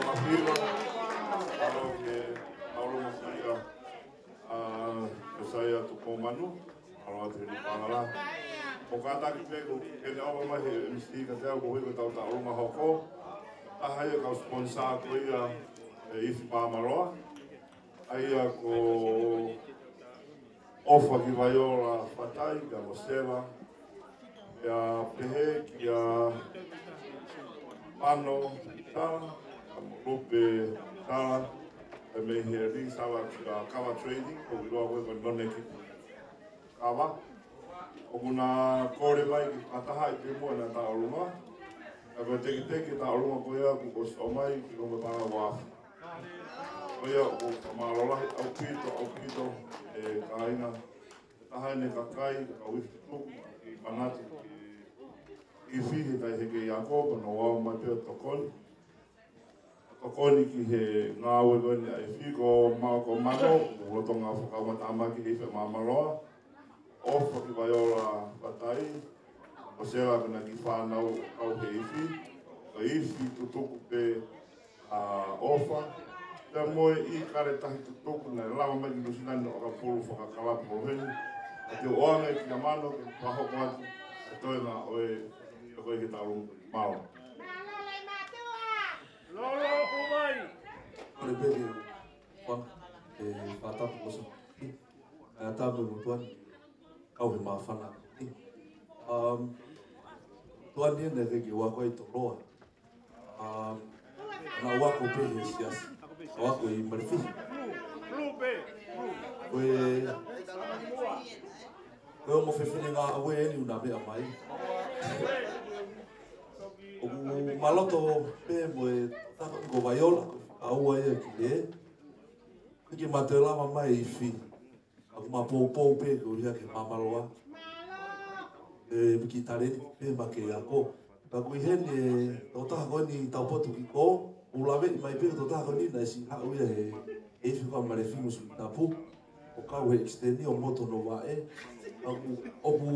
ʻAfio, ʻalu ke, ʻalu mo kia, ʻa, Josiah Tupoumanu, ʻalu atu he pangala. ʻOku kātaki pē ʻoku ke ne ʻomai he M C kiate au koeʻuhi ko ʻetau tauʻolunga hoko. Taha ia kau sponsor ko ia ʻe Ifi Māmāloa. ʻA ia ko ʻOfa ki Vaiola Fatai, kia Mosela, pea pehē kia Pano Tala, kia Lupe Tala, pea mei he Ring Sala kia Kava Trading, ko ʻiloa ko e ko Noneki Kava. ʻOku na kole mai ke fakataha ʻi muʻa ʻena tauʻolunga. Ka ko e tekiteki tauʻolunga ko ia kuo ʻosi ʻomai ki loto pangala ua. Ko ia ʻoku fakamālō lahi ʻaupito, ʻaupito, ʻe kāinga. Taha ʻene kakai, ka uifi tuku, ki manatu, ki, ki Fihita ʻi he kei ako, ko no wau mai pea tokoni. Tokoni ki he ngāue ko eni ʻa e Ifi ko Mao ko Mano, ʻoku lolotonga fakamatamaki ʻe Ifi Māmāloa. ʻOfa ki Vaiola Fatai, Mosela ko ʻena kiʻi fānau kau he Ifi, ko Ifi tutuku pē ʻa ʻOfa. Pea mo e ʻi kale tahi tutuku naʻe lava mai ki Nuʻusila ni ʻo ka pulu fakakalapu ko heni. ʻA te u ʻoange kia Mano ke fakahoko atu e toenga ʻo e, ʻo e ko e ke tau mau. Lolo, ʻomai. Kole pē ke fanga, e, fakatapu ko sa. ʻA e tapu mo tuan, kau he māfana. Um, tuan ni ne ke ke wako ai toloa. Um, na wako pē he siasi. Wako ʻi Malefihi. Ko e, ko e ongo fefine ngāue eni ʻoku na meʻa mai. ʻOku ma loto pē mo e tafaʻaki ko Vaiola, ko e fika ua ia ki he. Ko e ke ma toe lava mai ʻi Fihita. ʻOku ma poupou pē ko ia ke Māmāloa. E, piki taleni pē ma ke ako. Ka ko ʻi heni e tokotaha ko eni taupotu ki ko, ʻoku laveʻi mai pē tokotaha ko eni naʻe siʻi haʻu ia he, he Ifi ko Malefihi mo Sumitapu. ʻO kau he extend ʻo moto no vaʻe. ʻOku, ʻoku,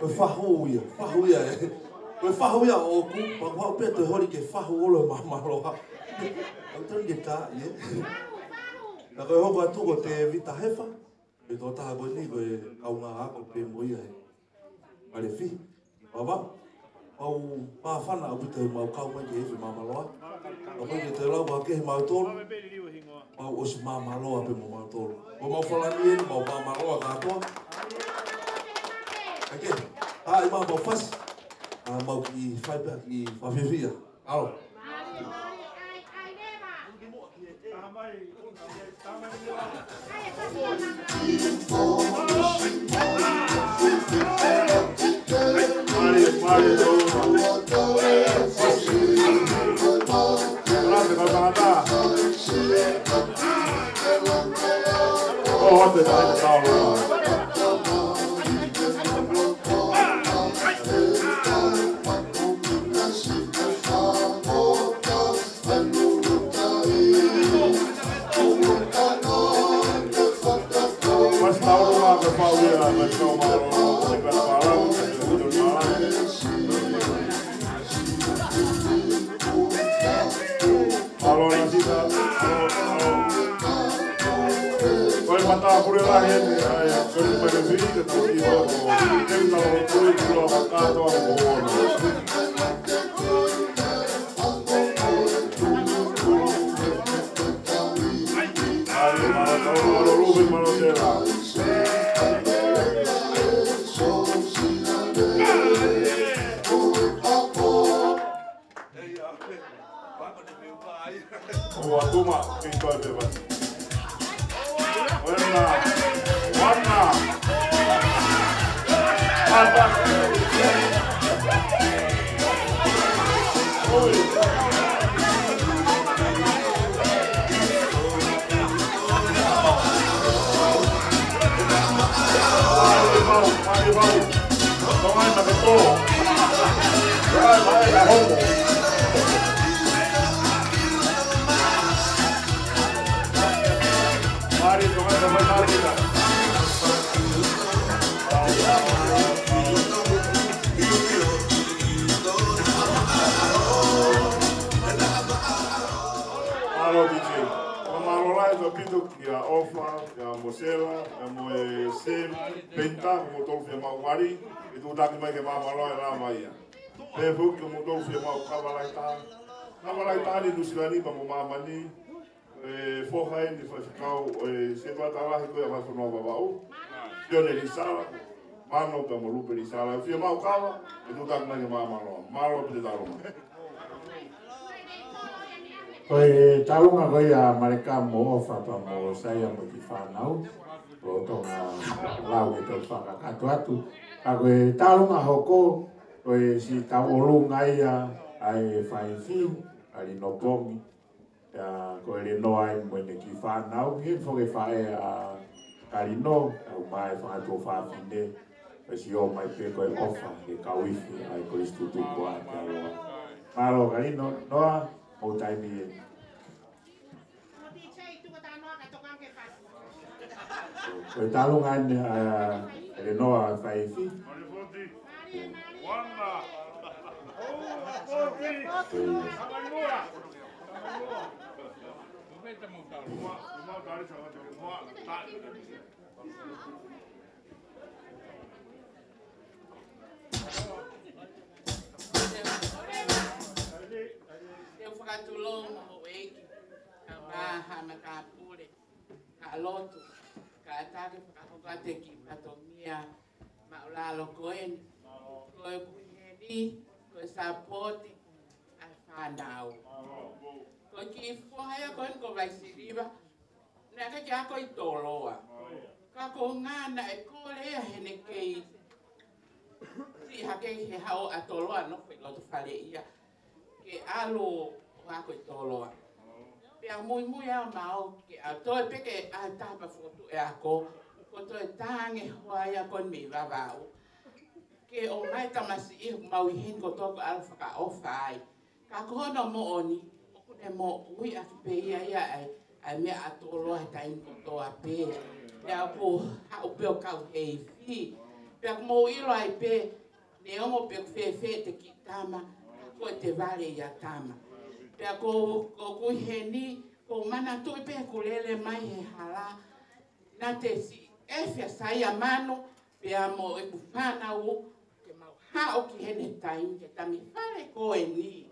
ko e fahu ia, fahu ia e. Ko e fahu ia ʻoku, pea ʻoku haʻu pē toe holi ke fahu ʻolo Māmāloa. ʻOku tonu ke tā, ie. Na ko e hoko atu ko Tēvita Hefa, e tokotaha ko eni ko e kaungā ako pē mo ia he Malefihi. Vava, mau māfana ʻaupito he mau kau mai ki he Ifi Māmāloa. Ka ko e ke te lau ka ke he mau tolu, mau ʻosi māmāloa pē mo mau tolu. Ko mau falani eni, mau māmāloa kātoa. Ake, ʻa e mau mau fasi, ʻa mau kiʻi fai pē kiʻi fafifia. ʻAlo. Ko e matāpule lahi eni, ʻa ia, ko e mare vili, ko e tau ki hoko. Tēvita ʻo tui ki loa kātoa mo ono. ʻO atu ma, ki toi pepa. Wana, wana. Ata. Ui. Mali mau, mali mau. Tonga ina ke tō. Tonga ina ke homo. Mali, tonga ina ke mali ina. Mālō D J. Mālō lahi ʻaupito kia ʻOfa, kia Mosela, kia mo e Sam, Penta, mo tolu fie mau wari, ʻi tuʻutaki mai ke mālō e lava ia. Pea foki mo tolu fie mau kava lahi taha. Kava lahi taha ni Nuʻusila ni pea mo māmani, e foha eni faifekau, e setuata lahi ko ia mai fonua Vavaʻu. Sione Lisala, Mano pea mo Lupe Lisala. Fie mau kava, ʻi tuʻutaki mai ke mālō. Mālō pē Talonga. Ko e Talonga ko ia Maleka mo ʻOfa pea mo Saia mo e kiʻi fānau. Ko Tonga lau ke tau fakakakato atu. Ka ko e Talonga hoko, ko e siʻi tauʻolunga ia ʻa e faifi, Kalino Pongi. Ia, ko e Lenoa ai mo ʻene kiʻi fānau, he foke faʻē ʻa Kalino, ʻa e ʻomai fanga tuofāfine, ʻosi ō mai pē ko e ʻOfa, he kau ifi, ʻa e kolisi tutuku ʻa Aotearoa. Mālō Kalino, Noa, mo taimi ē. Ko e Talonga eni, ʻa, Lenoa faifi. Te u fakatulou mo houʻeiki, ka maha ma ka pule, ka lotu, ka ʻatā ke fakahoko atu e kiʻi fatongia maʻulalo ko eni. Ko e kui heni, ko e sapoti ʻa e fānau. Ko e kiʻi foha ia ko eni ko Vaisiliva, naʻe ʻikai ke ako ʻi Toloa. Ka ko e ʻuhinga naʻe kole ia heʻene kei siʻi hake he haʻu ʻa Toloa nofo ʻi loto fale ia ke ʻalu ʻo ako ʻi Toloa. Pea muimui au mo au ke ʻalu toe pē ke ʻalu taha pea fokotuʻu e ako, ko e toe tangi hoa ia ko eni mei Vavaʻu. Ke ʻomai tamasiʻi ʻoku mau ʻi heni kotoa ko e ʻalu fakaʻofa ai. Ka ko hono moʻoni, ʻoku ne moʻui ʻaki pē ia ia ʻa e, ʻa e meʻa ʻa Toloa he taimi kotoa pē. Pea ʻoku haʻu pē ʻo kau heifi. Pea ʻoku mou ʻilo ai pē, neongo pe ʻoku fēfē ʻete kiʻi tama, ka ko ʻete vale ia tama. Pea ko, ko e kui heni, ʻoku ou manatuʻi pē ʻeku lele mai he hala, naʻa te siʻi efi ʻa Saia Mano, pea mo ʻeku fānau, ke mau haʻu ki heni he taimi, he taimi fale ko eni.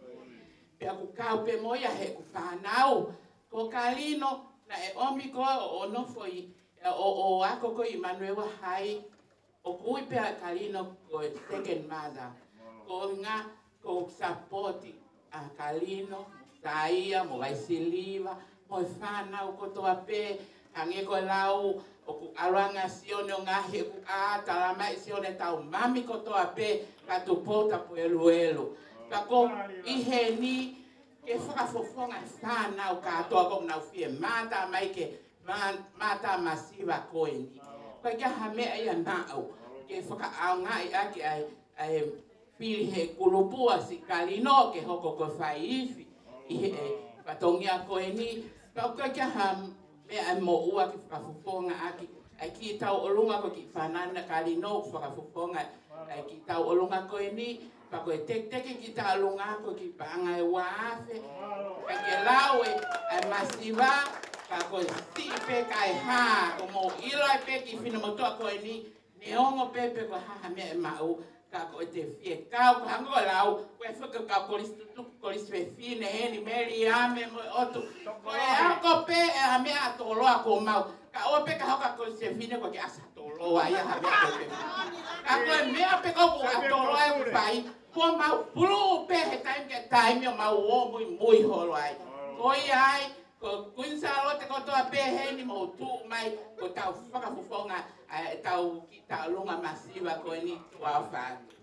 Pea ʻoku kau pē mo ia heʻeku fānau, ko Kalino, naʻe ʻomi ko ē ʻo, ʻo nofo ʻi, ʻo, ʻo ako ko ē ʻi Manurewa High, ʻoku ui pē ʻa Kalino ko e second mother. Ko e ʻuhinga, ʻoku ou sapoti ʻa Kalino, mo Saia, mo Vaisiliva, mo e fānau kotoa pē, hangē ko e lau, ʻoku ʻalu ange ʻa Sione ʻo ngaohi ʻeku ʻā, talamai ʻe Sione tau mami kotoa pē, ka Tupou Tapueluelu. Ka ʻoku ou ʻi heni, ke fakafofonga e fānau kātoa ʻoku nau fie mātā mai ki he mā-, mātā masiva ko eni. ʻOku ʻikai ha meʻa ia naʻa ku ke fakaʻaongaʻi ʻaki ʻa e, ʻa e pili he kulupu ʻa siʻi Kalino ke hoko ko e faifi ʻi he, ʻe, fatongia ko eni. Ka ʻoku ʻikai ha meʻa ʻe moʻua ke fakafofonga ʻaki ʻa e kiʻi tauʻolunga ko e kiʻi fānau na Kalino fakafofonga ʻa e kiʻi tauʻolunga ko eni, pea ko e teketeke kiʻi tauʻolunga ko e kiʻi paʻanga ʻe ua afe. Ka ke lau ē, ʻa e masiva, ka ko e siʻi pē kae hā, ʻoku mou ʻilo ai pē kiʻi finemotuʻa ko eni, neongo pē pe ko e hā ha meʻa ʻe maʻu, ka ko ʻete fie kau, ko e hangē ko e lau, ko e fie kau kolisi tutuku, kolisi fefine heni, Meliame mo e ʻOtu. Ko e ako pē ʻa e meʻa ʻa Toloa ʻoku mau. Ka ʻoua pē ke hoko ʻa e kolisi fefine ko e ke ʻasi ʻa Toloa ia ha meʻa ko e fefine. Ka ko e meʻa pē ko ē ʻa Toloa ʻoku fai, ʻoku mau pulu pē he taimi ki he taimi ʻo mau ō muimui holo ai. Ko ia ai, ko Kuini Sālote kotoa pē heni mou tuʻu mai, ko ʻetau fakafofonga ʻa ʻetau kiʻi tauʻolunga masiva ko eni, tuʻa ʻofa atu.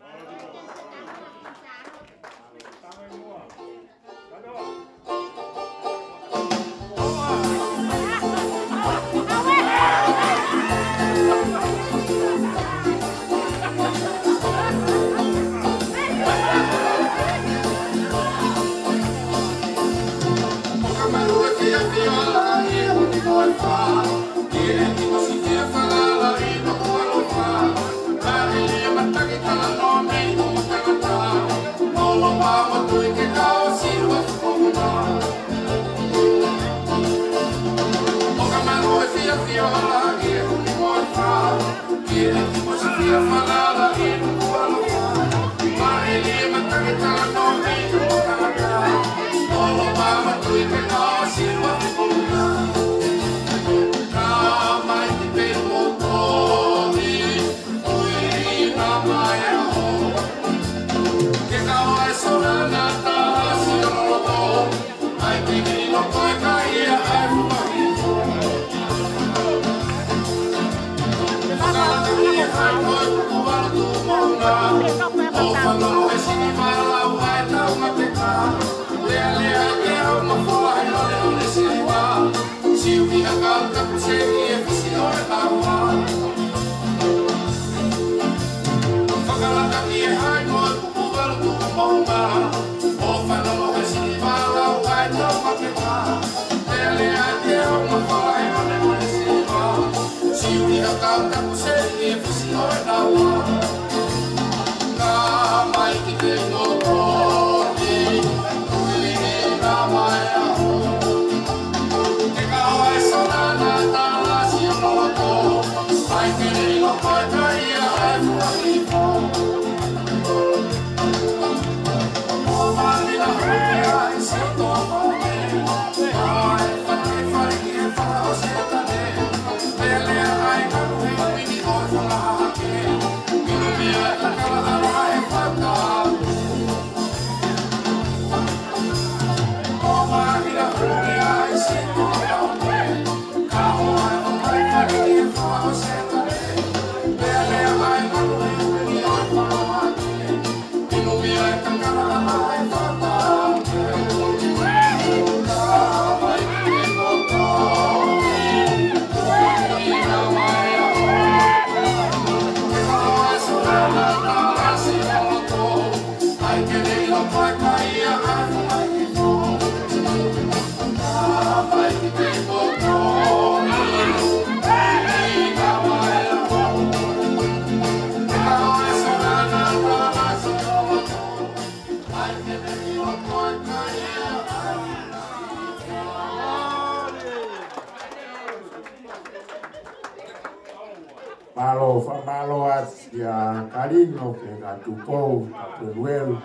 Mālō, fakamālō atu kia Kalino, pea kia Tupou, kia Peluelu,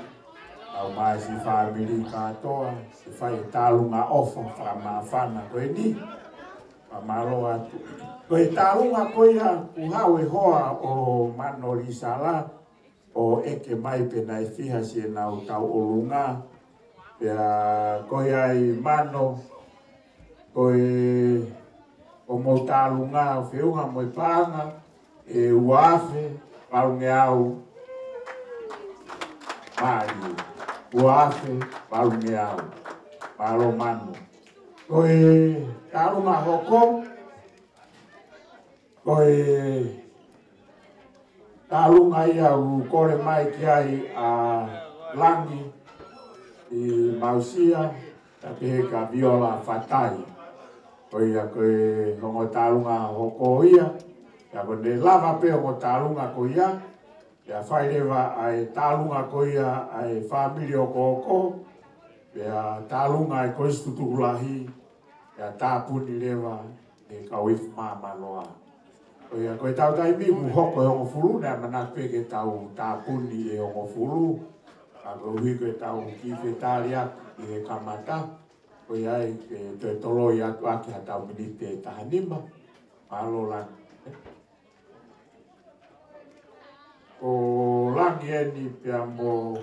ʻa e ʻū fāmili kātoa, siʻi fai tālunga ʻofa fakamāfana ko eni. Fakamālō atu. Ko e tālunga ko ia kuo haʻu e hoa ʻo Mano Lisala, ʻo ʻeke mai pe naʻe fiha siʻenau tauʻolunga. Pea ko ia ai Mano, ko e ʻomou tālunga ʻoku feʻunga mo e paʻanga, ʻe ua afe valungeau. Mālie. Ua afe valungeau. Mālō Mano. Ko e tālunga hoko, ko e tālunga ia ʻoku kole mai ki ai ʻa Langi ʻi Mausia, pea pehē kia Viola Fatai. Ko ia ko e ongo tālunga hoko ia, pea ko ʻene lava pē ongo tālunga ko ia, pea fai leva ʻa e tālunga ko ia ʻa e fāmili ʻokoʻoko, pea tālunga ʻa e Kolisi Tutuku Lahi, pea tāpuni leva ʻe he kau ifi Māmāloa. Ko ia, ko ʻetau taimi kuo hoko e hongofulu, naʻe ʻamanaki pē ke tau tāpuni e hongofulu, ka koeʻuhi ko ʻetau kiʻi fetaliaki ʻi he kamata, ko ia ai ke toe toloi atu ʻaki haʻatau miniti ʻe taha nima. Mālō Langi. Ko Langi eni pea mo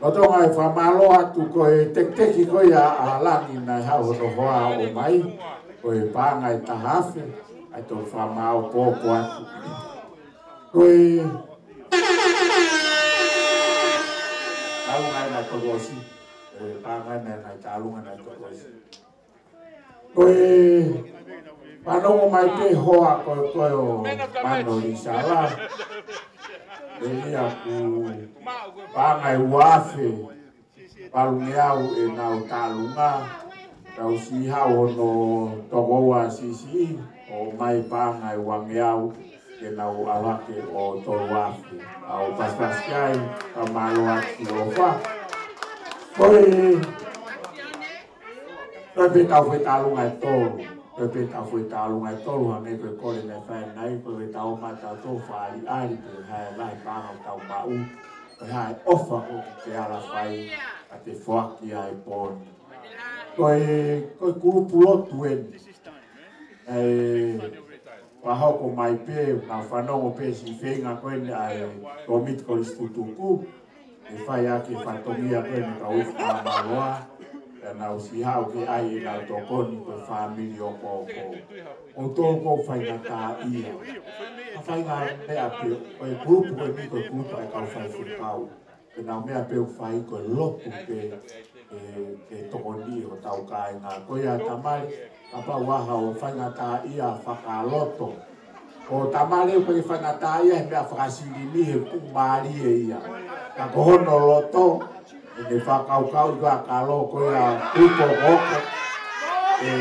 Lolotonga e fakamālō atu, ko e tekiteki ko ia ʻa Langi naʻe haʻu hono hoa ʻo ʻomai, ko e paʻanga ʻe taha afe, ʻa e toe fakamāopoopo atu. Ko e tālunga naʻe tokosiʻi, ko e paʻanga naʻe, naʻe tālunga naʻe tokosiʻi. Ko e fanongo mai pē hoa ko, ko ē ʻo Mano Lisala. ʻE ia ʻoku paʻanga ʻe ua afe valungeau ʻenau tālunga. Tau siʻi haʻu hono tokoua siʻisiʻi ʻo ʻomai paʻanga ʻe uangeau ke nau ʻalu hake ʻo tolu afe. ʻOku pasipasi ki ai, ka mālō atu ʻofa. Ko e Ko e pē tau foʻi tālunga ʻe tolu. Ko e pē tau foʻi tālunga ʻe tolu, hangē ko e kole naʻe fai ʻanenai, ko e pē tau mata tō fāʻaliʻali, pe ko e hā e lahi paʻanga ʻoku tau maʻu, pe ko e hā e ʻofa ʻoku te ala fai, ka te foaki ai pō ni. Ko e, ko e kulupu lotu eni. ʻE, ʻoku hoko mai pē, naʻa fanongo pē siʻi feinga ko eni ʻa e kōmiti kolisi tutuku. ʻE fai ʻaki e fatongia ko eni ka uifu ka māloa, ʻe nau siʻi haʻu ke ʻai ʻenau tokoni ko e fāmili ʻoku, ʻoku, ʻoku tau ko e faingataʻaʻia. Ka faingataʻaʻia pē, ko e kulupu ko eni ko e kulupu ʻa e kau faifekau. Ke nau meʻa pē ʻoku fai ko e lotu ke, ke, ke tokoni hotau kāinga. Ko ia Tamale, kapau ʻoku ʻi ai haʻo faingataʻaʻia fakaloto. Ko Tamale ʻoku ʻikai faingataʻaʻia he meʻa fakasilini he ʻoku mālie ia. Ka ko hono loto, ʻene fakakaukau ʻi he kalo ko ia kupo koko. ʻE,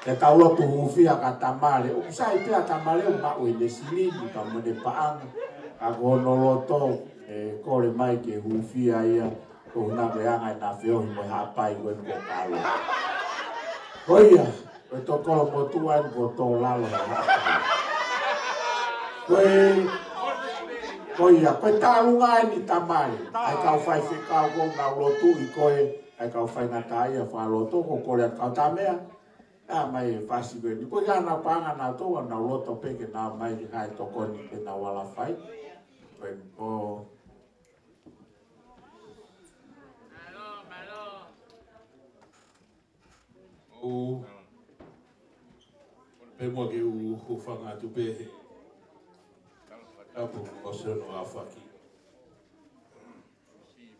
Ke tau lotu hūfia kia Tamale. ʻOku sai pē ʻa Tamale ʻo maʻu ʻene silini pea mo ʻene paʻanga. Ka ko hono loto, ʻe kole mai ke hūfia ia. Ko hono anga ʻena feohi mo e haʻapai ko eni ko Kalo. Ko ia, ko e tokolo motuʻa eni ko tō lalo he haʻapai. Ko e, ko ia, ko e tālunga eni Tamale. ʻA e kau faifekau ʻoku nau lotuʻi koe, ʻa e kau faingataʻaʻia fakaloto, ʻoku ou kole atu Kautamea. ʻA mai e fasi ko eni. Ko ia ʻena paʻanga nautolu ʻa nau loto pē ke nau mai ke kai tokoni ke nau ala fai. Ko eni ko ʻOku pē muʻa ke u hūfanga atu pē he tapu ʻo Seno Afaki.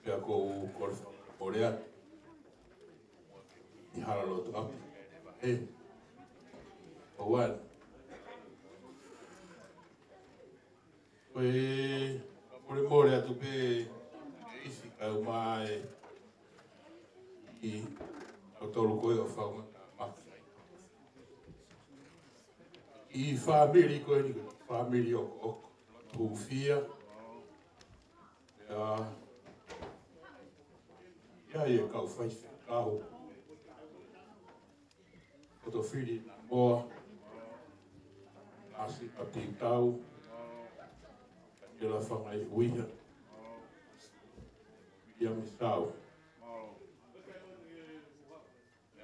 Pea ʻoku ou kole fakamolemole atu ʻi he hala lotu ʻapi. He, ʻoua. Ko e fakamolemole atu pē ʻe ʻIsi kae ʻumaʻā ʻa kinautolu ko ē ʻoku fakaʻaongaʻi ʻa e fāmili ko eni, fāmili ʻokoʻoko, hūfia. ʻIa, ʻa e kau faifekau. Ko Tofili Namoa, Asi Kapitau, Kaniela Fangaiʻuiha, Ia Misau.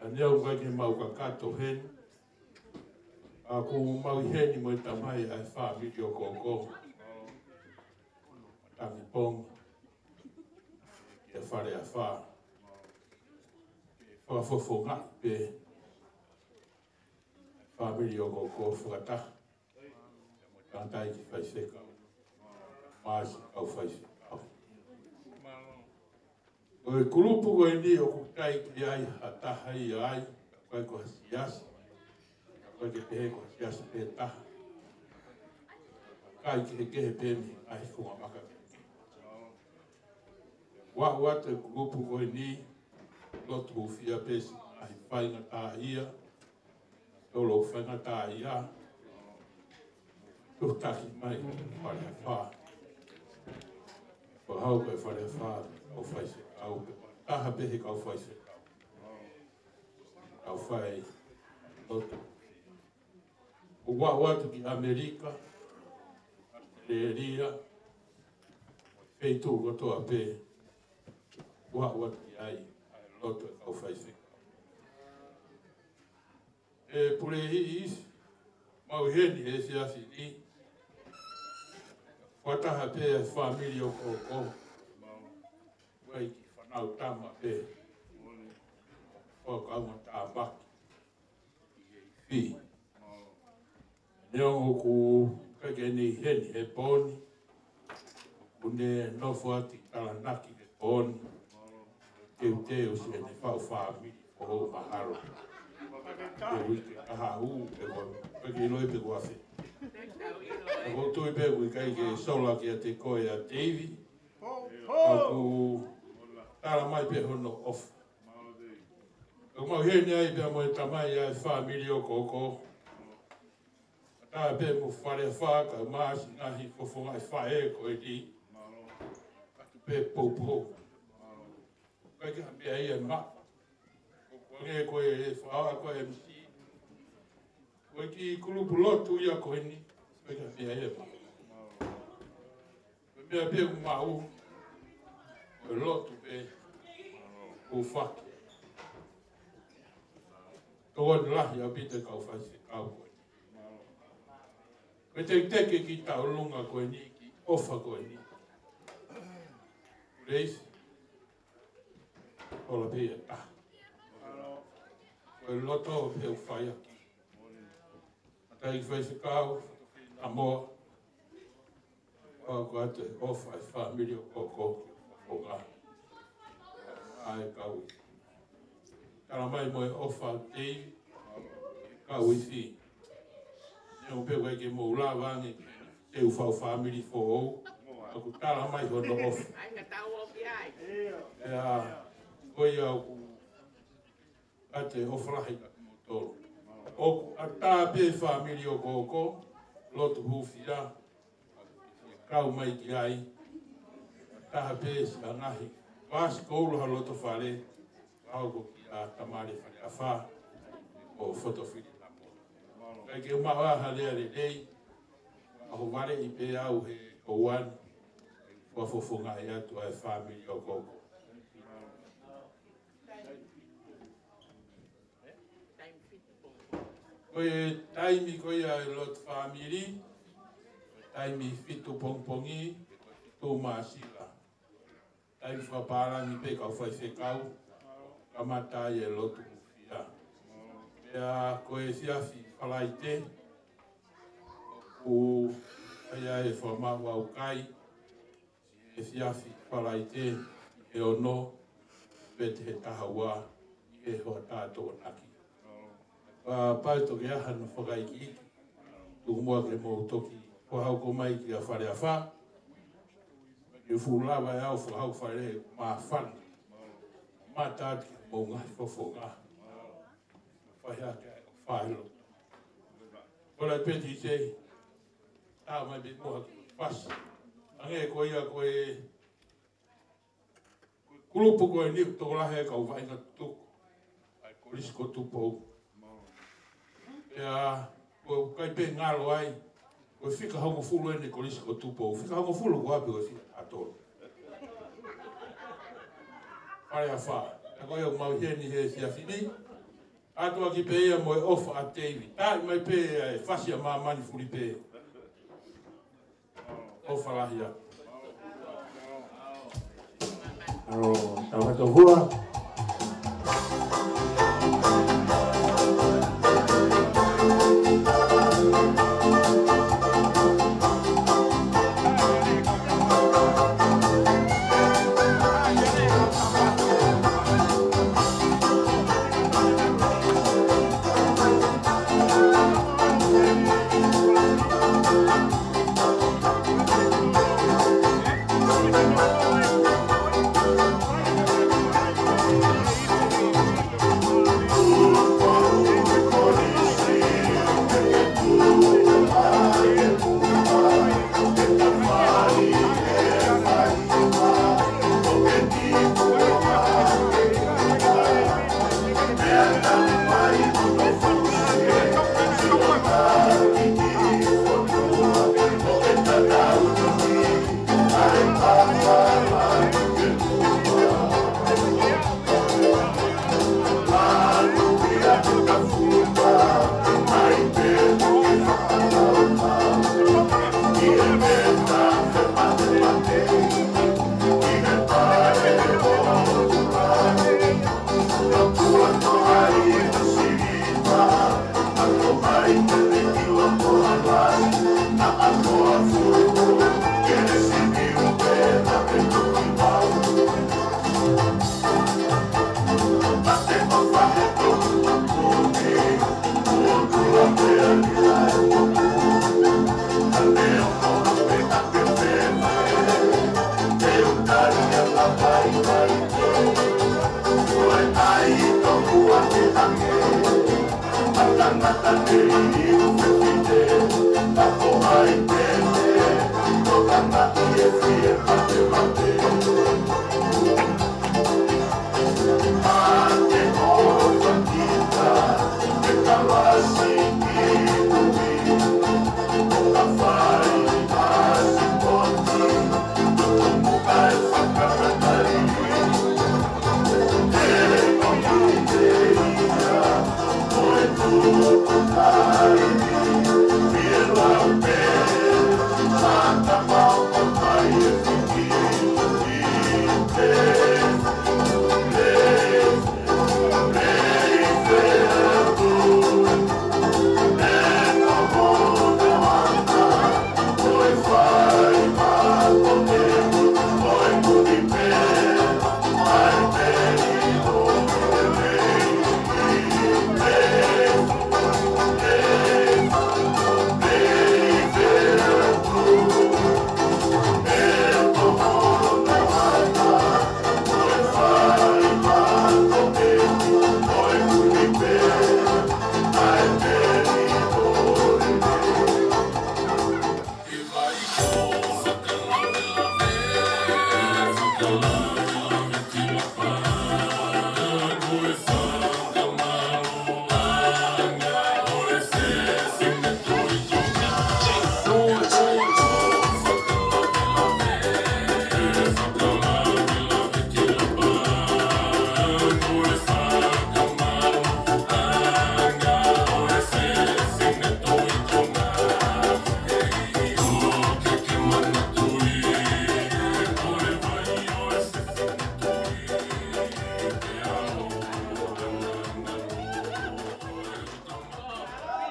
ʻA ia ʻoku ʻikai ke mau kakato heni. ʻOku mau ʻi heni mo e tamai ʻa e fāmili ʻokoʻoko. Tangi pongi. Kia Faleafa. Fakafofongaʻi pē fāmili ʻokoʻoko fakataha. Tangataʻeiki faifekau. Maʻasi kau faifekau. Ko e kulupu ko eni ʻoku ʻikai ke ʻi ai ha taha ia ai, ka ko e ko ha siasi. Ka ko e ke pehē ko ha siasi pē taha. ʻIkai ke kehe pē mei he ngaahi funga maka kehekehe. Ua ua te kulupu ko eni, lotu hūfia pē siʻi ngaahi faingataʻaʻia, tolo faingataʻaʻia, tūtaki mai Faleafa. Fakahau ko e Faleafa, kau faifekau, taha pē he kau faifekau. Kau fai, lotu. ʻOku ou ʻoatu ki ʻAmelika, ʻAositelēlia, feituʻu kotoa pē, ʻoku ou ʻoatu ki ai, ʻa e lotu ʻa e kau faifekau. ʻE pule ʻi ʻIsi, mau ʻi heni he efiafi ni, fakataha pē ʻa e fāmili ʻokoʻoko, ʻoku ʻi ai e kiʻi fānau tama pē, ʻoku mau tāmaki. Fī. Neongo ʻoku ʻikai ke ne ʻi heni he pō ni, ʻoku ne nofo atu ʻi Talanaki he pō ni, teuteu siʻene faʻu fāmili ʻo mahalo. He uike kahaʻu, pe ko, pe ke ʻiloʻi pe ko e hā. ʻOku ou tui pē ʻoku ʻikai ke sola kiate koe ʻa Teivi, ʻoku tala mai pē hono ʻofa. ʻOku mau ʻi heni ai pea mo e tamai ʻa e fāmili ʻokoʻoko. Kae ʻatā pē mo Faleafa kae ʻumaʻā siʻi ngaahi fofonga ʻa e faʻē ko eni. Atu pē poupou. ʻIkai ke ha meʻa ia ʻe maʻu. Ko koe ko e faʻa ko e M C. Ko e kiʻi kulupu lotu ia ko eni. ʻIkai ke ha meʻa ia ʻe maʻu. Ko e meʻa pē ʻoku maʻu, ko e lotu pē, ko e faki. Tokoni lahi ʻaupito e kau faifekau ko eni. Ko e teketeke ki taulunga ko eni, ki ʻofa ko eni. Leisi, ola pē ia taha. Ko e loto pē ʻoku fai ʻaki. Tangataʻeiki faifekau, Namoa. ʻOku ʻoatu e ʻofa ʻa e fāmili ʻokoʻoko, ʻofa. ʻA e kau. Tala mai mo e ʻofa ʻa Teivi, kau ʻIsi. Neongo pē ʻoku ʻikai ke mou lava ange, te u faʻu fāmili foʻou. ʻOku tala mai hono ʻofa. ʻIa, ko ia ʻoku ʻoatu e ʻofa lahi kiate kimoutolu. ʻOku ʻatā pē fāmili ʻo Koko, lotu hūfia, kau mai ki ai, ʻatā pē siʻa ngaahi paasi koula ha loto fale, ʻa ia ko kia Tamale Faleʻafa, ʻo Fotofili Napo. Kae ke u maʻu ha lea lelei, ʻa hoʻo valeʻi pē au he ʻoua ni, ʻo fofongaʻi atu ʻa e fāmili ʻo Koko. Ko e taimi ko ia ʻa e lotu fāmili, taimi fitu pongipongi, fitu māsila. Taimi fakapālangi pē kau faifekau, kamata ai e lotu hūfia. Pea ko e efiafi Falaite, ʻoku ʻi ai e fakamaau ʻaukai, efiafi Falaite, ʻi he ono, pea ʻi he taha ua, ʻi he hoʻatā Tokonaki. Pea pau toki ʻi ai hano fakaikiiki, tuku muʻa ke mou toki fakahoko mai kia Faleʻafa, ke fuʻu lava ʻe au fakahoko fale māfana, mata atu ki he mou ngaahi fofonga. Fai hake ai ʻo fai lotu. Ko la peti sei, tā mai pē mo ha kiʻi fasi. Hangē ko ia ko e, ko e kulupu ko eni ʻoku tokolahi e kau vaʻinga tutuku ʻa e Kolisi ko Tupou. Pea, ko e kai pē ngalo ai, ko e fika hongofulu eni Kolisi ko Tupou. Fika hongofulu ko ʻapi ko e fika taha tolu. Faleʻafa. Pea ko ia ʻoku mau ʻi heni he efiafi ni. ʻAtu ʻaki pē ia mo e ʻofa ʻa Teivi. Taʻi mai pē ʻa e fasi ʻa māmani fuli pē. ʻOfa lahi atu. ʻAlo, tau hata hua.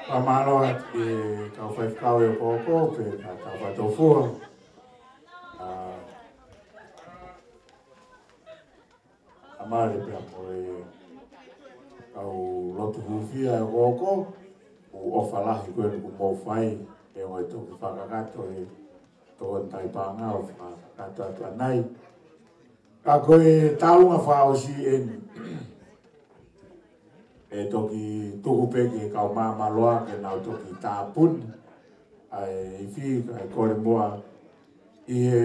Fakamālō atu ki he kau faifekau ʻo e ʻOkōkō, pea mo e kau faitoʻo fua. ʻA, ʻa Male pea mo e kau lotu hūfia ʻo e ʻOkōkō, ʻoku ʻofa lahi ko eni kuo mou fai, ʻe ʻoua ʻe toki fakakakato ʻe he tokoni tauhi paʻanga ʻo fakakakato atu ʻanai. Ka ko e tālunga fakaʻosi eni, ʻe toki tuku pē ki he kau māmāloa ke nau toki tāpuni ʻa e ifi, kae kole muʻa ʻi he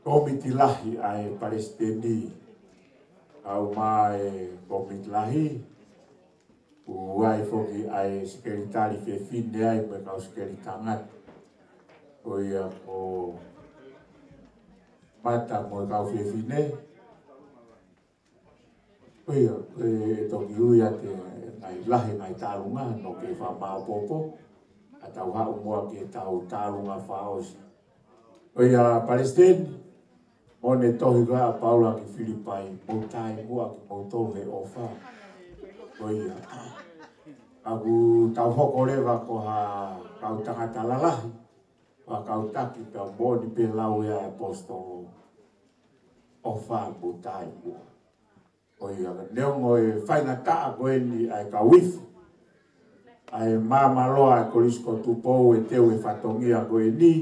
kōmiti lahi ʻa e palesiteni, kau mai e kōmiti lahi, ʻoku ʻi ai foki ʻa e sekelitali fefine ai mo e kau sekelitali tangata. Ko ia ko Mata mo e kau fefine. Ko ia, ʻe toki ui atu e ngaahi lahi ngaahi tālunga, ʻo ke fakamāopoopo, ʻa tau haʻu muʻa ki heʻetau tālunga fakaʻosi. Ko ia palesiteni, ʻoku ne tohi ko ē ʻa Paula ki Filipai, mou tai muʻa kimoutolu he ʻofa. Ko ia. ʻOku tau hoko leva ko ha kau tangata lalahi, ha kau taki, ka moʻoni pē lau ia ʻa e ʻaposetolo, ʻofa mou tai muʻa. Ko ia, neongo e faingataʻa ko eni ʻa e kau ifi, ʻa e māmāloa ʻa e Kolisi ko Tupou ʻe teu e fatongia ko eni,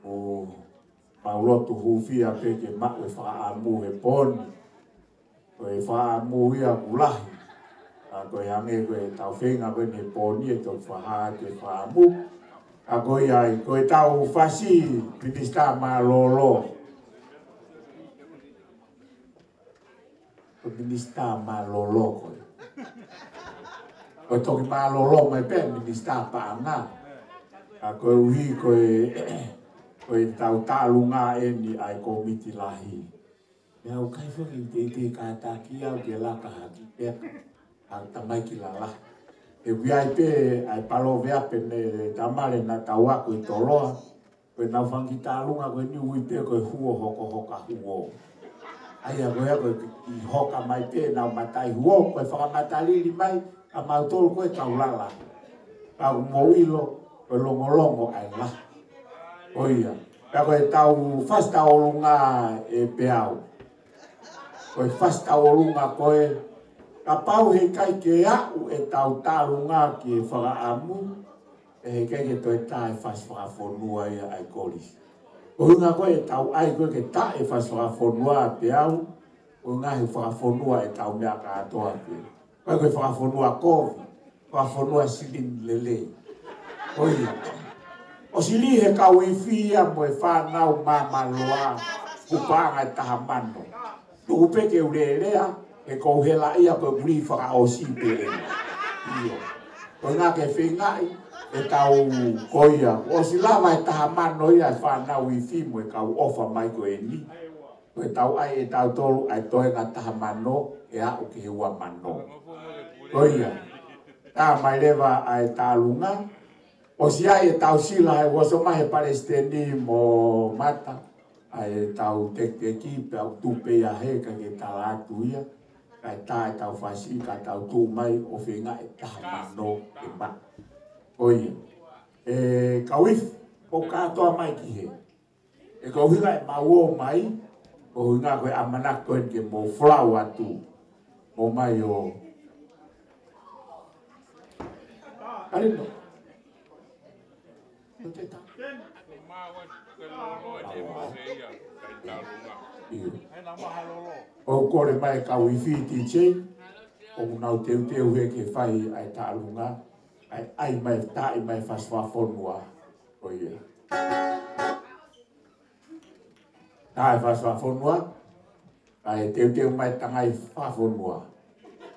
ʻoku mau lotu hūfia pē ke maʻu e fakaʻamu he pō ni. Ko e fakaʻamu ia ʻoku lahi. Ka ko e hangē ko ʻetau feinga ko eni he pō ni ʻe toki fakahā atu e fakaʻamu. Ka ko ia ai, ko ʻetau fasi, Minisitā Mālōlō. Ko e Minisitā Mālōlō ko ē. Ko e toki mālōlō mai pē Minisitā Paʻanga. Ka koeʻuhi ko e, ko ʻetau tālunga eni ʻa e kōmiti lahi, ʻe au kai foki teitei kātaki au ke laka hake pē ʻa e tamaiki lalahi. ʻOku ʻi ai pē ʻa e palōveape ne tamale na tau ako ʻi Toloa. Ko ʻenau fanga kiʻi tālunga ko eni ui pē ko e huo hokohoka huo. ʻA ia ko ia ko e kiʻi hoka mai pē ʻenau mataʻi huo, ko e fakamatalili mai ʻa mautolu ko e kau lalahi. Ka ʻoku mou ʻilo, ko e longolongo ʻa e lahi. Ko ia. Pea ko ʻetau fasi tauʻolunga ē Peau. Ko e fasi tauʻolunga ko ē, kapau heʻikai ke aʻu ʻetau tālunga ki he fakaʻamu, ʻe heʻikai ke toe tā e fasi fakafonua ia ʻa e kolisi. Ko e ʻuhinga ko ē ʻetau ʻai ko ē ke tā e fasi fakafonua ʻa Peau, ko e ʻuhinga he fakafonua ʻetau meʻa kātoa pē. Ko e, ko e fakafonua kovi, fakafonua silini lelei. Ko ia. ʻOsi lī he kau ifi ia mo e fānau māmāloa, kuo paʻanga ʻe taha mano. Tuku pē ke u lēlea, he ʻoku ou helaʻia ko e kulī fakaʻosi pē ē. ʻIo. Ko e ʻuhinga ke feingaʻi ʻetau ko ia. ʻOsi lava e taha mano ia e fānau ifi mo e kau ʻofa mai ko eni. Ko ʻetau ʻai ʻe tautolu ʻa e toenga taha mano ʻe aʻu ki he ua mano. Ko ia. Tā mai leva ʻa e tālunga. ʻOsi ʻai ʻetau sila he ʻoku ʻosi ʻomai he palesiteni mo Mata ʻa ʻetau tekiteki pea ʻoku tuʻu pē ia he ʻikai ke tala atu ia. Kae tā ʻetau fasi ka tau tuʻu mai ʻo feingaʻi e taha mano ke maʻu. Ko ia. ʻE kau ifi, ʻoku kātoa mai ki hē. ʻE ko e ʻuhinga ʻemau ō mai, ko e ʻuhinga ko e ʻamanaki ko eni ke mou folau atu. Mou mai ō. Kalino. ʻIo. ʻOku kole mai e kau ifi T J, ʻoku nau teuteu hē ke fai ʻa e tālunga, ʻa e ʻai mai, tā ʻi mai fasi fakafonua. Ko ia. Tā e fasi fakafonua, kae teuteu mai tangai fakafonua.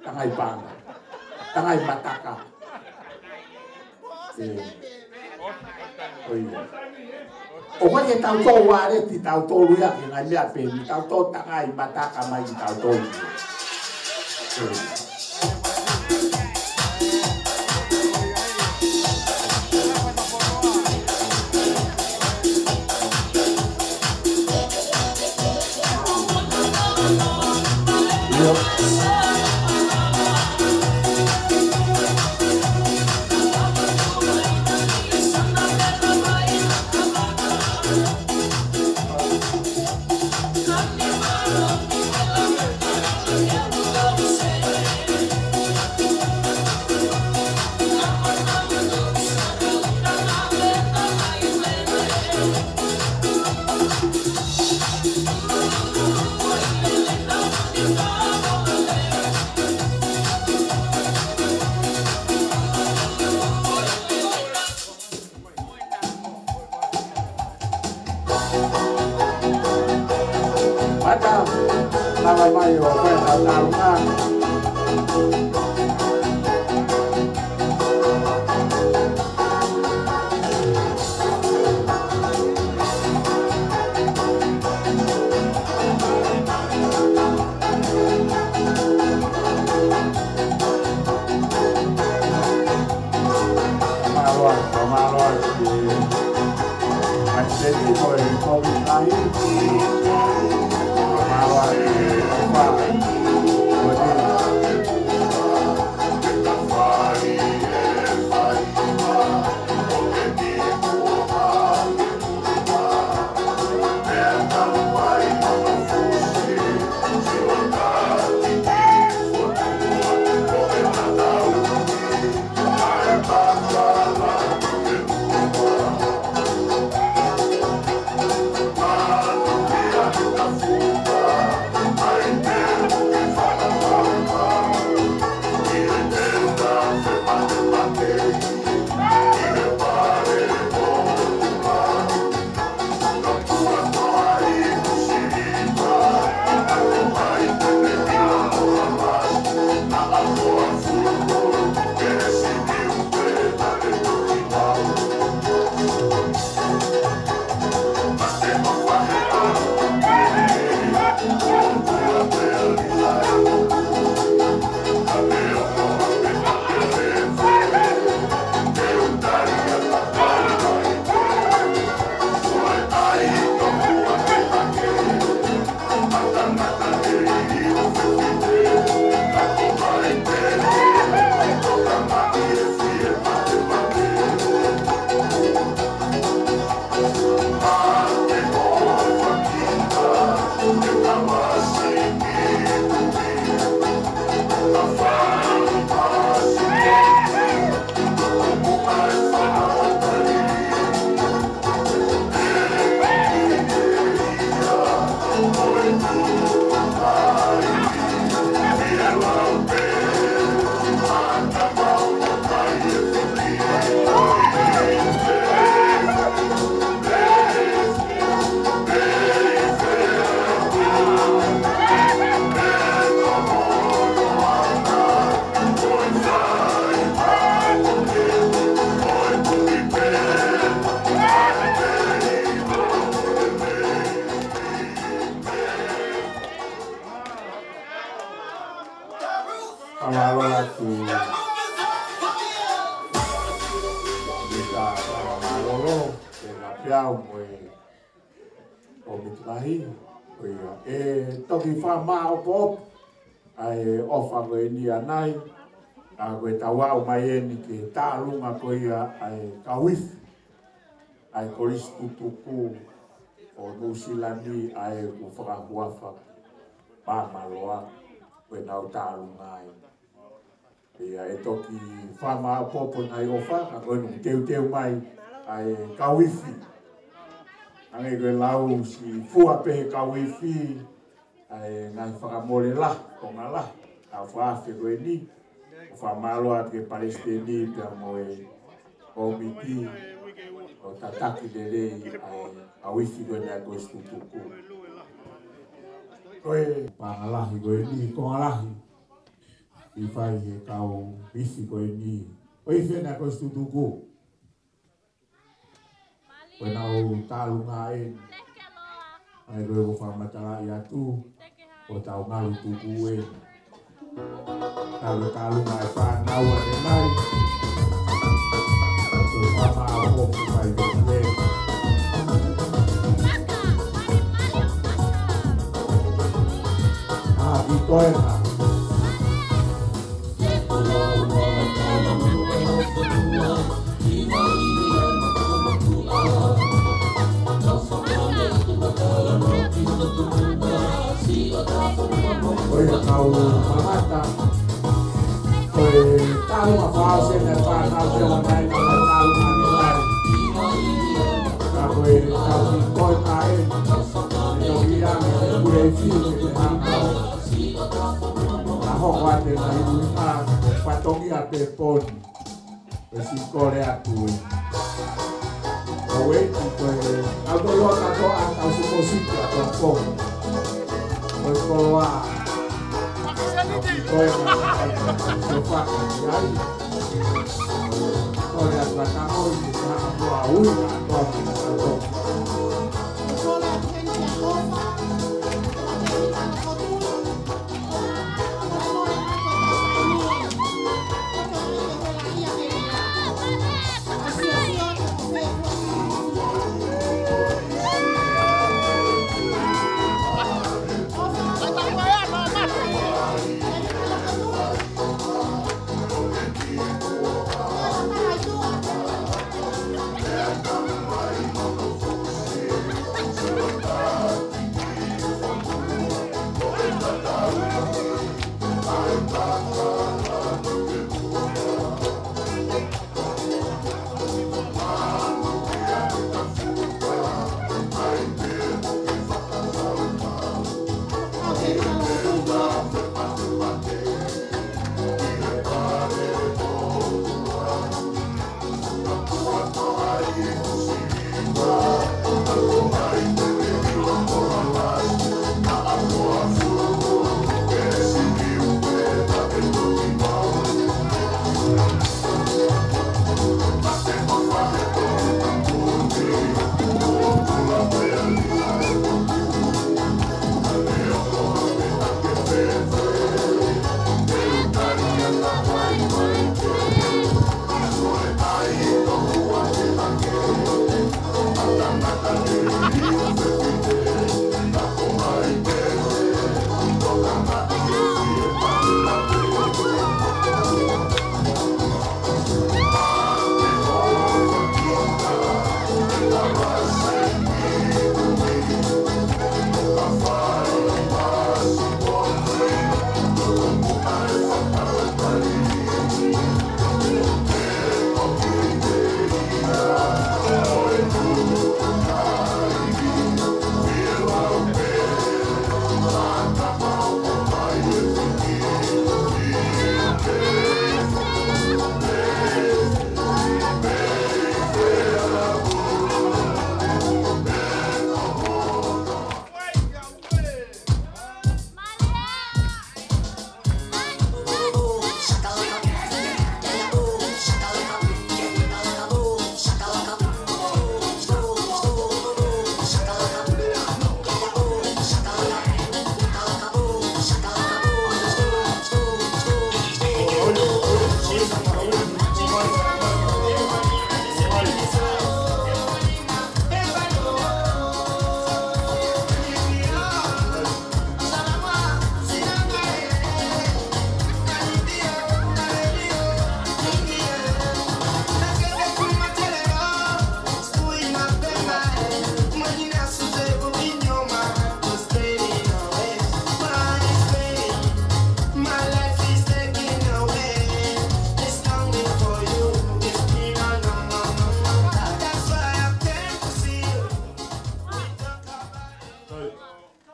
Tangai paʻanga. Tangai mataka. ʻE. ʻOku ʻikai ke tau tō ualeti tautolu ia ki he ngaahi meʻa pehē ni, tau tō tangai mataka mai ki tautolu. Mata, lava mai ʻo fai ha taunga. Mālō, mālō, ʻai se ni ko e komi kai. Mālō, mālō. Mālō atu. Mita Mālōlō, e kapiau mo e ʻo Mitilahi, ko ia. ʻE toki fakamāʻopoʻopo ʻa e ʻofa ko eni ʻanai, ʻa ko e tau aʻu mai eni ki he tālunga ko ia ʻa e kau ifi ʻa e Kolisi Tutuku ʻo Nuʻusila ni, ʻa ē ʻoku fakahuafa Māmaloa, ko ʻenau tālunga ai. ʻIa, ʻe toki fakamāʻopoʻopo ʻenau ʻofa, ka ko eni ʻoku teuteu mai ʻa e kau ifi. Hangē ko e lau siʻi fua pē he kau ifi, ʻa e ngaahi fakamole lahi, konga lahi, ʻa e fakafe ko eni, ʻo fakamālō atu ki he palesiteni pea mo e kōmiti, ʻo tataki lelei ʻa e kau ifi ko eni ʻa e Kolisi Tutuku. Ko e paʻanga lahi ko eni, konga lahi, ʻi fai he kau ifi ko eni. Ko e ifi ʻa e Kolisi Tutuku. Ko ʻenau tālunga eni. ʻA ia ko e fakamatalaʻi atu, ko ʻetau ngalu tuku eni. Talu e tālunga e fānau ʻanenai. Ko e fāmā o Foki mai Vete. ʻA, ki Toenga. Ko ia kau mamata, ko e tālunga fakaʻosi eni e fānau ke ʻoua naʻa ʻi ai ha tālunga ʻanenai. Ka ko e kau ki Toenga eni, ʻe toki ʻi ai e pule fiu ke te hanga. Ka hoko atu e ngaahi ʻuhinga, fatongia pē poni. Pea siʻi kole atu ē. Ka ueiti ko e, ʻa e koloa kātoa, ʻa e kau siʻi kōsiki ʻa e koloa. Ko e koloa. Ko e koloa, ko e koloa, ko e koloa, ko e koloa,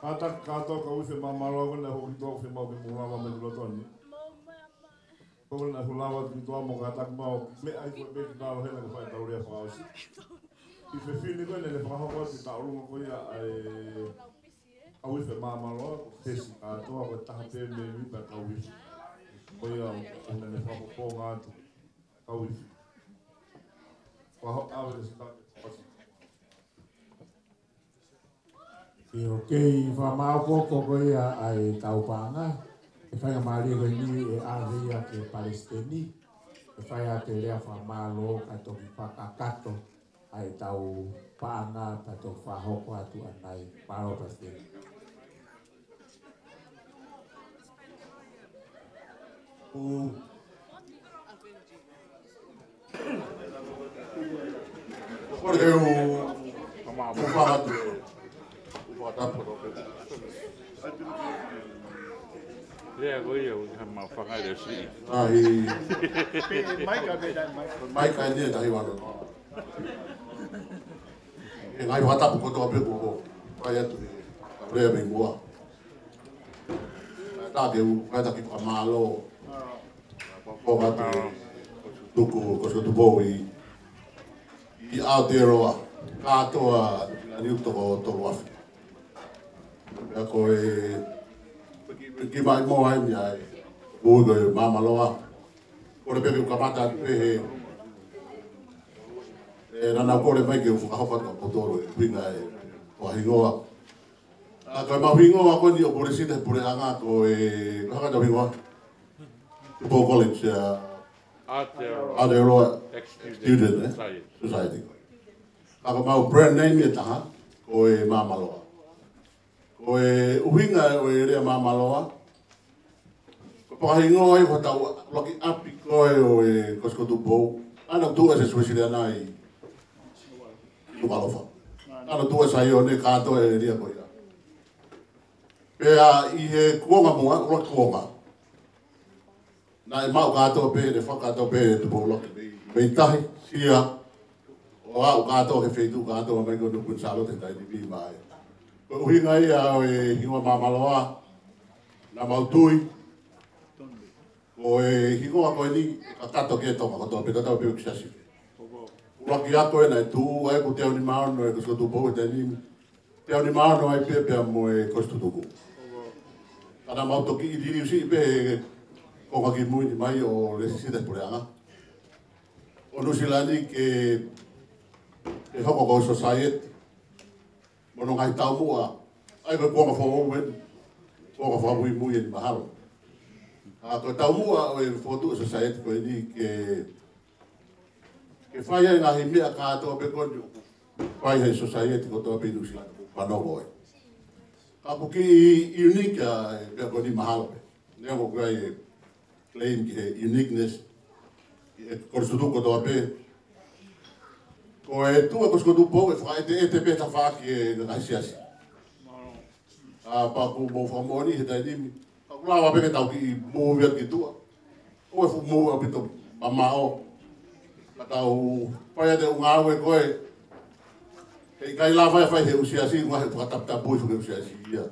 Kātaki kātoa kau uife māmāloa ko ena hoki tō uife mau ke mou lava mai ki loto ni. Ko ena hulava ki tuʻa mo kātaki mau meʻa ʻi ko e peki talo hena ke fai tau lea fakaʻosi. ʻI he fefine ko ena ne fakahoko atu ki taulunga ko ia ʻa e kau uife māmāloa ko Hesi kātoa ko e taha pē mei Vipa kau uife. Ko ia ʻoku ne fakapoponga atu kau uife. Fakahoko ʻave ke sitake fakaʻosi. ʻIo, kei fakamāʻopoʻopo ko ia ʻa e tau paʻanga, ʻe fai ʻa mālie ko eni ʻe ʻave ia ki he palesiteni, ʻe fai ʻa e lea fakamālō kae toki fakakakato ʻa e tau paʻanga pea toki fakahoko atu ʻanai. Mālō palesiteni. Kole ke u, u fakatu, u fakatapu. Lea ko ia, u ha ma fanga le si. Ai. Maika, maika, maika. Maika ni e tahi wano. ʻE ngaahi fakatapu kotoa pē kuo fai atu he lea mei muʻa. Ka ke u, ka ke u fakamālō. Ko ka te tuku, ko Sikotu Pou ʻi, ʻi Aotearoa, kātoa ʻa Niu Toko Tolu Afi. Pea ko e, ki mai mo ai ni ai, ui ko e Māmaloa. Kole pē ke u kamata atu pē he, ʻe, naʻa nau kole mai ke u fakahoko atu ʻa e potolo ʻi he ʻuhinga ʻe, ʻo hingoa. ʻA, ko e mau hingoa ko eni ʻo Puleʻanga, Puleʻanga ko e, ko e hā ʻetau hingoa? Tupou College, ʻa, Aotearoa Aotearoa Ex-Student Student, ē? Society. Society. ʻA, ko e mau brand name ʻe taha, ko e Māmaloa. Ko e ʻuhinga ʻo e lea Māmaloa, ko e fakahingoa ia ko hotau ʻuluaki ʻapi ko ē ʻo e, ko Sikotu Pou. ʻAna tuʻu ʻa e Uēsiliana ʻi Nukuʻalofa. ʻAna tuʻu ʻa Saione kātoa e lea ko ia. Pea ʻi he kuonga muʻa, ʻuluaki kuonga, naʻe maʻu kātoa pē, ne fakakātoa pē Tupou Laki mei, mei tahi, sia, ʻo aʻu kātoa ki he feituʻu kātoa mai ko Nuku, Kuini Sālote, taimi ni mai. Ko e ʻuhinga ia ʻo e hingoa Māmaloa, naʻa mau tui ko e hingoa ko eni ʻe kakato ki he Tonga kotoa pē, tatau ai pē ʻoku siasi. ʻUluaki ako ē naʻe tuʻu ai, ko e teau nima ono ē ko Sikotu Pou he taimi ni. Teau nima ono ai pē pea mo e Kolisi Tutuku. Ka naʻa mau toki ʻi liliu siʻi pē he konga kimui ni mai ʻo lēsisita he Puleʻanga ʻo Nuʻusila ni ke, ke hoko ko e society mo hono ngaahi taumuʻa. ʻA ia ko e kuonga foʻou eni, kuonga fakamuimui eni mahalo. ʻA, ko e taumuʻa ʻo e fokotuʻu e society ko eni ke, ke fai ai e ngaahi meʻa kātoa pē ko eni ʻoku fai he society kotoa pē ʻi Nuʻusila ni, fanongo ai. Ka ʻoku kiʻi unique ʻa e meʻa ko eni mahalo pē. Neongo ko e claim ki he uniqueness, ki he Kolisi Tutuku kotoa pē. Ko e tuʻa ko Sikotu Pou ʻe fakaʻeteʻete pē tafaʻaki e ngaahi siasi. ʻA, pea ʻoku mou fakamoʻoni he taimi ni, ka ʻoku lava pē ke tau kiʻi move atu ki tuʻa. ʻOku fuʻu mou ʻaupito mamaʻo. Ka tau fai atu e ʻū ngāue ko ē, heʻikai lava ia fai he ʻū siasi, ngaahi fakataputapui fuʻu ʻū siasi ia.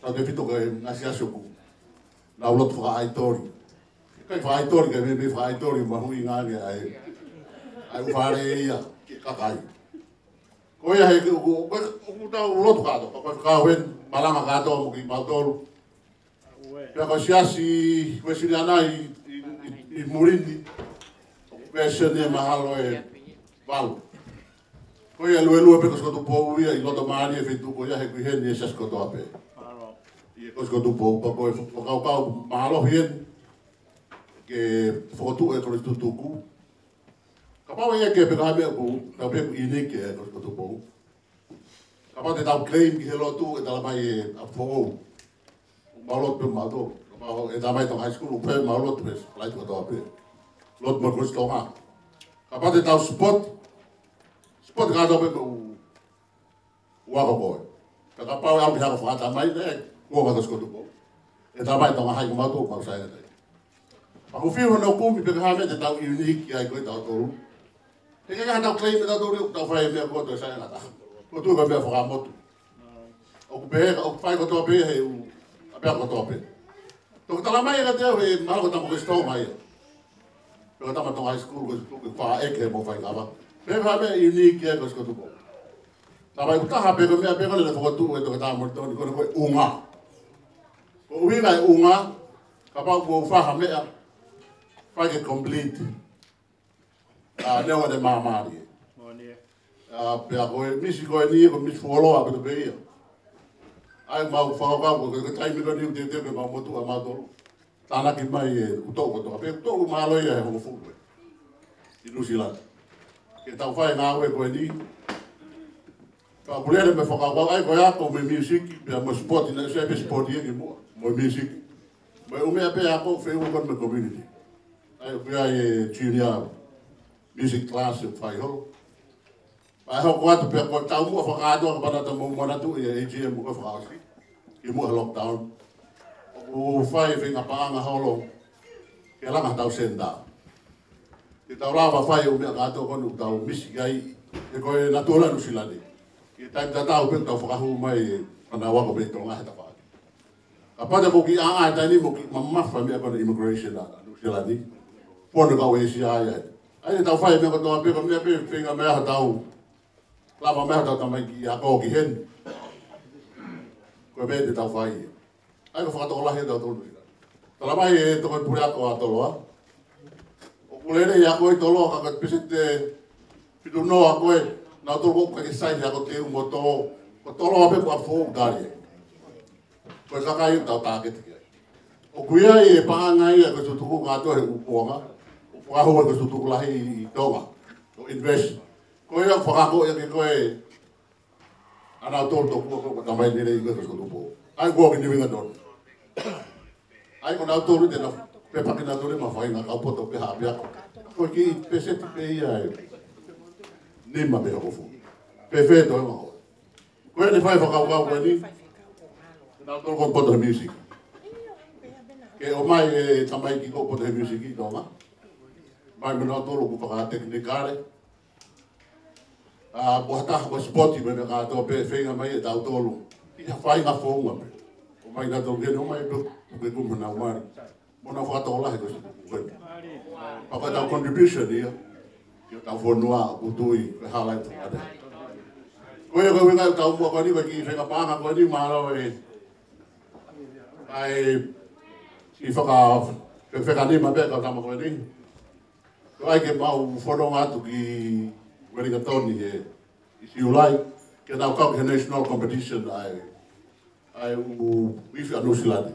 Tautefito ki he ngaahi siasi ʻoku nau lotu fakaʻaitoli. ʻIkai fakaʻaitoli, ka meimei fakaʻaitoli mahuʻinga ange ai. ʻA e ʻū fale ia ki he kakai. Ko ia he ʻoku, ʻoku, ʻoku tau lotu kātoa, ka ko e kau eni malanga kātoa mo kimautolu. Pea ko e siasi Uēsiliana ʻi, ʻi, ʻi, ʻi muli ni, ʻoku pēseni e mahalo ʻe valu. Ko ia luelue pē ko Sikotu Pou ia ʻi loto mālie e feituʻu ko ia he ʻoku ʻi heni e siasi kotoa pē. ʻI he ko Sikotu Pou, pea ko e fakakaukau mālohi eni ke fokotuʻu e Kolisi Tutuku. Kapau ʻe ʻeke pē ko e hā e meʻa ʻoku tau pehē ʻoku unique ʻi he Kolisi Tutuku. Kapau te tau claim ki he lotu ʻe talamai ʻe ʻApifoʻou, mau lotu pē mautolu. Kapau ʻe talamai Tonga High School, ʻoku pehē mau lotu pē, flight kotoa pē. Lotu mo e Kolisi Tonga. Kapau te tau support, support kātoa pē mo e ʻū ako ko ē. Ka kapau ʻe ʻalu ki he ako fakaʻatamai, ʻe, kuo ngata Sikotu Pou. ʻE talamai Tonga High ko mautolu, mau saiʻia ai. Pea ʻoku fiu hono kumi pe ko e hā e meʻa te tau unique ai ko ē tautolu. He ʻikai ke tau claim ʻe tautolu ʻoku tau fai e meʻa ko ē toe saiʻia ai. Ko e tuʻu ko e meʻa fakamotu. ʻOku pehē, ʻoku fai kotoa pē he ʻū, ʻa e meʻa kotoa pē. Toki talamai ʻe kiate au he mahalo ko e tama Kolisi Tonga ia. Pe ko e tama Tonga High School, ko e tuʻu ke fai ʻeke mo fai kava. Pe ko e hā e meʻa unique ai ko Sikotu Pou. Talamai ʻoku taha pē ko e meʻa pē ko ē naʻe fokotuʻu ʻe Toketā Molitoni, ko e, ko e ʻunga. Ko e ʻuhinga e ʻunga, kapau ʻoku ou fai ha meʻa, fai ke complete. ʻA, neongo ʻene māmālie. ʻA, pea ko e misi ko eni, ko e misi fuoloa ʻaupito pē ia. ʻA ia ʻoku mau fakakaukau ko e, ko e taimi ko eni ʻoku teuteu ke mau motuʻa mautolu. Tānaki mai e ʻuto kotoa pē, ʻuto ʻoku mālohi ia he hongofulu ē. ʻI Nuʻusila. Ke tau fai e ngāue ko eni. Ka ʻoku lele mo e fakakaukau ʻa ia ko e ako mo e music, pea mo e sport, naʻe ʻosi ʻi ai pē sport ia kimuʻa. Mo e music. Mo e ʻū meʻa pē ako feʻunga ko eni mo e community. ʻA ia ʻoku ʻi ai e junior music class ʻoku fai holo. Pea hoko atu pea ko e taumuʻa fakakātoa ka pau naʻa tau mou manatuʻi e A G M ko e fakaʻosi. Kimuʻa he lockdown. ʻOku fai e feinga paʻanga holo. Ke langa hotau senitā. Ke tau lava fai e ʻū meʻa kātoa ko eni ʻoku tau misi ai. He ko e natula Nuʻusila ni. Ke taimi tatau pē tau fakahū mai e fānau ako mei Tonga he tafaʻaki. Kapau te ke kiʻi ʻā he taimi ni mo e kiʻi mamafa e meʻa ko eni immigration ʻa Nuʻusila ni. Pono kau ʻĒsia ia. ʻA ia te tau fai e meʻa kotoa pē ko e meʻa pē feinga mai hotau. Lava mai hotau tamaiki ako ki heni. Ko e meʻa te tau fai. ʻA ia ko e fakatokolahi ʻa tautolu ia. Tala mai e toko pule ako ʻa Toloa. ʻOku lele ia ko e Toloa ka ko e peseti ʻe fitu noa ko ē. Nautolu ʻoku ʻikai ke sai he ako teu mo tō. Ko Toloa pē ko e ako foʻou tali. Ko e kakai ʻoku tau tāketi ki ai. ʻOku ʻi ai e paʻanga ia ko e tutuku kātoa he ʻū kuonga. ʻOku fakahū ai ko e tutuku lahi ʻi Tonga. ʻO invest. Ko ia ʻoku fakahoko ia ke ko e ʻa nautolu tokua ko e tamai lelei ko e ko e tutuku. ʻA ia ko e ki Niuinga Toni. ʻA ia ko nautolu te na pepaki nautolu mo e faʻahinga kau poto pē ha pea. Ko e kiʻi peseti pē ia ʻe nima pe hongofulu. Pē fē toe ma ko. Ko eni fai fakakaukau ko eni. Nautolu ko e poto he music. Ke ʻomai e tamaiki ko e poto he music ʻi Tonga. Mai mo nautolu ʻoku fakatekinikale. ʻA, mo ha taha ko e sport mo e meʻa kātoa pē feinga mai ʻe tautolu. ʻI ha faʻahinga founga pē. ʻOmai nautolu ke ʻomai pē, ke kumi honau mali. Mo nau fakatokolahi ko e sport. Pea ko ʻetau contribution ia. Ki hotau fonua, ʻoku tui, ko e hala ʻe tokate. Ko ia ko e ʻuhinga ʻetau mua ko eni, ko e kiʻi feinga paʻanga ko eni, mālō e. ʻA e, kiʻi faka, fe, fekanima pē kau tama ko eni. Ko e ʻai ke mau fononga atu ki Wellington he, ʻi Siulai, ke nau kau ki he national competition ʻa e, ʻa e ʻū ifi ʻa Nuʻusila ni.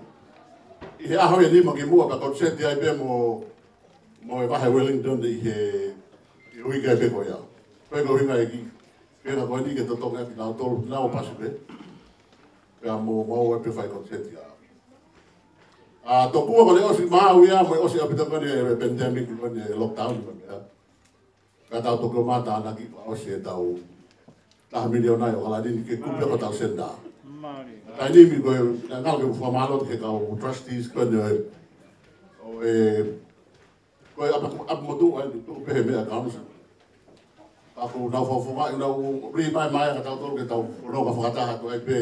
ʻI he ʻaho ʻe nima kimuʻa pea kau seti ai pē mo, mo e vahe Wellington ʻi he, ʻi he uike pē ko ia. Ko e ko e ʻuhinga e kiʻi, feinga ko eni ke totongi ʻaki nautolu, nau pasi pē. Pea mo, mo e pē fai kau seti ai. ʻA, tokua ko ʻene ʻosi maau ia, mo e ʻosi ʻaupito ko eni e pandemic ko eni e lockdown ko eni ia. Ka tau toki ʻomai tānaki ʻosi ʻetau taha miliona ʻi ʻAokalani ni ke kumi ko hotau senitā. Taimi ni ko e, naʻe ngalo ke fakamālō ki he kau trustees ko eni ʻo e, ʻo e, ko e ʻapi, ʻapi motuʻa ʻi tuʻu pē he meʻa council. Ka ʻoku nau fakafofongaʻi, nau ʻomai mai ka tautolu ke tau fononga fakataha atu ai pē.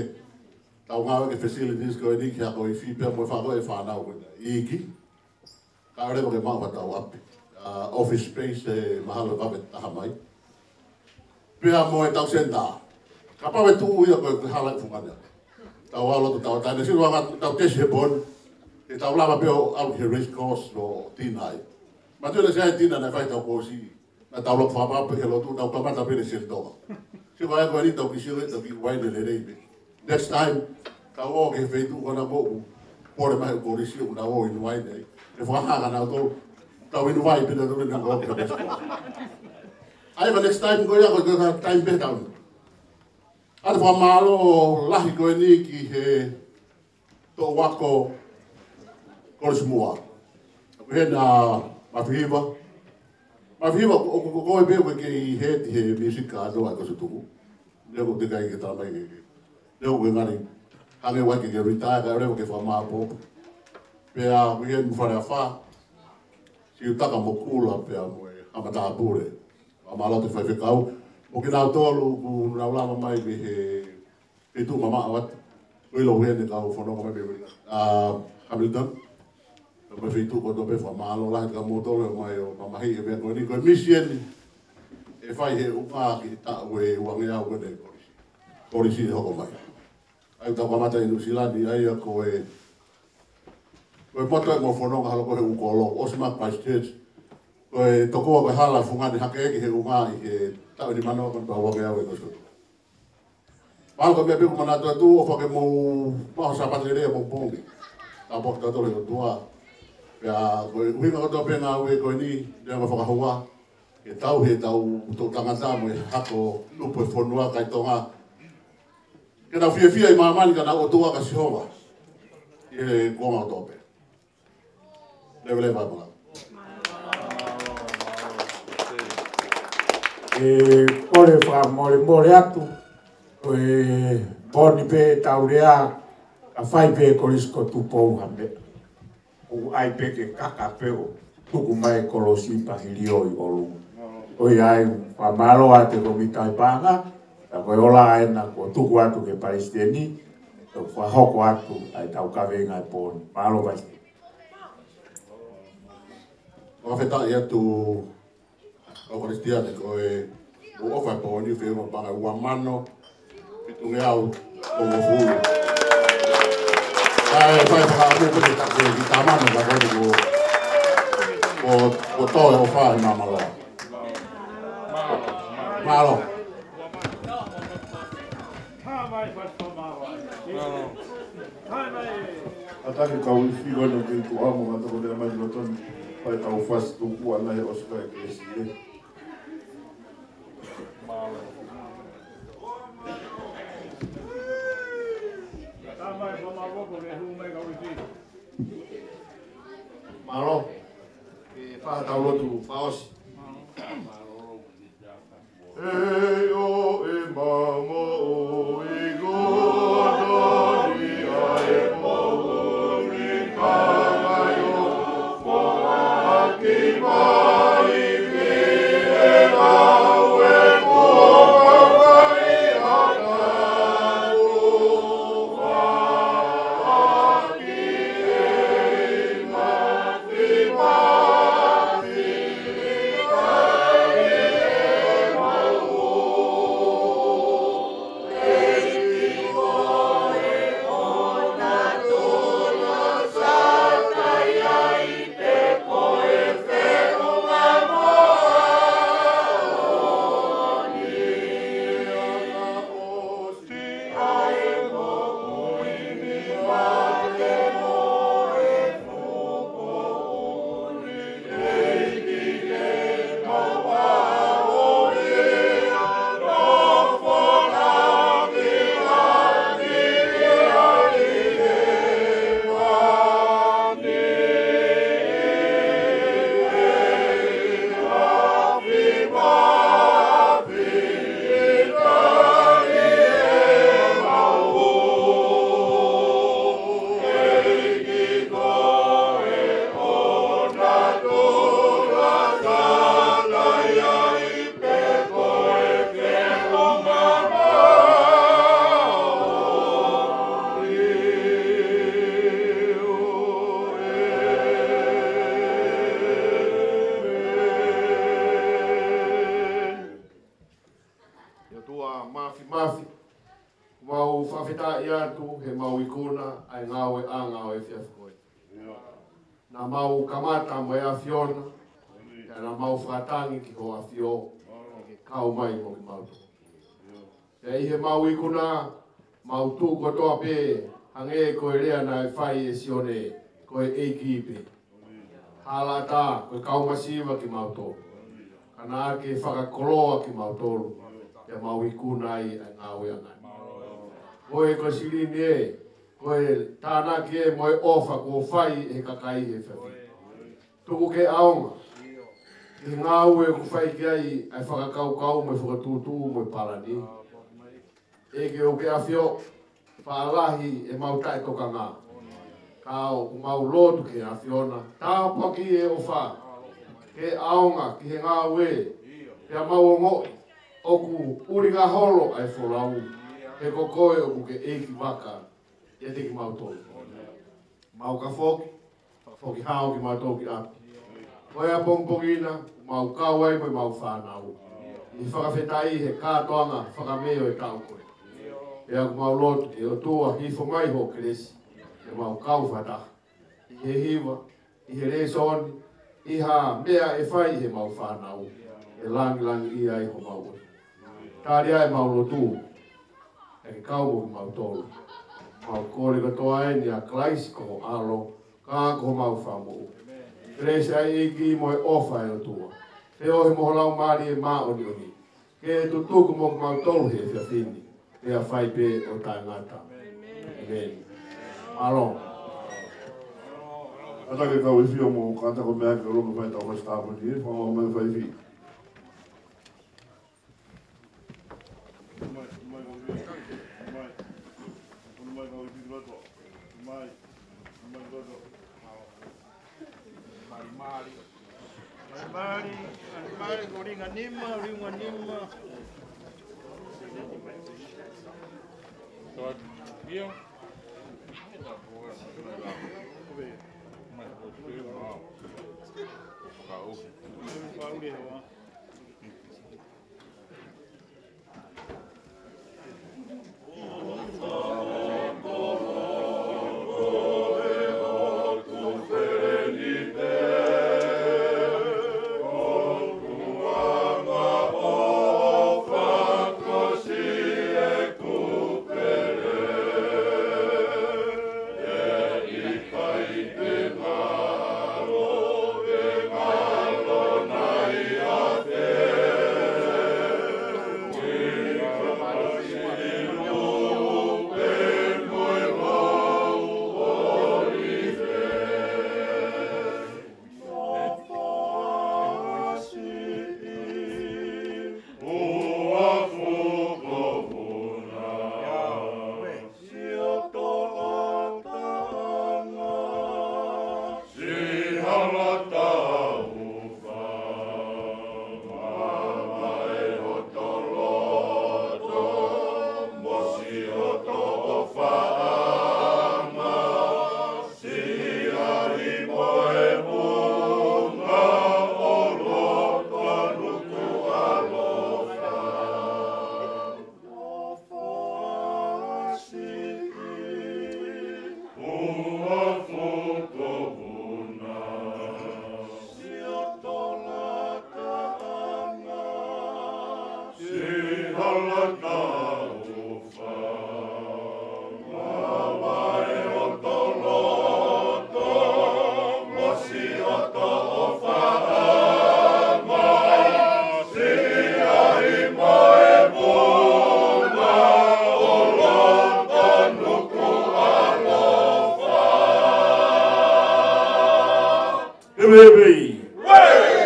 Tau ngāue ki he facilities ko eni ki he ako ifi pea mo e fakafoʻou e fānau ko eni. ʻIki. Ka ʻoua leva ke maʻu hotau ʻapi. ʻA, office space ʻe mahalo ʻe vave taha mai. Pea mo ʻetau senitā. Kapau ʻe tuʻu ia ko e hala ʻi fungani. Tau ʻalu atu tau taina. Sio anga tau tesi he pō ni. ʻE tau lava pē ʻo ʻalu ki he race course ʻo tina ai. Mātuʻa le se ai tina naʻe fai tau koosi. Naʻa tau lava fakapapau pē ke lotu, tau kamata pē ʻi Senitoka. Sio ko ē ko eni tau kiʻi sio, tau kiʻi uaine lelei pē. Next time, tau ō ki he feituʻu ko ena ʻoku pole mai ʻa e kolisi ʻoku nau ō inu uaine ai. ʻE fakahā kia nautolu, tau inu vai pē nautolu naʻa ō ki he feituʻu. ʻA ia ko e next time ko ia ko e time pē tau. ʻA e fakamālō lahi ko eni ki he toʻu ako Kolisi Muʻa. ʻOku ʻi heni ʻa Mafihiva. Mafihiva, ʻoku, ʻoku, ʻoku ko koe pē ʻoku ke ʻi he, ʻi he music kātoa ʻa e Kolisi Tuku. Neongo ʻoku teʻeki ai ke tala mai ke, ke. Neongo ʻoku ke ngali hangē ʻoku ʻikai ke retire, kae ʻoua leva ke fakamāʻopoʻopo. Pea ʻoku ʻi heni mo Faleafa, Siutaka mo Kula pea mo e Haʻa Matāpule. Fakamālō atu ki he faifekau. Mo kinautolu ʻoku nau lava mai mei he feituʻu mamaʻo atu. Ko e ʻilo ʻoku ʻi heni e kau fononga mai mei Wellington, ʻa Hamilton. Pea mo e feituʻu kotoa pē, fakamālō lahi kia moutolu ʻoku mou ō mai ʻo mamahiʻi e meʻa ko eni. Ko e misi eni ʻe fai he ʻuhinga ki he taʻu ʻe uangeau ko eni e kolisi. Kolisi ʻe hoko mai. ʻA ia tau kamata ʻi Nuʻusila ni, ʻa ia ko e, ko e moto ʻemau fononga holo ko e ʻū kolo, ʻosi mai Christchurch. Ko e tokua ko e hala fungani hake ki he ʻuhinga ʻi he taʻu ʻe nimanoa ko eni pea uangeau e kolisi. Mālō ka mea pē ʻoku manatu atu, ʻofa ke mou maʻu ha Sāpate lelei ʻapongipongi. Tāpuaki kitautolu ʻe he ʻOtua. Pea ko e ʻuhinga kotoa pē ngāue ko eni, lea mo e fakahua, ke tauhi ʻetau toʻu tangata mo e hako lupe fonua kai Tonga. Ke nau fiefia ʻi māmani ka nau ʻOtua ka Sihova. ʻI he kuonga kotoa pē. Leveleva e mala. ʻE kole fakamolemole atu, ko e pō ni pē ʻetau lea, ka fai pē Kolisi ko Tupou ha meʻa. ʻOku ʻai pē ke kaka pē ʻo tuku mai e kolosi pea hilio ʻi ʻolunga. ʻOiauē, fakamālō atu e komiti tauhi paʻanga, ka ko e ola ena kuo tuku atu ki he palesiteni, ʻo fakahoko atu ʻa ʻetau kaveinga he pō ni. Mālō Palesiteni. Fakafetaʻi atu ʻa e Palesiteni ko e ʻofa e pō ni, feʻunga paʻanga ua mano fitungeau hongofulu. Kae fai fakaʻamu pē ke ta ke ki tamano ka ko e ko, ko, ko toe ʻofa e māmalo. Mālō. Mālō. Mātaki kau ifi ko ena ki tuʻa mo ngata ko lea mai ki loto ni. Fai kau fasi tuku ana he ʻosi kai ke si e. Mālō. Ke fai tau lotu fakaʻosi. ʻE ʻOtua Māfimafi, mau fakafetaʻi atu he mau ikuna ʻa e ngāueʻanga ʻo e efiafi ko ē. Naʻa mau kamata mo e ʻAfiona, pea naʻa mau fakatangi ki hoʻo ʻAfio, ke kau mai mo kimautolu. Pea ʻi he mau ikuna, mau tuʻu kotoa pē, hangē ko e lea naʻe fai ʻe Sione, ko e ʻEiki pē. Halaʻatā, ko e kau masiva kimautolu. Ka naʻa ke fakakoloa kimautolu, pea mau ikuna ai ʻa e ngāueʻanga. Ko e ko e silini ē, ko e tānaki ē mo e ʻofa kuo fai ʻe he kakai he efiafi. Tuku ke ʻaonga ki he ngāue ʻoku fai ki ai ʻa e fakakaukau mo e fakatūtū mo e palani. ʻEiki ʻoku ke ʻAfio, faʻa lahi ʻemau taʻetokanga. Ka ʻoku mau lotu ki he ʻAfiona, tāpuakiʻi e ʻofa, ke ʻaonga ki he ngāue, pea mau ongoʻi ʻoku ʻulinga holo ʻa e folau, he ko koe ʻoku ke ʻEiki vaka ʻiate kimautolu. Mau ka foki, foki hao kimautolu ki ʻapi. Ko e ʻapongipongi na, mau kau ai mo ʻemau fānau. ʻI he fakafetaʻi he kātoanga fakamē ʻo e taʻu ko ē. Pea ʻoku mau lotu, ʻe ʻOtua, hifo mai hoʻo kelesi, ke mau kau fakataha ʻi he hiva, ʻi he lēsoni, ʻi ha meʻa ʻe fai ʻe heʻemau fānau, ʻe langilangiʻia ai homau ʻOtua. Tali ʻemau lotu, ʻe kau mo kimautolu. Mau kole kotoa eni ʻia Kalaisi ko ho ʻAlo, ka ko homau Fakamoʻui. Kelesi ʻa e ʻEiki mo e ʻofa ʻa e ʻOtua, feohi mo ho Laumālie Māʻoniʻoni, ke tutuku mo kimautolu he efiafi ni, pea fai pē ʻo taʻengata. ʻĒmeni. ʻAlo. Kātaki e kau ʻEiki ʻo mou kātaki ʻo meʻa ki ʻolunga fai ʻetau fasi tāpuni, fakaʻamu mai fai fi. Mali, mali, mali, ko ringa nima, ringa nima. Hip, hip, hip.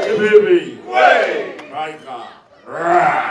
Hip, hip, hip. Kaika.